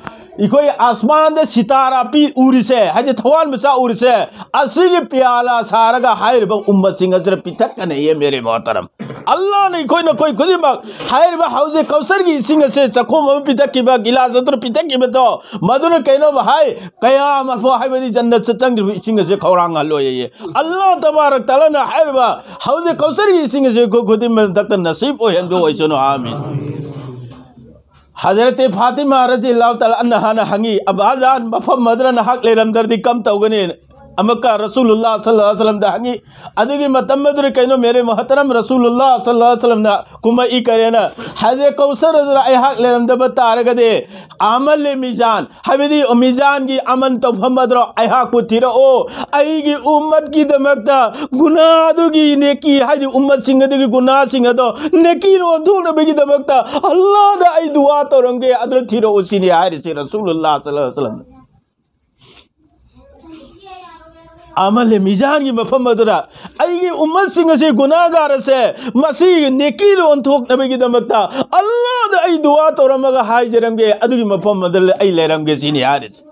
ꯑꯩꯈꯣꯏ ꯑꯁꯃꯥꯟꯗ ꯁꯤꯇꯥꯔꯥ ꯄꯤ ꯎꯔꯤꯁꯦ, ꯍꯥꯏꯗꯤ ꯊꯋꯥꯟꯃꯤꯆꯥꯛ ꯎꯔꯤꯁꯦ, ꯑꯁꯤꯒꯤ ꯄꯤꯌꯥꯂꯥ ꯁꯥꯔꯒ ꯍꯥꯏꯔꯤꯕ ꯎꯝꯃꯠꯁꯤꯡ ꯑꯁꯤꯗ ꯄꯤꯊꯛꯀꯅꯤꯌꯦ, ꯃꯦꯔꯦ ꯃꯣꯍꯇꯔꯝ꯫ ꯑꯜꯂꯥꯍꯅ ꯑꯩꯈꯣꯏ ꯅꯈꯣꯏ ꯈꯨꯗꯤꯡꯃꯛ ꯍꯥꯏꯔꯤꯕ ꯍꯧꯖꯤꯛ ꯀꯧꯁꯔꯒꯤ ꯏꯁꯤꯡ ꯑꯁꯦ ꯆꯥꯛꯈꯨꯝ ꯑꯃ ꯄꯤꯊꯛꯈꯤꯕ, ꯒꯤꯂꯥꯁ ꯑꯗꯨꯅ ꯄꯤꯊꯛꯈꯤꯕꯗꯣ, ꯃꯗꯨꯅ ꯀꯩꯅꯣꯕ ꯍꯥꯏ? ꯀꯌꯥꯃꯠ ꯐꯥꯎ, ꯍꯥꯏꯕꯗꯤ ꯖꯟꯅꯠ ꯆꯪꯗ꯭ꯔꯤꯕ ꯏꯁꯤꯡ ꯑꯁꯦ ꯈꯧꯔꯥꯡꯍꯜꯂꯣꯏꯌꯦ꯫ ꯑꯜꯂꯥꯍ ꯇꯕꯥꯔꯛ ꯇꯥꯂꯥꯅ ꯍꯥꯏꯔꯤꯕ ꯍꯧꯖꯤꯛ ꯀꯧꯁꯔꯒꯤ ꯏꯁꯤꯡ ꯑꯁꯦ ꯑꯩꯈꯣꯏ ꯈꯨꯗꯤꯡꯃꯛ ꯃꯊꯛꯇ ꯅꯁꯤꯕ ꯑꯣꯏꯍꯟꯕ ꯑꯣꯏꯁꯅꯨ, ꯑꯥꯃꯤꯟ꯫ ꯍꯖꯔꯠ ꯐꯥꯇꯤꯃꯥ ꯔꯖꯤꯌꯜꯂꯥꯍꯨ ꯇꯥꯂꯥ ꯑꯟꯍꯥꯅ ꯍꯪꯉꯤ, "ꯑꯕꯥꯖꯥꯟ, ꯃꯐꯝ ꯑꯗꯨꯗ ꯅꯍꯥꯛ ꯂꯩꯔꯝꯗ꯭ꯔꯗꯤ ꯀꯝ ꯇꯧꯒꯅꯤ?" ꯑꯃꯨꯛꯀ ꯔꯁꯨꯂꯨꯜꯂꯥ ꯁꯜꯂꯜꯂꯥꯍꯨ ꯑꯂꯩꯍꯤ ꯋꯥꯁꯜꯂꯝꯗ ꯍꯪꯉꯤ꯫ ꯑꯗꯨꯒꯤ ꯃꯇꯝ ꯑꯗꯨꯗ ꯀꯩꯅꯣ, ꯃꯦꯔꯦ ꯃꯣꯍꯇꯔꯝ, ꯔꯁꯨꯂꯨꯜꯂꯥ ꯁꯜꯂꯜꯂꯥꯍꯨ ꯑꯂꯩꯍꯤ ꯋꯥꯁꯜꯂꯝꯅ ꯀꯨꯝꯃꯛꯏ ꯀꯔꯤꯅ, ꯍꯥꯏꯖꯦ ꯀꯧꯁꯔ ꯑꯗꯨꯗ ꯑꯩꯍꯥꯛ ꯂꯩꯔꯝꯗꯕ ꯇꯥꯔꯒꯗꯤ ꯑꯃꯜ ꯃꯤꯖꯥꯟ, ꯍꯥꯏꯕꯗꯤ ꯃꯤꯖꯥꯟꯒꯤ ꯑꯃꯜ ꯇꯧꯐꯝ ꯑꯗꯨꯔꯣ, ꯑꯩꯍꯥꯛꯄꯨ ꯊꯤꯔꯛꯑꯣ꯫ ꯑꯩꯒꯤ ꯎꯝꯃꯠꯀꯤꯗꯃꯛꯇ ꯒꯨꯅꯥ ꯑꯗꯨꯒꯤ ꯅꯦꯀꯤ, ꯍꯥꯏꯗꯤ ꯎꯝꯃꯠꯁꯤꯡ ꯑꯗꯨꯒꯤ ꯒꯨꯅꯥꯁꯤꯡ ꯑꯗꯣ ꯅꯦꯀꯤꯅ ꯑꯣꯟꯊꯣꯛꯅꯕꯒꯤꯗꯃꯛꯇ ꯑꯜꯂꯥꯍꯗ ꯑꯩ ꯗꯨꯋꯥ ꯇꯧꯔꯝꯒꯦ, ꯑꯗꯨꯗ ꯊꯤꯔꯛꯑꯣ ꯁꯤꯅꯤ ꯍꯥꯏꯔꯤꯁꯦ ꯔꯁꯨꯂꯨꯜꯂꯥ ꯁꯜꯂꯜꯂꯥꯍꯨ ꯑꯂꯩꯍꯤ ꯋꯥꯁꯜꯂꯝꯅ꯫ ꯑꯃꯜ ꯃꯤꯖꯥꯟꯒꯤ ꯃꯐꯝ ꯑꯗꯨꯗ ꯑꯩꯒꯤ ꯎꯝꯃꯠꯁꯤꯡ ꯑꯁꯤ, ꯒꯨꯅꯥꯒꯥꯔ ꯑꯁꯦ, ꯃꯁꯤ ꯅꯦꯀꯤꯗ ꯑꯣꯟꯊꯣꯛꯅꯕꯒꯤꯗꯃꯛꯇ ꯑꯜꯂꯥꯍꯗ ꯑꯩ ꯗꯨꯋꯥ ꯇꯧꯔꯝꯃꯒ ꯍꯥꯏꯖꯔꯝꯒꯦ, ꯑꯗꯨꯒꯤ ꯃꯐꯝ ꯑꯗꯨꯗ ꯑꯩ ꯂꯩꯔꯝꯒꯦ ꯁꯤꯅꯤ ꯍꯥꯏꯔꯤꯁꯦ꯫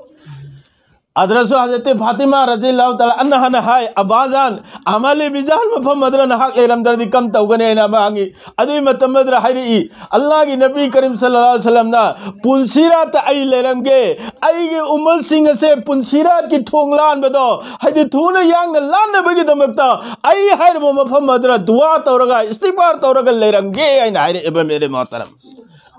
ꯑꯗꯨꯗꯁꯨ ꯍꯖꯔꯠ ꯐꯥꯇꯤꯃꯥ ꯔꯖꯤꯌꯜꯂꯥꯍꯨ ꯇꯥꯂꯥ ꯑꯟꯍꯥꯅ ꯍꯥꯏ, "ꯑꯕꯥꯖꯥꯟ, ꯑꯃꯜ ꯃꯤꯖꯥꯟ ꯃꯐꯝ ꯑꯗꯨꯗ ꯅꯍꯥꯛ ꯂꯩꯔꯝꯗ꯭ꯔꯗꯤ ꯀꯝ ꯇꯧꯒꯅꯤ?" ꯍꯥꯏꯅ ꯑꯃ ꯍꯪꯉꯤ꯫ ꯑꯗꯨꯒꯤ ꯃꯇꯝ ꯑꯗꯨꯗ ꯍꯥꯏꯔꯛꯏ, ꯑꯜꯂꯥꯍꯒꯤ ꯅꯕꯤ ꯀꯔꯤꯝ ꯁꯜꯂꯜꯂꯥꯍꯨ ꯑꯂꯩꯍꯤ ꯋꯥꯁꯜꯂꯝꯅ, "ꯄꯨꯟꯁꯤꯔꯥꯠꯇ ꯑꯩ ꯂꯩꯔꯝꯒꯦ, ꯑꯩꯒꯤ ꯎꯝꯃꯠꯁꯤꯡ ꯑꯁꯦ ꯄꯨꯟꯁꯤꯔꯥꯠꯀꯤ ꯊꯣꯡ ꯂꯥꯟꯕꯗꯣ, ꯍꯥꯏꯗꯤ ꯊꯨꯅ ꯌꯥꯡꯅ ꯂꯥꯟꯅꯕꯒꯤꯗꯃꯛꯇ ꯑꯩ ꯍꯥꯏꯔꯤꯕ ꯃꯐꯝ ꯑꯗꯨꯗ ꯗꯨꯋꯥ ꯇꯧꯔꯒ, ꯏꯁꯇꯤꯒꯐꯥꯔ ꯇꯧꯔꯒ ꯂꯩꯔꯝꯒꯦ" ꯍꯥꯏꯅ ꯍꯥꯏꯔꯛꯑꯦꯕ, ꯃꯦꯔꯦ ꯃꯣꯍꯇꯔꯝ꯫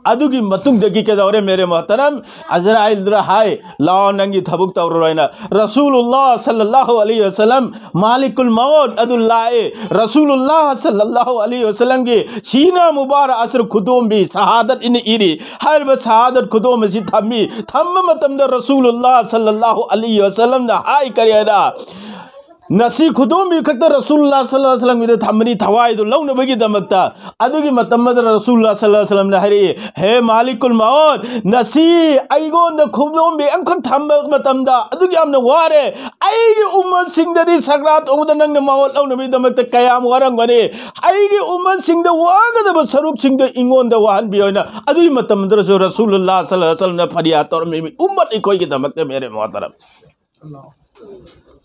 ꯑꯗꯨꯒꯤ ꯃꯇꯨꯡꯗꯒꯤ ꯀꯩꯗꯧꯔꯦ, ꯃꯦꯔꯦ ꯃꯣꯍꯇꯔꯝ? ꯑꯖꯔꯥꯏꯜꯗꯨꯅ ꯍꯥꯏ, "ꯂꯥꯛꯑꯣ, ꯅꯪꯒꯤ ꯊꯕꯛ ꯇꯧꯔꯔꯣꯏꯅ"꯫ ꯔꯁꯨꯂꯨꯜꯂꯥꯍ ꯁꯜꯂꯜꯂꯥꯍꯨ ꯑꯂꯩꯍꯤ ꯋꯁꯜꯂꯝ, ꯃꯥꯂꯤꯀꯨꯜ ꯃꯧꯠ ꯑꯗꯨ ꯂꯥꯛꯑꯦ꯫ ꯔꯁꯨꯂꯨꯜꯂꯥꯍ ꯁꯜꯂꯜꯂꯥꯍꯨ ꯑꯂꯩꯍꯤ ꯋꯁꯜꯂꯝꯒꯤ ꯁꯤꯅꯥ ꯃꯨꯕꯥꯔꯛ ꯑꯁꯤꯗ ꯈꯨꯗꯣꯝꯕꯤ ꯁꯍꯥꯗꯠ ꯏꯅ ꯏꯔꯤ꯫ ꯍꯥꯏꯔꯤꯕ ꯁꯍꯥꯗꯠ ꯈꯨꯗꯣꯝ ꯑꯁꯤ ꯊꯝꯃꯤ꯫ ꯊꯝꯕ ꯃꯇꯝꯗ ꯔꯁꯨꯂꯨꯜꯂꯥꯍ ꯁꯜꯂꯜꯂꯥꯍꯨ ꯑꯂꯩꯍꯤ ꯋꯁꯜꯂꯝꯅ ꯍꯥꯏ, ꯀꯔꯤ ꯍꯥꯏꯅ? ꯉꯁꯤ ꯈꯨꯗꯣꯝꯕꯤ ꯈꯛꯇ ꯔꯁꯨꯜꯂꯥ ꯁꯜꯂꯜꯂꯥꯍꯨ ꯑꯂꯩꯍꯤ ꯋꯁꯜꯂꯝꯒꯤꯗ ꯊꯝꯕꯅꯤ, ꯊꯋꯥꯏꯗꯨ ꯂꯧꯅꯕꯒꯤꯗꯃꯛꯇ꯫ ꯑꯗꯨꯒꯤ ꯃꯇꯝ ꯑꯃꯗ ꯔꯁꯨꯜꯂꯥ ꯁꯜꯂꯜꯂꯥꯍꯨ ꯑꯂꯩꯍꯤ ꯋꯁꯜꯂꯝꯅ ꯍꯥꯏꯔꯛꯏ, "ꯍꯦ ꯃꯥꯂꯤꯀꯨꯜ ꯃꯧꯠ, ꯉꯁꯤ ꯑꯩꯉꯣꯟꯗ ꯈꯨꯗꯣꯝꯕꯤ ꯑꯃꯈꯛ ꯊꯝꯕ ꯃꯇꯝꯗ ꯑꯗꯨꯛ ꯌꯥꯝꯅ ꯋꯥꯔꯦ꯫ ꯑꯩꯒꯤ ꯎꯝꯃꯠꯁꯤꯡꯗꯗꯤ ꯁꯀ꯭ꯔꯥꯠ ꯇꯧꯕꯗ ꯅꯪꯅ ꯃꯧꯠ ꯂꯧꯅꯕꯒꯤꯗꯃꯛꯇ ꯀꯌꯥꯝ ꯋꯥꯔꯝꯒꯅꯤ꯫ ꯑꯩꯒꯤ ꯎꯝꯃꯠꯁꯤꯡꯗ ꯋꯥꯒꯗꯕ ꯁꯔꯨꯛꯁꯤꯡꯗꯣ ꯑꯩꯉꯣꯟꯗ ꯋꯥꯍꯟꯕꯤꯌꯣꯅ"꯫ ꯑꯗꯨꯒꯤ ꯃꯇꯝꯗꯨꯗꯁꯨ ꯔꯁꯨꯜꯂꯥꯍ ꯁꯜꯂꯜꯂꯥꯍꯨ ꯑꯂꯩꯍꯤ ꯋꯁꯜꯂꯝꯅ ꯐꯔꯤꯌꯥꯗ ꯇꯧꯔꯝꯃꯤ, ꯎꯝꯃꯠ ꯑꯩꯈꯣꯏꯒꯤꯗꯃꯛꯇ, ꯃꯦꯔꯦ ꯃꯣꯍꯇꯔꯝ꯫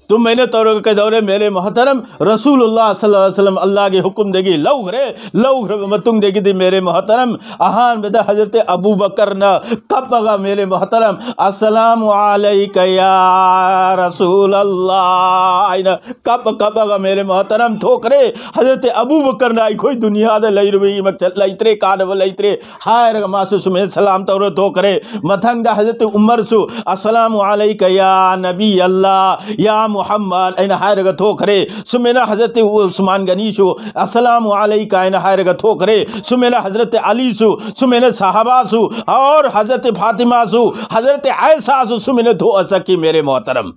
ꯑꯗꯨꯃꯥꯏꯅ ꯇꯧꯔꯒ ꯀꯩꯗꯧꯔꯦ, ꯃꯦꯔꯦ ꯃꯣꯍꯇꯔꯝ? ꯔꯁꯨꯜꯂꯥꯍ ꯁꯜꯂꯜꯂꯥꯍꯨ ꯑꯂꯩꯍꯤ ꯋꯁꯜꯂꯝ ꯑꯜꯂꯥꯍꯒꯤ ꯍꯨꯀꯨꯝꯗꯒꯤ ꯂꯧꯈ꯭ꯔꯦ꯫ ꯂꯧꯈ꯭ꯔꯕ ꯃꯇꯨꯡꯗꯒꯤꯗꯤ, ꯃꯦꯔꯦ ꯃꯣꯍꯇꯔꯝ, ꯑꯍꯥꯟꯕꯗ ꯍꯖꯔꯠ ꯑꯕꯨ ꯕꯀꯔꯅ ꯀꯞꯄꯒ, ꯃꯦꯔꯦ ꯃꯣꯍꯇꯔꯝ, "ꯑꯁꯁꯂꯥꯃꯨ ꯑꯂꯩꯀ ꯌꯥ ꯔꯁꯨꯜꯂꯥꯍ" ꯍꯥꯏꯅ ꯀꯞꯄ ꯀꯞꯄꯒ, ꯃꯦꯔꯦ ꯃꯣꯍꯇꯔꯝ, ꯊꯣꯛꯈ꯭ꯔꯦ꯫ ꯍꯖꯔꯠ ꯑꯕꯨ ꯕꯀꯔꯅ "ꯑꯩꯈꯣꯏ ꯗꯨꯅꯤꯌꯥꯗ ꯂꯩꯔꯨꯕꯒꯤ ꯃꯛꯁꯠ ꯂꯩꯇ꯭ꯔꯦ, ꯀꯥꯟꯅꯕ ꯂꯩꯇ꯭ꯔꯦ" ꯍꯥꯏꯔꯒ ꯃꯥꯁꯨ ꯁꯨꯃꯥꯏꯅ ꯁꯂꯥꯝ ꯇꯧꯔ ꯊꯣꯛꯈ꯭ꯔꯦ꯫ ꯃꯊꯪꯗ ꯍꯖꯔꯠ ꯎꯃꯔꯁꯨ, "ꯑꯁꯁꯂꯥꯃꯨ ꯑꯂꯩꯀ ꯌꯥ ꯅꯕꯤ ꯑꯜꯂꯥꯍ, ꯌꯥ ꯃꯨꯍꯝꯃꯗ ꯑꯩꯅ ꯍꯥꯏꯔꯒ ꯊꯣꯛꯈ꯭ꯔꯦ, ꯁꯨꯃꯥꯏꯅ ꯍꯖꯔꯠ ꯎꯁꯃꯥꯟ ꯒꯅꯤꯁꯨ ꯑꯁꯂꯥꯃꯨ ꯑꯂꯩꯀ ꯍꯥꯏꯅ ꯍꯥꯏꯔꯒ ꯊꯣꯛꯈ꯭ꯔꯦ, ꯁꯨꯃꯥꯏꯅ ꯍꯖꯔꯠ ꯑꯂꯤꯁꯨ, ꯁꯨꯃꯥꯏꯅ ꯁꯍꯥꯕꯥꯁꯨ, ꯑꯣꯔ ꯍꯖꯔꯠ ꯐꯥꯇꯤꯃꯥꯁꯨ, ꯍꯖꯔꯠ ꯑꯥꯏꯁꯥꯁꯨ ꯁꯨꯃꯥꯏꯅ ꯊꯣꯛꯑ ꯆꯠꯈꯤ, ꯃꯦꯔꯦ ꯃꯣꯍꯇꯔꯝ꯫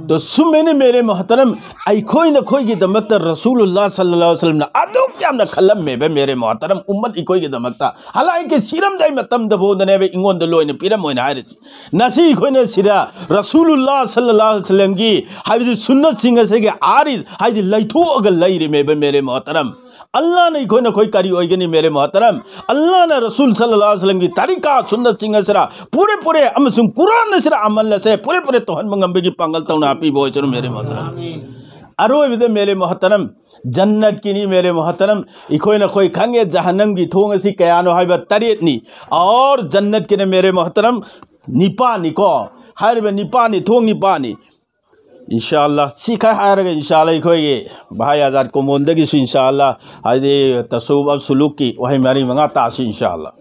ꯇꯣ ꯁꯨꯃꯥꯏꯅ ꯃꯦꯔꯦ ꯃꯣꯍꯇꯔꯝ, ꯑꯩꯈꯣꯏ ꯅꯈꯣꯏꯒꯤꯗꯃꯛꯇ ꯔꯁꯨꯂꯨꯜꯂꯥ ꯁꯜꯂꯜꯂꯥꯍꯨ ꯑꯂꯩꯍꯤ ꯋꯁꯜꯂꯝꯅ ꯑꯗꯨꯛ ꯌꯥꯝꯅ ꯈꯜꯂꯝꯃꯦꯕ, ꯃꯦꯔꯦ ꯃꯣꯍꯇꯔꯝ, ꯎꯝꯃꯠ ꯑꯩꯈꯣꯏꯒꯤꯗꯃꯛꯇ꯫ ꯍꯂꯥꯏꯀꯤ ꯁꯤꯔꯝꯗꯥꯏ ꯃꯇꯝꯗ ꯐꯥꯎꯗꯅꯦꯕ ꯑꯩꯉꯣꯟꯗ ꯂꯣꯏꯅ ꯄꯤꯔꯝꯃꯣꯏꯅ ꯍꯥꯏꯔꯤꯁꯤ꯫ ꯉꯁꯤ ꯑꯩꯈꯣꯏꯅ ꯁꯤꯗ ꯔꯁꯨꯂꯨꯜꯂꯥ ꯁꯜꯂꯜꯂꯥꯍꯨ ꯑꯂꯩꯍꯤ ꯋꯁꯜꯂꯝꯒꯤ, ꯍꯥꯏꯕꯗꯤ ꯁꯨꯟꯅꯠꯁꯤꯡ ꯑꯁꯤꯒꯤ ꯑꯥꯔꯤ, ꯍꯥꯏꯗꯤ ꯂꯩꯊꯣꯛꯑꯒ ꯂꯩꯔꯤꯃꯦꯕ, ꯃꯦꯔꯦ ꯃꯣꯍꯇꯔꯝ꯫ ꯑꯜꯂꯥꯅ ꯑꯩꯈꯣꯏ ꯅꯈꯣꯏ ꯀꯔꯤ ꯑꯣꯏꯒꯅꯤ, ꯃꯦꯔꯦ ꯃꯣꯍꯇꯔꯝ? ꯑꯜꯂꯥꯅ ꯔꯁꯨꯜ ꯁꯜꯂꯜꯂꯥꯍꯨ ꯑꯂꯩꯍꯤ ꯋꯁꯜꯂꯝꯒꯤ ꯇꯔꯤꯀꯥ ꯁꯨꯟꯅꯠꯁꯤꯡ ꯑꯁꯤꯗ ꯄꯨꯔꯦ ꯄꯨꯔꯦ ꯑꯃꯁꯨꯡ ꯀꯨꯔꯥꯟ ꯑꯁꯤꯗ ꯑꯃꯜ ꯑꯁꯦ ꯄꯨꯔꯦ ꯄꯨꯔꯦ ꯇꯧꯍꯟꯕ ꯉꯝꯕꯒꯤ ꯄꯥꯡꯒꯜ ꯇꯧꯅ ꯄꯤꯕ ꯑꯣꯏꯁꯅꯨ, ꯃꯦꯔꯦ ꯃꯣꯍꯇꯔꯝ꯫ ꯑꯔꯣꯏꯕꯗ, ꯃꯦꯔꯦ ꯃꯣꯍꯇꯔꯝ, ꯖꯟꯅꯠꯀꯤꯅꯤ, ꯃꯦꯔꯦ ꯃꯣꯍꯇꯔꯝ꯫ ꯑꯩꯈꯣꯏ ꯅꯈꯣꯏ ꯈꯪꯉꯦ, ꯖꯍꯟꯅꯝꯒꯤ ꯊꯣꯡ ꯑꯁꯤ ꯀꯌꯥꯅꯣ ꯍꯥꯏꯕ, ꯇꯔꯦꯠꯅꯤ꯫ ꯑꯣꯔ ꯖꯟꯅꯠꯀꯤꯅ, ꯃꯦꯔꯦ ꯃꯣꯍꯇꯔꯝ, ꯅꯤꯄꯥꯟꯅꯤꯀꯣ꯫ ꯍꯥꯏꯔꯤꯕ ꯅꯤꯄꯥꯟꯅꯤ, ꯊꯣꯡ ꯅꯤꯄꯥꯟꯅꯤ꯫ ꯏꯟꯁꯥ ꯑꯜꯂꯥ, ꯁꯤ ꯈꯔ ꯍꯥꯏꯔꯒ, ꯏꯟꯁꯥ ꯑꯜꯂꯥ, ꯑꯩꯈꯣꯏꯒꯤ ꯚꯥꯏ ꯑꯖꯥꯗ ꯀꯣꯃꯣꯟꯗꯒꯤꯁꯨ, ꯏꯟꯁꯥ ꯑꯜꯂꯥ, ꯍꯥꯏꯗꯤ ꯇꯁꯧꯕꯨꯐ ꯑꯁ ꯁꯨꯂꯨꯛꯀꯤ ꯋꯥꯍꯩ ꯃꯔꯤ ꯃꯉꯥ ꯇꯥꯁꯤ, ꯏꯟꯁꯥ ꯑꯜꯂꯥ꯫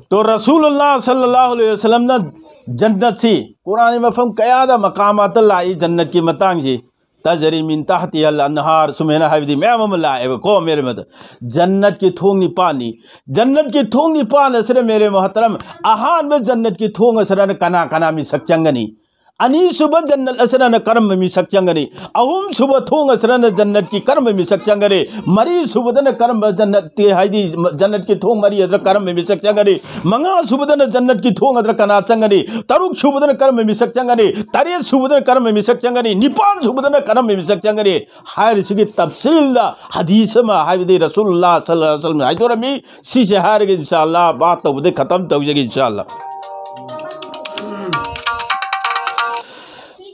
ꯇꯣ ꯔꯁꯨꯂꯨꯜꯂꯥ ꯁꯜꯂꯜꯂꯥꯍꯨ ꯑꯂꯩꯍꯤ ꯋꯁꯜꯂꯝꯅ ꯖꯟꯅꯠꯁꯤ ꯀꯨꯔꯥꯟꯒꯤ ꯃꯐꯝ ꯀꯌꯥꯗ ꯃꯀꯥꯃꯥꯠꯇ ꯂꯥꯛꯏ, ꯖꯟꯅꯠꯀꯤ ꯃꯇꯥꯡꯁꯤ꯫ ꯇꯖꯔꯤ ꯃꯤꯟ ꯇꯍꯇꯤꯍꯜ ꯑꯟꯍꯥꯔ, ꯁꯨꯃꯥꯏꯅ ꯍꯥꯏꯕꯗꯤ ꯃꯌꯥꯝ ꯑꯃ ꯂꯥꯛꯑꯦꯕꯀꯣ, ꯃꯦꯔꯦ ꯃꯗ꯫ ꯖꯟꯅꯠꯀꯤ ꯊꯣꯡ ꯅꯤꯄꯥꯟꯅꯤ꯫ ꯖꯟꯅꯠꯀꯤ ꯊꯣꯡ ꯅꯤꯄꯥꯟ ꯑꯁꯤꯗ, ꯃꯦꯔꯦ ꯃꯣꯍꯇꯔꯝ, ꯑꯍꯥꯟꯕ ꯖꯟꯅꯠꯀꯤ ꯊꯣꯡ ꯑꯁꯤꯗꯅ ꯀꯅꯥ ꯀꯅꯥ ꯃꯤꯁꯛ ꯆꯪꯒꯅꯤ? ꯑꯅꯤꯁꯨꯕ ꯖꯟꯅꯠ ꯑꯁꯤꯗꯅ ꯀꯔꯝꯕ ꯃꯤꯁꯛ ꯆꯪꯒꯅꯤ? ꯑꯍꯨꯝꯁꯨꯕ ꯊꯣꯡ ꯑꯁꯤꯗꯅ ꯖꯟꯅꯠꯀꯤ ꯀꯔꯝꯕ ꯃꯤꯁꯛ ꯆꯪꯒꯅꯤ? ꯃꯔꯤꯁꯨꯕꯗꯅ ꯀꯔꯝꯕ ꯖꯟꯅꯠꯀꯤ, ꯍꯥꯏꯗꯤ ꯖꯟꯅꯠꯀꯤ ꯊꯣꯡ ꯃꯔꯤ ꯑꯗꯨꯗ ꯀꯔꯝꯕ ꯃꯤꯁꯛ ꯆꯪꯒꯅꯤ? ꯃꯉꯥꯁꯨꯕꯗꯅ ꯖꯟꯅꯠꯀꯤ ꯊꯣꯡ ꯑꯗꯨꯗ ꯀꯅꯥ ꯆꯪꯒꯅꯤ? ꯇꯔꯨꯛꯁꯨꯕꯗꯅ ꯀꯔꯝꯕ ꯃꯤꯁꯛ ꯆꯪꯒꯅꯤ? ꯇꯔꯦꯠꯁꯨꯕꯗꯅ ꯀꯔꯝꯕ ꯃꯤꯁꯛ ꯆꯪꯒꯅꯤ? ꯅꯤꯄꯥꯟꯁꯨꯕꯗꯅ ꯀꯔꯝꯕ ꯃꯤꯁꯛ ꯆꯪꯒꯅꯤ? ꯍꯥꯏꯔꯤꯁꯤꯒꯤ ꯇꯐꯁꯤꯜꯗ ꯍꯗꯤꯁ ꯑꯃ, ꯍꯥꯏꯕꯗꯤ ꯔꯁꯨꯂꯨꯜꯂꯥ ꯁꯜꯂꯜꯂꯥꯍꯨ ꯑꯂꯩꯍꯤ ꯋꯁꯜꯂꯝꯅ ꯍꯥꯏꯗꯣꯔꯝꯃꯤ꯫ ꯁꯤꯁꯦ ꯍꯥꯏꯔꯒ ꯏꯟꯁꯥ ꯑꯜꯂꯥ ꯕꯥꯠ ꯇꯧꯕꯗꯤ ꯈꯇꯝ ꯇꯧꯖꯒꯦ ꯏꯟꯁꯥ ꯑꯜꯂꯥ꯫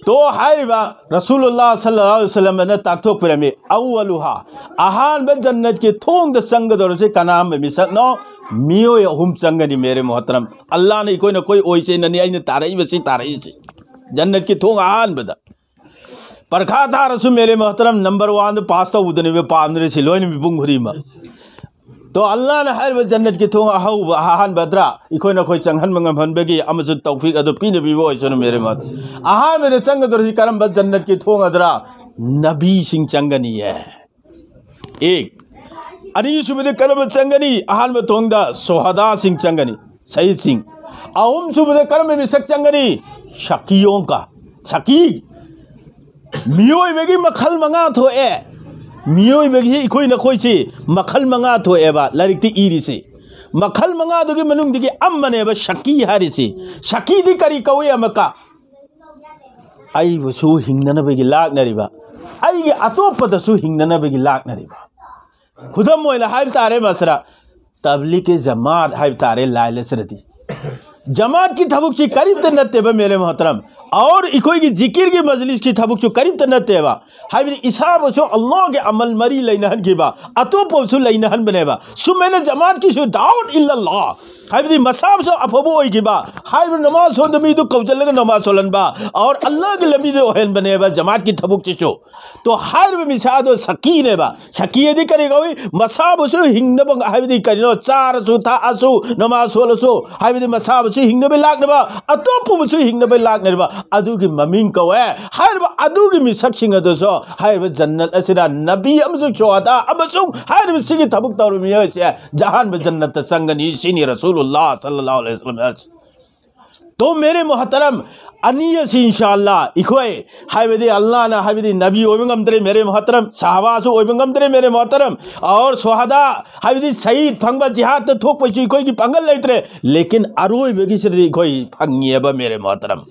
ꯇꯣ ꯍꯥꯏꯔꯤꯕ ꯔꯁꯨꯂꯨꯜꯂꯥ ꯁꯜꯂꯜꯂꯥꯍꯨ ꯑꯂꯩꯍꯤ ꯋꯁꯜꯂꯝꯅ ꯇꯥꯛꯊꯣꯛꯄꯤꯔꯝꯃꯤ, ꯑꯋ꯭ꯋꯂꯨꯍꯥ, ꯑꯍꯥꯟꯕ ꯖꯟꯅꯠꯀꯤ ꯊꯣꯡꯗ ꯆꯪꯒꯗꯧꯔꯤꯁꯤ ꯀꯅꯥꯝꯕ ꯃꯤꯁꯛꯅꯣ? ꯃꯤꯑꯣꯏ ꯑꯍꯨꯝ ꯆꯪꯒꯅꯤ, ꯃꯦꯔꯦ ꯃꯣꯍꯇꯔꯝ꯫ ꯑꯜꯂꯥꯅ ꯑꯩꯈꯣꯏ ꯅꯈꯣꯏ ꯑꯣꯏꯁꯦꯅꯅꯤ ꯑꯩꯅ ꯇꯥꯔꯛꯏꯕꯁꯤ, ꯇꯥꯔꯛꯏꯁꯤ꯫ ꯖꯟꯅꯠꯀꯤ ꯊꯣꯡ ꯑꯍꯥꯟꯕꯗ ꯄꯔꯈꯥ ꯊꯥꯔꯁꯨ, ꯃꯦꯔꯦ ꯃꯣꯍꯇꯔꯝ, ꯅꯝꯕꯔ ꯋꯥꯟꯗ ꯄꯥꯁ ꯇꯧꯕꯗꯨꯅꯦꯕ ꯄꯥꯝꯅꯔꯤꯁꯤ ꯂꯣꯏꯅ ꯃꯤꯄꯨꯝ ꯈꯨꯗꯤꯡꯃꯛ꯫ ꯇꯣ, ꯑꯜꯂꯥꯅ ꯍꯥꯏꯔꯤꯕ ꯖꯟꯅꯠꯀꯤ ꯊꯣꯡ ꯑꯍꯧꯕ, ꯑꯍꯥꯟꯕꯗ꯭ꯔꯥ, ꯑꯩꯈꯣꯏ ꯅꯈꯣꯏ ꯆꯪꯍꯟꯕ ꯉꯝꯍꯟꯕꯒꯤ ꯑꯃꯁꯨ ꯇꯧꯐꯤꯛ ꯑꯗꯨ ꯄꯤꯅꯕꯤꯕ ꯑꯣꯏꯁꯅꯨ, ꯃꯦꯔꯦ ꯃꯣꯍꯇꯔꯝ꯫ ꯑꯍꯥꯟꯕꯗ ꯆꯪꯒꯗꯧꯔꯤꯁꯤ ꯀꯔꯝꯕ ꯖꯟꯅꯠꯀꯤ ꯊꯣꯡ ꯑꯗꯨꯔꯥ? ꯅꯕꯤꯁꯤꯡ ꯆꯪꯒꯅꯤꯌꯦ꯫ ꯑꯦꯛ꯫ ꯑꯅꯤꯁꯨꯕꯗ ꯀꯔꯝꯕ ꯆꯪꯒꯅꯤ? ꯑꯍꯥꯟꯕ ꯊꯣꯡꯗ ꯁꯣꯍꯗꯥꯁꯤꯡ ꯆꯪꯒꯅꯤ, ꯁꯍꯤꯗꯁꯤꯡ꯫ ꯑꯍꯨꯝꯁꯨꯕꯗ ꯀꯔꯝꯕ ꯃꯤꯁꯛ ꯆꯪꯒꯅꯤ? ꯁꯀꯤꯌꯣꯡꯀ, ꯁꯀꯤ꯫ ꯃꯤꯑꯣꯏꯕꯒꯤ ꯃꯈꯜ ꯃꯉꯥ ꯊꯣꯛꯑꯦ꯫ ꯃꯤꯑꯣꯏꯕꯒꯤ ꯑꯩꯈꯣꯏ ꯅꯈꯣꯏꯁꯤ ꯃꯈꯜ ꯃꯉꯥ ꯊꯣꯛꯑꯦꯕ ꯂꯥꯏꯔꯤꯛꯇ ꯏꯔꯤꯁꯤ꯫ ꯃꯈꯜ ꯃꯉꯥꯗꯨꯒꯤ ꯃꯅꯨꯡꯗꯒꯤ ꯑꯃꯅꯦꯕ ꯁꯀꯤ ꯍꯥꯏꯔꯤꯁꯤ꯫ ꯁꯀꯤꯗꯤ ꯀꯔꯤ ꯀꯧꯏ? ꯑꯃꯨꯛꯀ ꯑꯩꯕꯨꯁꯨ ꯍꯤꯡꯅꯅꯕꯒꯤ ꯂꯥꯛꯅꯔꯤꯕ, ꯑꯩꯒꯤ ꯑꯇꯣꯞꯄꯗꯁꯨ ꯍꯤꯡꯅꯅꯕꯒꯤ ꯂꯥꯛꯅꯔꯤꯕ꯫ ꯈꯨꯗꯝ ꯑꯣꯏꯅ ꯍꯥꯏꯕ ꯇꯥꯔꯦ, ꯃꯁꯔꯥ, ꯇꯕ꯭ꯂꯤꯒꯤ ꯖꯃꯥꯠ ꯍꯥꯏꯕ ꯇꯥꯔꯦ, ꯂꯥꯏ ꯂꯁꯔꯗꯤ꯫ ꯖꯃꯥꯠꯀꯤ ꯊꯕꯛꯁꯤ ꯀꯔꯤꯝꯇ ꯅꯠꯇꯦꯕ, ꯃꯦꯔꯦ ꯃꯣꯍꯇꯔꯝ꯫ ꯑꯣꯔ ꯑꯩꯈꯣꯏꯒꯤ ꯖꯤꯀꯤꯔꯒꯤ ꯃꯖꯂꯤꯁꯀꯤ ꯊꯕꯛꯁꯨ ꯀꯔꯤꯝꯇ ꯅꯠꯇꯦꯕ꯫ ꯍꯥꯏꯕꯗꯤ ꯏꯁꯥꯕꯨꯁꯨ ꯑꯜꯂꯥꯍꯒꯤ ꯑꯃꯜ ꯃꯔꯤ ꯂꯩꯅꯍꯟꯈꯤꯕ, ꯑꯇꯣꯞꯄꯕꯨꯁꯨ ꯂꯩꯅꯍꯟꯕꯅꯦꯕ꯫ ꯁꯨꯃꯥꯏꯅ ꯖꯃꯥꯠꯀꯤꯁꯨ ꯗꯥꯎꯠ ꯏꯜꯂꯜꯂꯥꯍ, ꯍꯥꯏꯕꯗꯤ ꯃꯁꯥꯕꯨꯁꯨ ꯑꯐꯕ ꯑꯣꯏꯈꯤꯕ, ꯍꯥꯏꯕ ꯅꯃꯥꯖ ꯁꯣꯟꯗ ꯃꯤꯗꯨ ꯀꯧꯁꯤꯜꯂꯒ ꯅꯃꯥꯖ ꯁꯣꯜꯍꯟꯕ, ꯑꯣꯔ ꯑꯜꯂꯥꯍꯒꯤ ꯂꯝꯕꯤꯗ ꯑꯣꯏꯍꯟꯕꯅꯦꯕ ꯖꯃꯥꯠꯀꯤ ꯊꯕꯛꯁꯤꯁꯨ꯫ ꯇꯣ, ꯍꯥꯏꯔꯤꯕ ꯃꯤꯁꯥꯗꯣ ꯁꯀꯤꯅꯦꯕ꯫ ꯁꯀꯤ ꯑꯗꯤ ꯀꯔꯤ ꯀꯧꯏ? ꯃꯁꯥꯕꯨꯁꯨ ꯍꯤꯡꯅꯕ, ꯍꯥꯏꯕꯗꯤ ꯀꯔꯤꯅꯣ, ꯆꯥꯔꯁꯨ ꯊꯛꯑꯁꯨ ꯅꯃꯥꯖ ꯁꯣꯜꯂꯁꯨ, ꯍꯥꯏꯕꯗꯤ ꯃꯁꯥꯕꯨꯁꯨ ꯍꯤꯡꯅꯕ ꯂꯥꯛꯅꯕ, ꯑꯇꯣꯞꯄꯕꯨꯁꯨ ꯍꯤꯡꯅꯕ ꯂꯥꯛꯅꯔꯤꯕ, ꯑꯗꯨꯒꯤ ꯃꯃꯤꯡ ꯀꯧꯋꯦ꯫ ꯍꯥꯏꯔꯤꯕ ꯑꯗꯨꯒꯤ ꯃꯤꯁꯛꯁꯤꯡ ꯑꯗꯨꯁꯨ ꯍꯥꯏꯔꯤꯕ ꯖꯟꯅꯠ ꯑꯁꯤꯗ ꯅꯕꯤ ꯑꯃꯁꯨꯡ ꯁꯣꯍꯗꯥ ꯑꯃꯁꯨꯡ ꯍꯥꯏꯔꯤꯕ ꯁꯤꯒꯤ ꯊꯕꯛ ꯇꯧꯔꯤꯕ ꯃꯤꯑꯣꯏꯁꯦ ꯑꯍꯥꯟꯕ ꯖꯟꯅꯠꯇ ꯆꯪꯒꯅꯤ, ꯁꯤꯅꯤ ꯔꯁꯨꯂꯨꯜꯂꯥꯍ ꯁꯜꯂꯜꯂꯥꯍꯨ ꯑꯂꯩꯍꯤ ꯋꯁꯜꯂꯝ ꯍꯥꯏꯔꯤꯁꯦ꯫ ꯇꯣ, ꯃꯦꯔꯦ ꯃꯣꯍꯇꯔꯝ, ꯑꯅꯤ ꯑꯁꯤ ꯏꯟꯁꯥ ꯑꯜꯂꯥꯍ ꯑꯩꯈꯣꯏ, ꯍꯥꯏꯕꯗꯤ ꯑꯜꯂꯥꯍꯅ, ꯍꯥꯏꯕꯗꯤ ꯅꯕꯤ ꯑꯣꯏꯕ ꯉꯝꯗ꯭ꯔꯦ, ꯃꯦꯔꯦ ꯃꯣꯍꯇꯔꯝ, ꯁꯍꯥꯕꯥꯁꯨ ꯑꯣꯏꯕ ꯉꯝꯗ꯭ꯔꯦ, ꯃꯦꯔꯦ ꯃꯣꯍꯇꯔꯝ, ꯑꯣꯔ ꯁꯣꯍꯗꯥ, ꯍꯥꯏꯕꯗꯤ ꯁꯍꯤꯗ ꯐꯪꯕ, ꯖꯤꯍꯥꯗꯇ ꯊꯣꯛꯄꯁꯨ ꯑꯩꯈꯣꯏꯒꯤ ꯄꯥꯡꯒꯜ ꯂꯩꯇ꯭ꯔꯦ꯫ ꯂꯦꯀꯤꯟ ꯑꯔꯣꯏꯕꯒꯤꯁꯤꯗꯗꯤ ꯑꯩꯈꯣꯏ ꯐꯪꯉꯦꯕ, ꯃꯦꯔꯦ ꯃꯣꯍꯇꯔꯝ꯫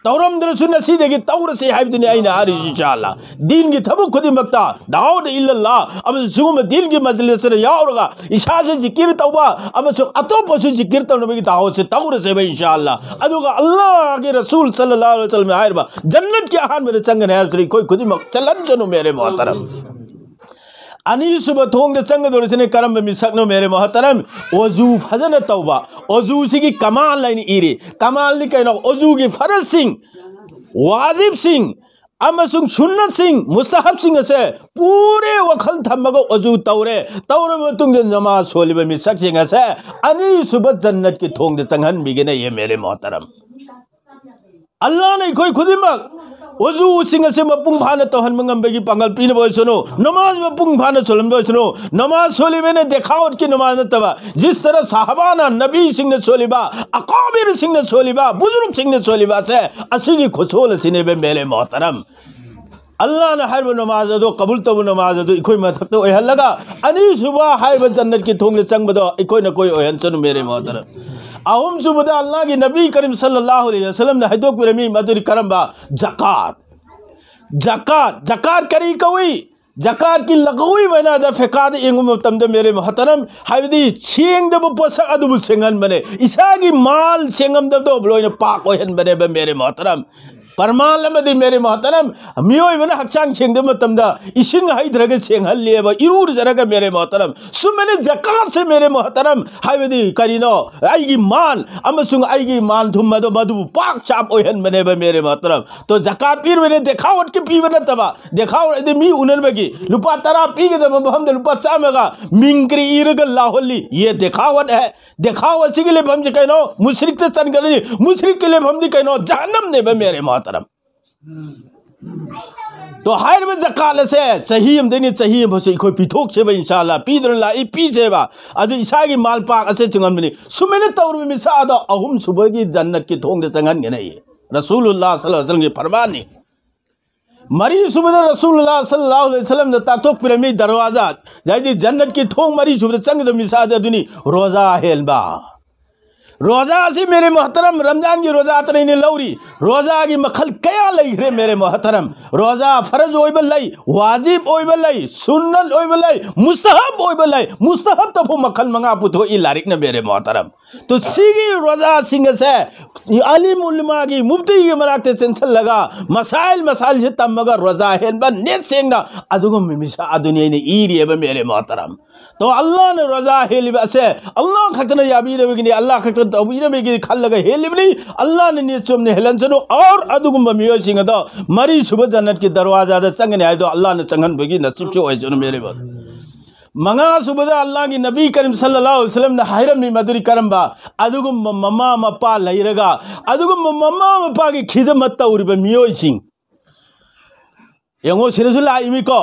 ꯇꯧꯔꯝꯗ꯭ꯔꯁꯨ ꯉꯁꯤꯗꯒꯤ ꯇꯧꯔꯁꯤ ꯍꯥꯏꯕꯗꯨꯅꯤ ꯑꯩꯅ ꯍꯥꯏꯔꯤꯁꯤ, ꯏꯟꯁꯥ ꯑꯜꯂꯥꯍ꯫ ꯗꯤꯟꯒꯤ ꯊꯕꯛ ꯈꯨꯗꯤꯡꯃꯛꯇ ꯗꯥꯎꯗ ꯏꯜꯂꯜꯂꯥꯍ ꯑꯃꯁꯨꯡ ꯁꯤꯒꯨꯝꯕ ꯗꯤꯟꯒꯤ ꯃꯖꯂꯤꯁꯇ ꯌꯥꯎꯔꯒ ꯏꯁꯥꯁꯨ ꯖꯤꯀꯤꯔ ꯇꯧꯕ ꯑꯃꯁꯨꯡ ꯑꯇꯣꯞꯄꯁꯨ ꯖꯤꯀꯤꯔ ꯇꯧꯅꯕꯒꯤ ꯗꯥꯋꯠꯁꯦ ꯇꯧꯔꯁꯦꯕ, ꯏꯟꯁꯥ ꯑꯜꯂꯥꯍ꯫ ꯑꯗꯨꯒ ꯑꯜꯂꯥꯍꯒꯤ ꯔꯁꯨꯜ ꯁꯜꯂꯜꯂꯥꯍꯨ ꯑꯂꯩꯍꯤ ꯋꯁꯜꯂꯝꯅ ꯍꯥꯏꯔꯤꯕ ꯖꯟꯅꯠꯀꯤ ꯑꯍꯥꯟꯕꯗ ꯆꯪꯒꯅꯤ ꯍꯥꯏꯔꯁꯨ ꯑꯩꯈꯣꯏ ꯈꯨꯗꯤꯡꯃꯛ ꯆꯠꯍꯟꯁꯅꯨ, ꯃꯦꯔꯦ ꯃꯣꯍꯇꯔꯝ꯫ ꯑꯅꯤꯁꯨꯕ ꯊꯣꯡꯗ ꯆꯪꯒꯗꯧꯔꯤꯁꯤꯅ ꯀꯔꯝꯕ ꯃꯤꯁꯛꯅꯣ, ꯃꯦꯔꯦ ꯃꯣꯍꯇꯔꯝ? ꯑꯣꯖꯨ ꯐꯖꯅ ꯇꯧꯕ꯫ ꯑꯣꯖꯨꯁꯤꯒꯤ ꯀꯃꯥꯜ ꯍꯥꯏꯅ ꯏꯔꯤ꯫ ꯀꯃꯥꯜꯗꯤ ꯀꯩꯅꯣ? ꯑꯣꯖꯨꯒꯤ ꯐꯔꯖꯁꯤꯡ, ꯋꯥꯖꯤꯕꯁꯤꯡ, ꯑꯃꯁꯨꯡ ꯁꯨꯟꯅꯠꯁꯤꯡ, ꯃꯨꯁꯇꯍꯕꯁꯤꯡ ꯑꯁꯦ ꯄꯨꯔꯦ ꯋꯥꯈꯜ ꯊꯝꯃꯒ ꯑꯣꯖꯨ ꯇꯧꯔꯦ꯫ ꯇꯧꯔꯕ ꯃꯇꯨꯡꯗ ꯅꯃꯥꯖ ꯁꯣꯜꯂꯤꯕ ꯃꯤꯁꯛꯁꯤꯡ ꯑꯁꯦ ꯑꯅꯤꯁꯨꯕ ꯖꯟꯅꯠꯀꯤ ꯊꯣꯡꯗ ꯆꯪꯍꯟꯕꯤꯒꯅꯤ, ꯌꯦ ꯃꯦꯔꯦ ꯃꯣꯍꯇꯔꯝ꯫ ꯑꯜꯂꯥꯍꯅ ꯑꯩꯈꯣꯏ ꯈꯨꯗꯤꯡꯃꯛ ꯑꯣꯖꯨꯁꯤꯡ ꯑꯁꯤ ꯃꯄꯨꯡ ꯐꯥꯅ ꯇꯧꯍꯟꯕ ꯉꯝꯕꯒꯤ ꯄꯥꯡꯒꯜ ꯄꯤꯅꯕ ꯑꯣꯏꯁꯅꯨ꯫ ꯅꯃꯥꯖ ꯃꯄꯨꯡ ꯐꯥꯅ ꯁꯣꯜꯍꯟꯕ ꯑꯣꯏꯁꯅꯨ꯫ ꯅꯃꯥꯖ ꯁꯣꯜꯂꯤꯕꯅ ꯗꯦꯈꯥꯋꯠꯀꯤ ꯅꯃꯥꯖ ꯅꯠꯇꯕ, ꯖꯤꯁ ꯇꯔꯍ ꯁꯥꯍꯕꯥꯅ, ꯅꯕꯤꯁꯤꯡꯅ ꯁꯣꯜꯂꯤꯕ, ꯑꯀꯥꯕꯤꯔꯁꯤꯡꯅ ꯁꯣꯜꯂꯤꯕ, ꯕꯨꯖꯨꯔꯨꯛꯁꯤꯡꯅ ꯁꯣꯜꯂꯤꯕ ꯑꯁꯦ, ꯑꯁꯤꯒꯤ ꯈꯨꯁꯣꯜ ꯑꯁꯤꯅꯦꯕ ꯃꯦꯔꯦ ꯃꯣꯍꯇꯔꯝ꯫ ꯑꯜꯂꯥꯍꯅ ꯍꯥꯏꯔꯤꯕ ꯅꯃꯥꯖ ꯑꯗꯣ, ꯀꯕꯨꯜ ꯇꯧꯕ ꯅꯃꯥꯖ ꯑꯗꯣ ꯑꯩꯈꯣꯏ ꯃꯊꯛꯇ ꯑꯣꯏꯍꯜꯂꯒ, ꯑꯅꯤꯁꯨꯕ ꯍꯥꯏꯕ ꯖꯟꯅꯠꯀꯤ ꯊꯣꯡꯗ ꯆꯪꯕꯗꯣ ꯑꯩꯈꯣꯏꯅ ꯀꯣꯏ ꯑꯣꯏꯍꯟꯁꯅꯨ ꯃꯦꯔꯦ ꯃꯣꯍꯇꯔꯝ꯫ ꯑꯍꯨꯝꯁꯨꯕꯗ ꯑꯜꯂꯥꯍꯒꯤ ꯅꯕꯤ ꯀꯔꯤꯝ ꯁꯜꯂꯜꯂꯥꯍꯨ ꯑꯂꯩꯍꯤ ꯋꯁꯜꯂꯝꯅ ꯍꯥꯏꯗꯣꯛꯄꯤꯔꯝꯃꯤ, ꯃꯗꯨꯗꯤ ꯀꯔꯝꯕ? ꯖꯀꯥꯠ꯫ ꯖꯀꯥꯠ, ꯖꯀꯥꯠ ꯀꯔꯤ ꯀꯧꯏ? ꯖꯀꯥꯠꯀꯤ ꯂꯒꯧꯏ ꯑꯣꯏꯅ ꯑꯗ ꯐꯦꯀꯥꯗ ꯌꯦꯡꯕ ꯃꯇꯝꯗ ꯃꯦꯔꯦ ꯃꯣꯍꯇꯔꯝ, ꯍꯥꯏꯕꯗꯤ ꯁꯦꯡꯗꯕ ꯄꯣꯠꯁꯛ ꯑꯗꯨꯕꯨ ꯁꯦꯡꯍꯟꯕꯅꯦ, ꯏꯁꯥꯒꯤ ꯃꯥꯜ ꯁꯦꯡꯉꯝꯗꯕꯗꯣ ꯂꯣꯏꯅ ꯄꯥꯛ ꯑꯣꯏꯍꯟꯕꯅꯦꯕ ꯃꯦꯔꯦ ꯃꯣꯍꯇꯔꯝ꯫ ꯄ꯭ꯔꯃꯥꯟ ꯑꯃꯗꯤ ꯃꯦꯔꯦ ꯃꯣꯍꯇꯔꯝ, ꯃꯤꯑꯣꯏꯕꯅ ꯍꯛꯆꯥꯡ ꯁꯦꯡꯗꯕ ꯃꯇꯝꯗ ꯏꯁꯤꯡ ꯍꯩꯗ꯭ꯔꯒ ꯁꯦꯡꯍꯜꯂꯦꯕ, ꯏꯔꯨꯖꯔꯒ ꯃꯦꯔꯦ ꯃꯣꯍꯇꯔꯝ꯫ ꯁꯨꯃꯥꯏꯅ ꯖꯀꯥꯠꯁꯦ ꯃꯦꯔꯦ ꯃꯣꯍꯇꯔꯝ, ꯍꯥꯏꯕꯗꯤ ꯀꯔꯤꯅꯣ? ꯑꯩꯒꯤ ꯃꯥꯜ ꯑꯃꯁꯨꯡ ꯑꯩꯒꯤ ꯃꯥꯜ ꯊꯨꯝ ꯑꯗꯣ ꯃꯗꯨꯕꯨ ꯄꯥꯛ ꯆꯥꯞ ꯑꯣꯏꯍꯟꯕꯅꯦꯕ ꯃꯦꯔꯦ ꯃꯣꯍꯇꯔꯝ꯫ ꯇꯣ ꯖꯀꯥꯠ ꯄꯤꯔꯨꯕꯅꯦ ꯗꯦꯈꯥꯋꯠꯀꯤ ꯄꯤꯕ ꯅꯠꯇꯕ, ꯗꯦꯈꯥꯋꯠ ꯍꯥꯏꯗꯤ ꯃꯤ ꯎꯅꯕꯒꯤ ꯂꯨꯄꯥ ꯇꯔꯥ ꯄꯤꯒꯗꯕ ꯃꯐꯝꯗ ꯂꯨꯄꯥ ꯆꯥꯝꯃꯒ ꯃꯤꯡ ꯀꯔꯤ ꯏꯔꯒ ꯂꯥꯎꯍꯜꯂꯤ꯫ ꯌꯦ ꯗꯦꯈꯥꯋꯠ ꯍꯦ꯫ ꯗꯦꯈꯥꯎ ꯑꯁꯤꯒꯤ ꯂꯩꯐꯝꯁꯤ ꯀꯩꯅꯣ? ꯃꯨꯁꯔꯤꯛꯇ ꯆꯟꯒꯅꯤ꯫ ꯃꯨꯁꯔꯤꯛꯀꯤ ꯂꯩꯐꯝꯗꯤ ꯀꯩꯅꯣ? ꯖꯍꯟꯅꯝꯅꯦꯕ ꯃꯦꯔꯦ ꯃꯣꯍꯇꯔꯝ꯫ ꯇꯣ ꯍꯥꯏꯔꯤꯕ ꯖꯀꯥꯠ ꯑꯁꯦ ꯆꯍꯤ ꯑꯃꯗꯩꯅ ꯆꯍꯤ ꯑꯃꯐꯥꯎꯁꯦ ꯑꯩꯈꯣꯏ ꯄꯤꯊꯣꯛꯁꯦꯕ, ꯏꯟꯁꯥ ꯑꯜꯂꯥ꯫ ꯄꯤꯗꯨꯅ ꯂꯥꯛꯏ, ꯄꯤꯁꯦꯕ꯫ ꯑꯗꯨ ꯏꯁꯥꯒꯤ ꯃꯥꯜ ꯄꯥꯛ ꯑꯁꯦ ꯆꯤꯡꯉꯝꯕꯅꯤ꯫ ꯁꯨꯃꯥꯏꯅ ꯇꯧꯔꯤꯕ ꯃꯤꯁꯛ ꯑꯗꯣ ꯑꯍꯨꯝ ꯁꯨꯕꯒꯤ ꯖꯟꯅꯠꯀꯤ ꯊꯣꯡꯗ ꯆꯪꯍꯟꯒꯅꯤ꯫ ꯔꯁꯨꯂꯨꯜꯂꯥꯍ ꯁꯜꯂꯜꯂꯥꯍꯨ ꯑꯂꯩꯍꯤ ꯋꯁꯜꯂꯝꯒꯤ ꯐꯔꯃꯥꯟꯅꯤ꯫ ꯃꯔꯤꯁꯨꯕꯗ ꯔꯁꯨꯂꯨꯜꯂꯥꯍ ꯁꯜꯂꯜꯂꯥꯍꯨ ꯑꯂꯩꯍꯤ ꯋꯁꯜꯂꯝꯅ ꯇꯥꯛꯊꯣꯛꯄꯤꯔꯝꯃꯤ ꯗꯔꯋꯥꯖꯥ, ꯍꯥꯏꯗꯤ ꯖꯟꯅꯠꯀꯤ ꯊꯣꯡ ꯃꯔꯤꯁꯨꯕꯗ ꯆꯪꯒꯗꯕ ꯃꯤꯁꯛ ꯑꯗꯨꯅꯤ ꯔꯣꯖꯥ ꯍꯦꯟꯕ꯫ ꯔꯣꯖꯥ ꯑꯁꯤ ꯃꯦꯔꯦ ꯃꯣꯍꯇꯔꯝ, ꯔꯝꯖꯥꯟꯒꯤ ꯔꯣꯖꯥ ꯑꯇꯅ ꯑꯩꯅ ꯂꯧꯔꯤ꯫ ꯔꯣꯖꯥꯒꯤ ꯃꯈꯜ ꯀꯌꯥ ꯂꯩꯈ꯭ꯔꯦ ꯃꯦꯔꯦ ꯃꯣꯍꯇꯔꯝ꯫ ꯔꯣꯖꯥ ꯐꯔꯖ ꯑꯣꯏꯕ ꯂꯩ, ꯋꯥꯖꯤꯕ ꯑꯣꯏꯕ ꯂꯩ, ꯁꯨꯟꯅꯠ ꯑꯣꯏꯕ ꯂꯩ, ꯃꯨꯁꯇꯍꯕ ꯑꯣꯏꯕ ꯂꯩ꯫ ꯃꯨꯁꯇꯍꯕꯇꯐꯥꯎ ꯃꯈꯜ ꯃꯉꯥ ꯄꯨꯊꯣꯛꯏ ꯂꯥꯏꯔꯤꯛꯅ ꯃꯦꯔꯦ ꯃꯣꯍꯇꯔꯝ꯫ ꯇꯣ ꯁꯤꯒꯤ ꯔꯣꯖꯥꯁꯤꯡ ꯑꯁꯦ ꯑꯥꯂꯤꯝ ꯎꯂꯃꯥꯒꯤ, ꯃꯨꯐꯇꯤꯒꯤ ꯃꯅꯥꯛꯇ ꯆꯦꯟꯁꯤꯜꯂꯒ ꯃꯁꯥꯏꯜ ꯃꯁꯥꯏꯜꯁꯦ ꯇꯝꯃꯒ ꯔꯣꯖꯥ ꯍꯦꯟꯕ ꯅꯦꯠ ꯁꯦꯡꯅ ꯑꯗꯨꯒꯨꯝꯕ ꯃꯤꯁꯛ ꯑꯗꯨꯅꯤ ꯑꯩꯅ ꯏꯔꯤꯑꯕ, ꯃꯦꯔꯦ ꯃꯣꯍꯇꯔꯝ꯫ ꯇꯣ, ꯑꯜꯂꯥꯍꯅ ꯔꯣꯖꯥ ꯍꯦꯜꯂꯤꯕ ꯑꯁꯦ ꯑꯜꯂꯥꯍ ꯈꯛꯇꯅ ꯌꯥꯕꯤꯔꯕꯒꯤꯅꯤ, ꯑꯜꯂꯥꯍ ꯈꯛꯇꯅ ꯇꯧꯕꯤꯔꯕꯒꯤꯅꯤ ꯈꯜꯂꯒ ꯍꯦꯜꯂꯤꯕꯅꯤ꯫ ꯑꯜꯂꯥꯍꯅ ꯅꯤꯌꯠ ꯆꯨꯝꯅ ꯍꯦꯜꯍꯟꯁꯅꯨ꯫ ꯑꯣꯔ ꯑꯗꯨꯒꯨꯝꯕ ꯃꯤꯑꯣꯏꯁꯤꯡ ꯑꯗꯣ ꯃꯔꯤꯁꯨꯕ ꯖꯟꯅꯠꯀꯤ ꯗꯔꯋꯥꯖꯥꯗ ꯆꯪꯒꯅꯤ ꯍꯥꯏꯕꯗꯣ ꯑꯜꯂꯥꯍꯅ ꯆꯪꯍꯟꯕꯒꯤ ꯅꯁꯤꯕꯁꯨ ꯑꯣꯏꯁꯅꯨ, ꯃꯦꯔꯦ ꯃꯣꯍꯇꯔꯝ꯫ ꯃꯉꯥ ꯁꯨꯕꯗ ꯑꯜꯂꯥꯍꯒꯤ ꯅꯕꯤ ꯀꯔꯤꯝ ꯁꯜꯂꯜꯂꯥꯍꯨ ꯑꯂꯩꯍꯤ ꯋꯁꯜꯂꯝꯅ ꯍꯥꯏꯔꯝꯃꯤ, ꯃꯗꯨꯗꯤ ꯀꯔꯝꯕ? ꯑꯗꯨꯒꯨꯝꯕ ꯃꯃꯥ ꯃꯄꯥ ꯂꯩꯔꯒ, ꯑꯗꯨꯒꯨꯝꯕ ꯃꯃꯥ ꯃꯄꯥꯒꯤ ꯈꯤꯗꯃꯠ ꯇꯧꯔꯤꯕ ꯃꯤꯑꯣꯏꯁꯤꯡ, ꯌꯦꯡꯉꯣ, ꯁꯤꯗꯁꯨ ꯂꯥꯛꯏꯃꯤꯀꯣ,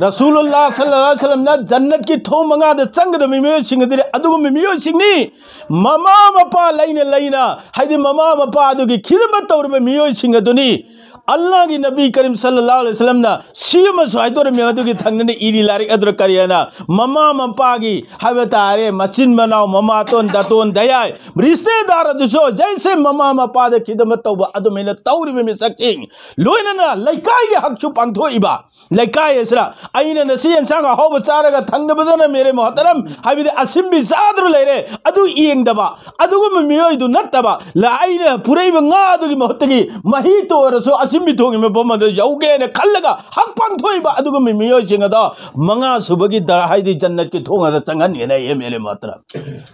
ꯔꯁꯨꯂꯨꯜꯂꯥꯍ ꯁꯜꯂꯜꯂꯥꯍꯨ ꯑꯂꯩꯍꯤ ꯋꯁꯜꯂꯝꯅ ꯖꯟꯅꯠꯀꯤ ꯊꯣꯡ ꯃꯉꯥꯗ ꯆꯪꯒꯗꯕ ꯃꯤꯑꯣꯏꯁꯤꯡ ꯑꯗꯨꯗꯤ ꯑꯗꯨꯒꯨꯝꯕ ꯃꯤꯑꯣꯏꯁꯤꯡꯅꯤ꯫ ꯃꯃꯥ ꯃꯄꯥ ꯂꯩꯅ ꯂꯩꯅ, ꯍꯥꯏꯗꯤ ꯃꯃꯥ ꯃꯄꯥ ꯑꯗꯨꯒꯤ ꯈꯤꯗꯃꯠ ꯇꯧꯔꯤꯕ ꯃꯤꯑꯣꯏꯁꯤꯡ ꯑꯗꯨꯅꯤ꯫ ꯑꯜꯂꯥꯍꯒꯤ ꯅꯕꯤ ꯀꯔꯤꯝ ꯁꯜꯂꯜꯂꯥꯍꯨ ꯑꯂꯩꯍꯤ ꯋꯁꯜꯂꯝꯅ ꯁꯤ ꯑꯃꯁꯨ ꯍꯥꯏꯗꯣꯔꯝꯃꯤ, ꯃꯗꯨꯒꯤ ꯊꯪꯅꯅ ꯏꯔꯤ ꯂꯥꯏꯔꯤꯛ ꯑꯗꯨꯗ ꯀꯔꯤ ꯍꯥꯏꯅ, ꯃꯃꯥ ꯃꯄꯥꯒꯤ ꯍꯥꯏꯕ ꯇꯥꯔꯦ, ꯃꯆꯤꯟ ꯃꯅꯥꯎ, ꯃꯃꯥꯇꯣꯟ, ꯗꯥꯇꯣꯟ, ꯗꯌꯥꯏ, ꯔꯤꯁꯇꯦꯗꯥꯔ ꯑꯗꯨꯁꯨ ꯖꯩꯁꯦ ꯃꯃꯥ ꯃꯄꯥꯗ ꯈꯤꯗꯃꯠ ꯇꯧꯕ ꯑꯗꯨꯃꯥꯏꯅ ꯇꯧꯔꯤꯕ ꯃꯤꯁꯛꯁꯤꯡ, ꯂꯣꯏꯅꯅ ꯂꯩꯀꯥꯏꯒꯤ ꯍꯛꯁꯨ ꯄꯥꯡꯊꯣꯛꯏꯕ꯫ ꯂꯩꯀꯥꯏ ꯑꯁꯤꯗ ꯑꯩꯅ ꯉꯁꯤ ꯌꯦꯟꯁꯥꯡ ꯑꯍꯥꯎꯕ ꯆꯥꯔꯒ ꯊꯪꯅꯕꯗꯅ ꯃꯦꯔꯦ ꯃꯣꯍꯇꯔꯝ ꯍꯥꯏꯕꯗꯤ ꯑꯁꯤꯟꯕꯤ ꯆꯥꯗꯨꯅ ꯂꯩꯔꯦ, ꯑꯗꯨ ꯌꯦꯡꯗꯕ, ꯑꯗꯨꯒꯨꯝꯕ ꯃꯤꯑꯣꯏꯗꯨ ꯅꯠꯇꯕ, ꯂ-, ꯑꯩꯅ ꯄꯨꯔꯛꯏꯕ ꯉꯥ ꯑꯗꯨꯒꯤ ꯃꯍꯨꯠꯇꯒꯤ ꯃꯍꯤꯇ ꯑꯣꯏꯔꯁꯨ ꯑꯁꯤꯟꯕꯤ ꯊꯣꯡꯉꯤ ꯃꯐꯝ ꯑꯗꯨ ꯌꯧꯒꯦꯅ ꯈꯜꯂꯒ ꯍꯛ ꯄꯥꯡꯊꯣꯛꯏꯕ ꯑꯗꯨꯒꯨꯝꯕ ꯃꯤꯑꯣꯏꯁꯤꯡ ꯑꯗꯣ ꯃꯉꯥ ꯁꯨꯕꯒꯤ ꯗꯔ ꯍꯥꯏꯗꯤ ꯖꯟꯅꯠꯀꯤ ꯊꯣꯡ ꯑꯗ ꯆꯪꯍꯟꯒꯅꯤ, ꯑꯩ ꯃꯦꯔꯦ ꯃꯣꯍꯇꯔꯝ꯫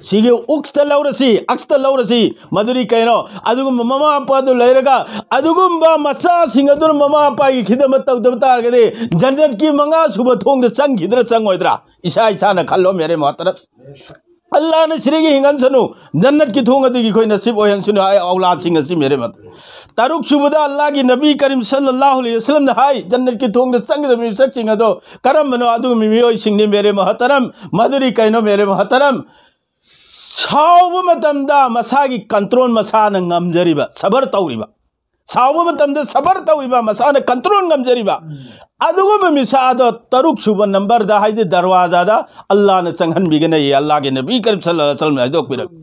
ꯁꯤꯒꯤ ꯎꯛꯁꯇ ꯂꯧꯔꯁꯤ, ꯑꯛꯁꯇ ꯂꯧꯔꯁꯤ, ꯃꯗꯨꯗꯤ ꯀꯩꯅꯣ? ꯑꯗꯨꯒꯨꯝꯕ ꯃꯃꯥ ꯃꯄꯥꯗꯨ ꯂꯩꯔꯒ ꯑꯗꯨꯒꯨꯝꯕ ꯃꯆꯥꯁꯤꯡ ꯑꯗꯨꯅ ꯃꯃꯥ ꯃꯄꯥꯒꯤ ꯈꯤꯗꯃꯠ ꯇꯧꯗꯕ ꯇꯥꯔꯒꯗꯤ ꯖꯟꯅꯠꯀꯤ ꯃꯉꯥ ꯁꯨꯕ ꯊꯣꯡꯗ ꯆꯪꯈꯤꯗ꯭ꯔꯥ ꯆꯪꯉꯣꯏꯗ꯭ꯔꯥ? ꯏꯁꯥ ꯏꯁꯥꯅ ꯈꯜꯂꯣ, ꯃꯦꯔꯦ ꯃꯣꯍꯇꯔꯝ꯫ ꯑꯜꯂꯥꯍꯅ ꯁꯤꯗꯒꯤ ꯍꯤꯡꯍꯟꯁꯅꯨ, ꯖꯟꯅꯠꯀꯤ ꯊꯣꯡ ꯑꯗꯨꯒꯤ ꯑꯩꯈꯣꯏ ꯅꯁꯤꯕ ꯑꯣꯏꯍꯟꯁꯅꯨ, ꯑꯩ ꯑꯧꯂꯥꯗꯁꯤꯡ ꯑꯁꯤ, ꯃꯦꯔꯦ ꯃꯣꯍꯇꯔꯝ꯫ ꯇꯔꯨꯛ ꯁꯨꯕꯗ ꯑꯜꯂꯥꯍꯒꯤ ꯅꯕꯤ ꯀꯔꯤꯝ ꯁꯜꯂꯜꯂꯥꯍꯨ ꯑꯂꯩꯍꯤ ꯋꯁꯜꯂꯝꯅ ꯍꯥꯏ, ꯖꯟꯅꯠꯀꯤ ꯊꯣꯡꯗ ꯆꯪꯒꯗꯕ ꯃꯤꯁꯛꯁꯤꯡ ꯑꯗꯣ ꯀꯔꯝꯕꯅꯣ? ꯑꯗꯨꯒꯨꯝꯕ ꯃꯤꯑꯣꯏꯁꯤꯡꯅꯤ, ꯃꯦꯔꯦ ꯃꯣꯍꯇꯔꯝ꯫ ꯃꯗꯨꯗꯤ ꯀꯩꯅꯣ, ꯃꯦꯔꯦ ꯃꯣꯍꯇꯔꯝ? ꯁꯥꯎꯕ ꯃꯇꯝꯗ ꯃꯁꯥꯒꯤ ꯀꯟꯇ꯭ꯔꯣꯜ ꯃꯁꯥꯅ ꯉꯝꯖꯔꯤꯕ, ꯁꯕꯔ ꯇꯧꯔꯤꯕ, ꯁꯥꯎꯕ ꯃꯇꯝꯗ ꯁꯕꯔ ꯇꯧꯔꯤꯕ, ꯃꯁꯥꯅ ꯀꯟꯇ꯭ꯔꯣꯜ ꯉꯝꯖꯔꯤꯕ, ꯑꯗꯨꯒꯨꯝꯕ ꯃꯤꯁꯛ ꯑꯗꯣ ꯇꯔꯨꯛ ꯁꯨꯕ ꯅꯝꯕꯔꯗ, ꯍꯥꯏꯗꯤ ꯗꯔꯋꯥꯖꯥꯗ ꯑꯜꯂꯥꯍꯅ ꯆꯪꯍꯟꯕꯤꯒꯅꯤ, ꯑꯜꯂꯥꯍꯒꯤ ꯅꯕꯤ ꯀꯔꯤꯝ ꯁꯜꯂꯜꯂꯥꯍꯨ ꯑꯂꯩꯍꯤ ꯋꯁꯜꯂꯝꯅ ꯍꯥꯏꯗꯣꯛꯄꯤꯔꯝꯃꯤ꯫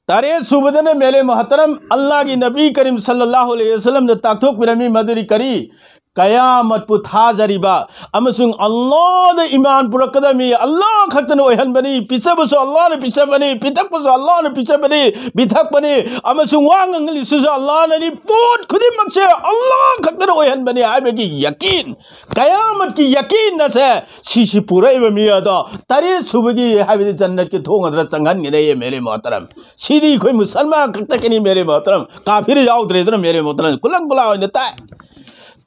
ꯇꯔꯦꯠ ꯁꯨꯕꯗꯅ ꯃꯦꯔꯦ ꯃꯣꯍꯇꯔꯝ, ꯑꯜꯂꯥꯍꯒꯤ ꯅꯕꯤ ꯀꯔꯤꯝ ꯁꯜꯂꯜꯂꯥꯍꯨ ꯑꯂꯩꯍꯤ ꯋꯁꯜꯂꯝꯅ ꯇꯥꯛꯊꯣꯛꯄꯤꯔꯝꯃꯤ, ꯃꯗꯨꯗꯤ ꯀꯔꯤ? ꯀꯌꯥꯃꯠꯄꯨ ꯊꯥꯖꯔꯤꯕ ꯑꯃꯁꯨꯡ ꯑꯜꯂꯥꯍꯗ ꯏꯃꯥꯟ ꯄꯨꯔꯛꯀꯗꯕꯅꯤ꯫ ꯑꯜꯂꯥꯍ ꯈꯛꯇꯅ ꯑꯣꯏꯍꯟꯕꯅꯤ꯫ ꯄꯤꯖꯕꯁꯨ ꯑꯜꯂꯥꯍꯅ ꯄꯤꯖꯕꯅꯤ, ꯄꯤꯊꯛꯄꯁꯨ ꯑꯜꯂꯥꯍꯅ ꯄꯤꯖꯕꯅꯤ, ꯄꯤꯊꯛꯄꯅꯤ, ꯑꯃꯁꯨꯡ ꯋꯥ ꯉꯥꯡꯍꯜꯂꯤꯁꯤꯁꯨ ꯑꯜꯂꯥꯍꯅꯅꯤ꯫ ꯄꯣꯠ ꯈꯨꯗꯤꯡꯃꯛꯁꯦ ꯑꯜꯂꯥꯍ ꯈꯛꯇꯅ ꯑꯣꯏꯍꯟꯕꯅꯤ ꯍꯥꯏꯕꯒꯤ ꯌꯀꯤꯟ, ꯀꯌꯥꯃꯠꯀꯤ ꯌꯀꯤꯟ ꯑꯁꯦ ꯁꯤꯁꯤ ꯄꯨꯔꯛꯏꯕ ꯃꯤ ꯑꯗꯣ ꯇꯔꯦꯠ ꯁꯨꯕꯒꯤ ꯍꯥꯏꯕꯗꯤ ꯖꯟꯅꯠꯀꯤ ꯊꯣꯡ ꯑꯗꯨꯗ ꯆꯪꯍꯟꯒꯅꯤ꯫ ꯃꯦꯔꯦ ꯃꯣꯍꯇꯔꯝ, ꯁꯤꯗꯤ ꯑꯩꯈꯣꯏ ꯃꯨꯁꯜꯃꯥꯟ ꯈꯛꯇꯒꯤꯅꯤ꯫ ꯃꯦꯔꯦ ꯃꯣꯍꯇꯔꯝ, ꯀꯥꯐꯤꯔ ꯌꯥꯎꯗ꯭ꯔꯦꯗꯅ꯫ ꯃꯦꯔꯦ ꯃꯣꯍꯇꯔꯝ, ꯈꯨꯂꯪ ꯈꯨꯂꯥ ꯑꯣꯏꯅ ꯇꯥꯏ꯫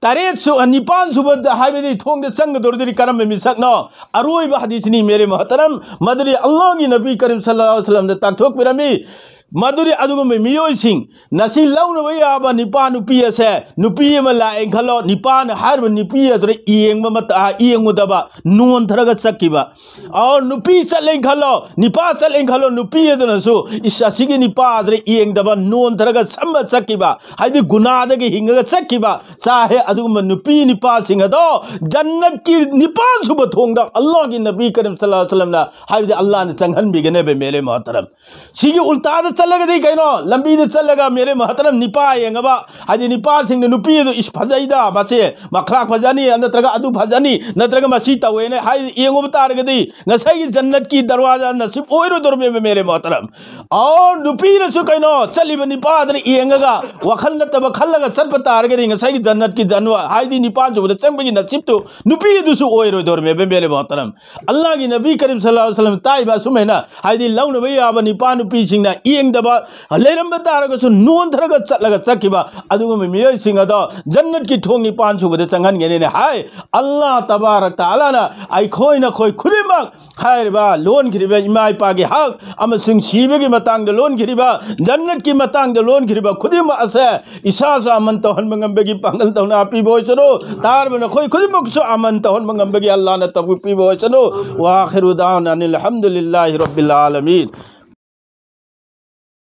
ꯇꯔꯦꯠ ꯁꯨ, ꯅꯤꯄꯥꯟ ꯁꯨꯕꯗ ꯍꯥꯏꯕꯗꯤ ꯊꯣꯡꯗ ꯆꯪꯒꯗꯧꯔꯤꯗꯨꯗꯤ ꯀꯔꯝꯕ ꯃꯤꯁꯛꯅꯣ? ꯑꯔꯣꯏꯕ ꯍꯗꯤꯁꯅꯤ ꯃꯦꯔꯦ ꯃꯣꯍꯇꯔꯝ꯫ ꯃꯗꯨꯗꯤ ꯑꯜꯂꯥꯍꯒꯤ ꯅꯕꯤ ꯀꯔꯤꯝ ꯁꯜꯂꯜꯂꯥꯍꯨ ꯑꯂꯩꯍꯤ ꯋꯁꯜꯂꯝꯗ ꯇꯥꯛꯊꯣꯛꯄꯤꯔꯝꯃꯤ꯫ ꯃꯗꯨꯗꯤ ꯑꯗꯨꯒꯨꯝꯕ ꯃꯤꯑꯣꯏꯁꯤꯡ, ꯉꯁꯤ ꯂꯧꯅꯕ ꯌꯥꯕ ꯅꯤꯄꯥ ꯅꯨꯄꯤ ꯑꯁꯦ, ꯅꯨꯄꯤ ꯑꯃ ꯂꯥꯛꯑꯦꯅ ꯈꯜꯂꯣ, ꯅꯤꯄꯥꯅ ꯍꯥꯏꯔꯤꯕ ꯅꯨꯄꯤ ꯑꯗꯨꯗ ꯌꯦꯡꯕ ꯃꯇ-, ꯌꯦꯡꯉꯨꯗꯕ, ꯅꯣꯟꯊꯔꯒ ꯆꯠꯈꯤꯕ꯫ ꯑꯣ, ꯅꯨꯄꯤ ꯆꯠꯂꯦꯅ ꯈꯜꯂꯣ, ꯅꯤꯄꯥ ꯆꯠꯂꯦꯅ ꯈꯜꯂꯣ, ꯅꯨꯄꯤ ꯑꯗꯨꯅꯁꯨ ꯏꯁ, ꯑꯁꯤꯒꯤ ꯅꯤꯄꯥ ꯑꯗꯨꯗ ꯌꯦꯡꯗꯕ, ꯅꯣꯟꯊꯔꯒ ꯁꯝꯃ ꯆꯠꯈꯤꯕ, ꯍꯥꯏꯗꯤ ꯒꯨꯅꯥꯗꯒꯤ ꯍꯤꯡꯉꯒ ꯆꯠꯈꯤꯕ, ꯆꯥꯍꯦ꯫ ꯑꯗꯨꯒꯨꯝꯕ ꯅꯨꯄꯤ ꯅꯤꯄꯥꯁꯤꯡ ꯑꯗꯣ ꯖꯟꯅꯠꯀꯤ ꯅꯤꯄꯥꯟ ꯁꯨꯕ ꯊꯣꯡꯗ ꯑꯜꯂꯥꯍꯒꯤ ꯅꯕꯤ ꯀꯔꯤꯝ ꯁꯜꯂꯜꯂꯥꯍꯨ ꯑꯂꯩꯍꯤ ꯋꯁꯜꯂꯝꯅ ꯍꯥꯏꯕꯗꯤ ꯑꯜꯂꯥꯍꯅ ꯆꯪꯍꯟꯕꯤꯒꯅꯦꯕ꯫ ꯃꯦꯔꯦ ꯃꯣꯍꯇꯔꯝ, ꯁꯤꯒꯤ ꯎꯜꯇꯥꯗ ꯆꯠꯂꯒꯗꯤ ꯀꯩꯅꯣ, ꯂꯝꯕꯤꯗ ꯆꯠꯂꯒ ꯃꯦꯔꯦ ꯃꯣꯍꯇꯔꯝ ꯅꯤꯄꯥ ꯌꯦꯡꯉꯕ, ꯍꯥꯏꯗꯤ ꯅꯤꯄꯥꯁꯤꯡꯅ ꯅꯨꯄꯤ ꯑꯗꯨ ꯏꯁ ꯐꯖꯩꯗ, ꯃꯁꯤ ꯃꯈ꯭ꯂꯥꯛ ꯐꯖꯅꯤ, ꯅꯠꯇ꯭ꯔꯒ ꯑꯗꯨ ꯐꯖꯅꯤ, ꯅꯠꯇ꯭ꯔꯒ ꯃꯁꯤ ꯇꯧꯋꯦꯅ ꯍꯥꯏ ꯌꯦꯡꯉꯨꯕ ꯇꯥꯔꯒꯗꯤ ꯉꯁꯥꯏꯒꯤ ꯖꯟꯅꯠꯀꯤ ꯗꯔꯋꯥꯖꯥ ꯅꯁꯤꯕ ꯑꯣꯏꯔꯣꯏꯗꯧꯔꯝꯃꯦꯕ꯫ ꯃꯦꯔꯦ ꯃꯣꯍꯇꯔꯝ, ꯑꯣ, ꯅꯨꯄꯤꯅꯁꯨ ꯀꯩꯅꯣ ꯆꯠꯂꯤꯕ ꯅꯤꯄꯥꯗꯨꯅ ꯌꯦꯡꯉꯒ ꯋꯥꯈꯜ ꯅꯠꯇꯕ ꯈꯜꯂꯒ ꯆꯠꯄ ꯇꯥꯔꯒꯗꯤ ꯉꯁꯥꯏꯒꯤ ꯖꯟꯅꯠꯀꯤ ꯖꯟꯋꯥ ꯍꯥꯏꯗꯤ ꯅꯤꯄꯥꯟ ꯁꯨꯕꯗ ꯆꯪꯕꯒꯤ ꯅꯁꯤꯕꯇꯨ ꯅꯨꯄꯤ ꯑꯗꯨꯁꯨ ꯑꯣꯏꯔꯣꯏꯗꯧꯔꯝꯃꯦꯕ꯫ ꯃꯦꯔꯦ ꯃꯣꯍꯇꯔꯝ, ꯑꯜꯂꯥꯍꯒꯤ ꯅꯕꯤ ꯀꯔꯤꯝ ꯁꯜꯂꯜꯂꯥꯍꯨ ꯑꯂꯩꯍꯤ ꯋꯁꯜꯂꯝ ꯇꯥꯛꯏꯕ ꯑꯁꯨꯃꯥꯏꯅ ꯍꯥꯏꯗꯤ ꯂꯧꯅꯕ ꯌꯥꯕ ꯅꯤꯄꯥ ꯅꯨꯄꯤꯁꯤꯡꯅ ꯌꯦꯡꯗꯕ ꯂꯩꯔꯝꯕ ꯇꯥꯔꯒꯁꯨ ꯅꯣꯟꯊꯔꯒ ꯆꯠꯂꯒ ꯆꯠꯈꯤꯕ ꯑꯗꯨꯒꯨꯝꯕ ꯃꯤꯑꯣꯏꯁꯤꯡ ꯑꯗꯣ ꯖꯟꯅꯠꯀꯤ ꯊꯣꯡ ꯅꯤꯄꯥꯟ ꯁꯨꯕꯗ ꯆꯪꯍꯟꯒꯅꯤꯅ ꯍꯥꯏ꯫ ꯑꯜꯂꯥꯍ ꯇꯕꯥꯔꯛ ꯇꯥꯂꯥꯅ ꯑꯩꯈꯣꯏ ꯅꯈꯣꯏ ꯈꯨꯗꯤꯡꯃꯛ ꯍꯥꯏꯔꯤꯕ ꯂꯣꯟꯈꯤꯔꯤꯕ ꯏꯃꯥ ꯏꯄꯥꯒꯤ ꯍꯛ ꯑꯃꯁꯨꯡ ꯁꯤꯕꯒꯤ ꯃꯇꯥꯡꯗ ꯂꯣꯟꯈꯤꯔꯤꯕ, ꯖꯟꯅꯠꯀꯤ ꯃꯇꯥꯡꯗ ꯂꯣꯟꯈꯤꯔꯤꯕ ꯈꯨꯗꯤꯡꯃꯛ ꯑꯁꯦ ꯏꯁꯥꯁꯨ ꯑꯃꯟ ꯇꯧꯍꯟꯕ ꯉꯝꯕꯒꯤ ꯄꯥꯡꯒꯜ ꯊꯧꯅꯥ ꯄꯤꯕ ꯑꯣꯏꯁꯅꯨ꯫ ꯇꯥꯔꯕ ꯅꯈꯣꯏ ꯈꯨꯗꯤꯡꯃꯛꯁꯨ ꯑꯃꯟ ꯇꯧꯍꯟꯕ ꯉꯝꯕꯒꯤ ꯑꯜꯂꯥꯍꯅ ꯇꯧꯕ ꯄꯤꯕ ꯑꯣꯏꯁꯅꯨ꯫ ꯋꯥꯈꯤꯔꯨ ꯗꯥꯎꯅꯥ ꯑꯅꯤꯜ ꯍꯝꯗꯨꯂꯤꯜꯂꯥꯍꯤ ꯔꯕꯤꯜ ꯑꯥꯂꯃꯤꯟ꯫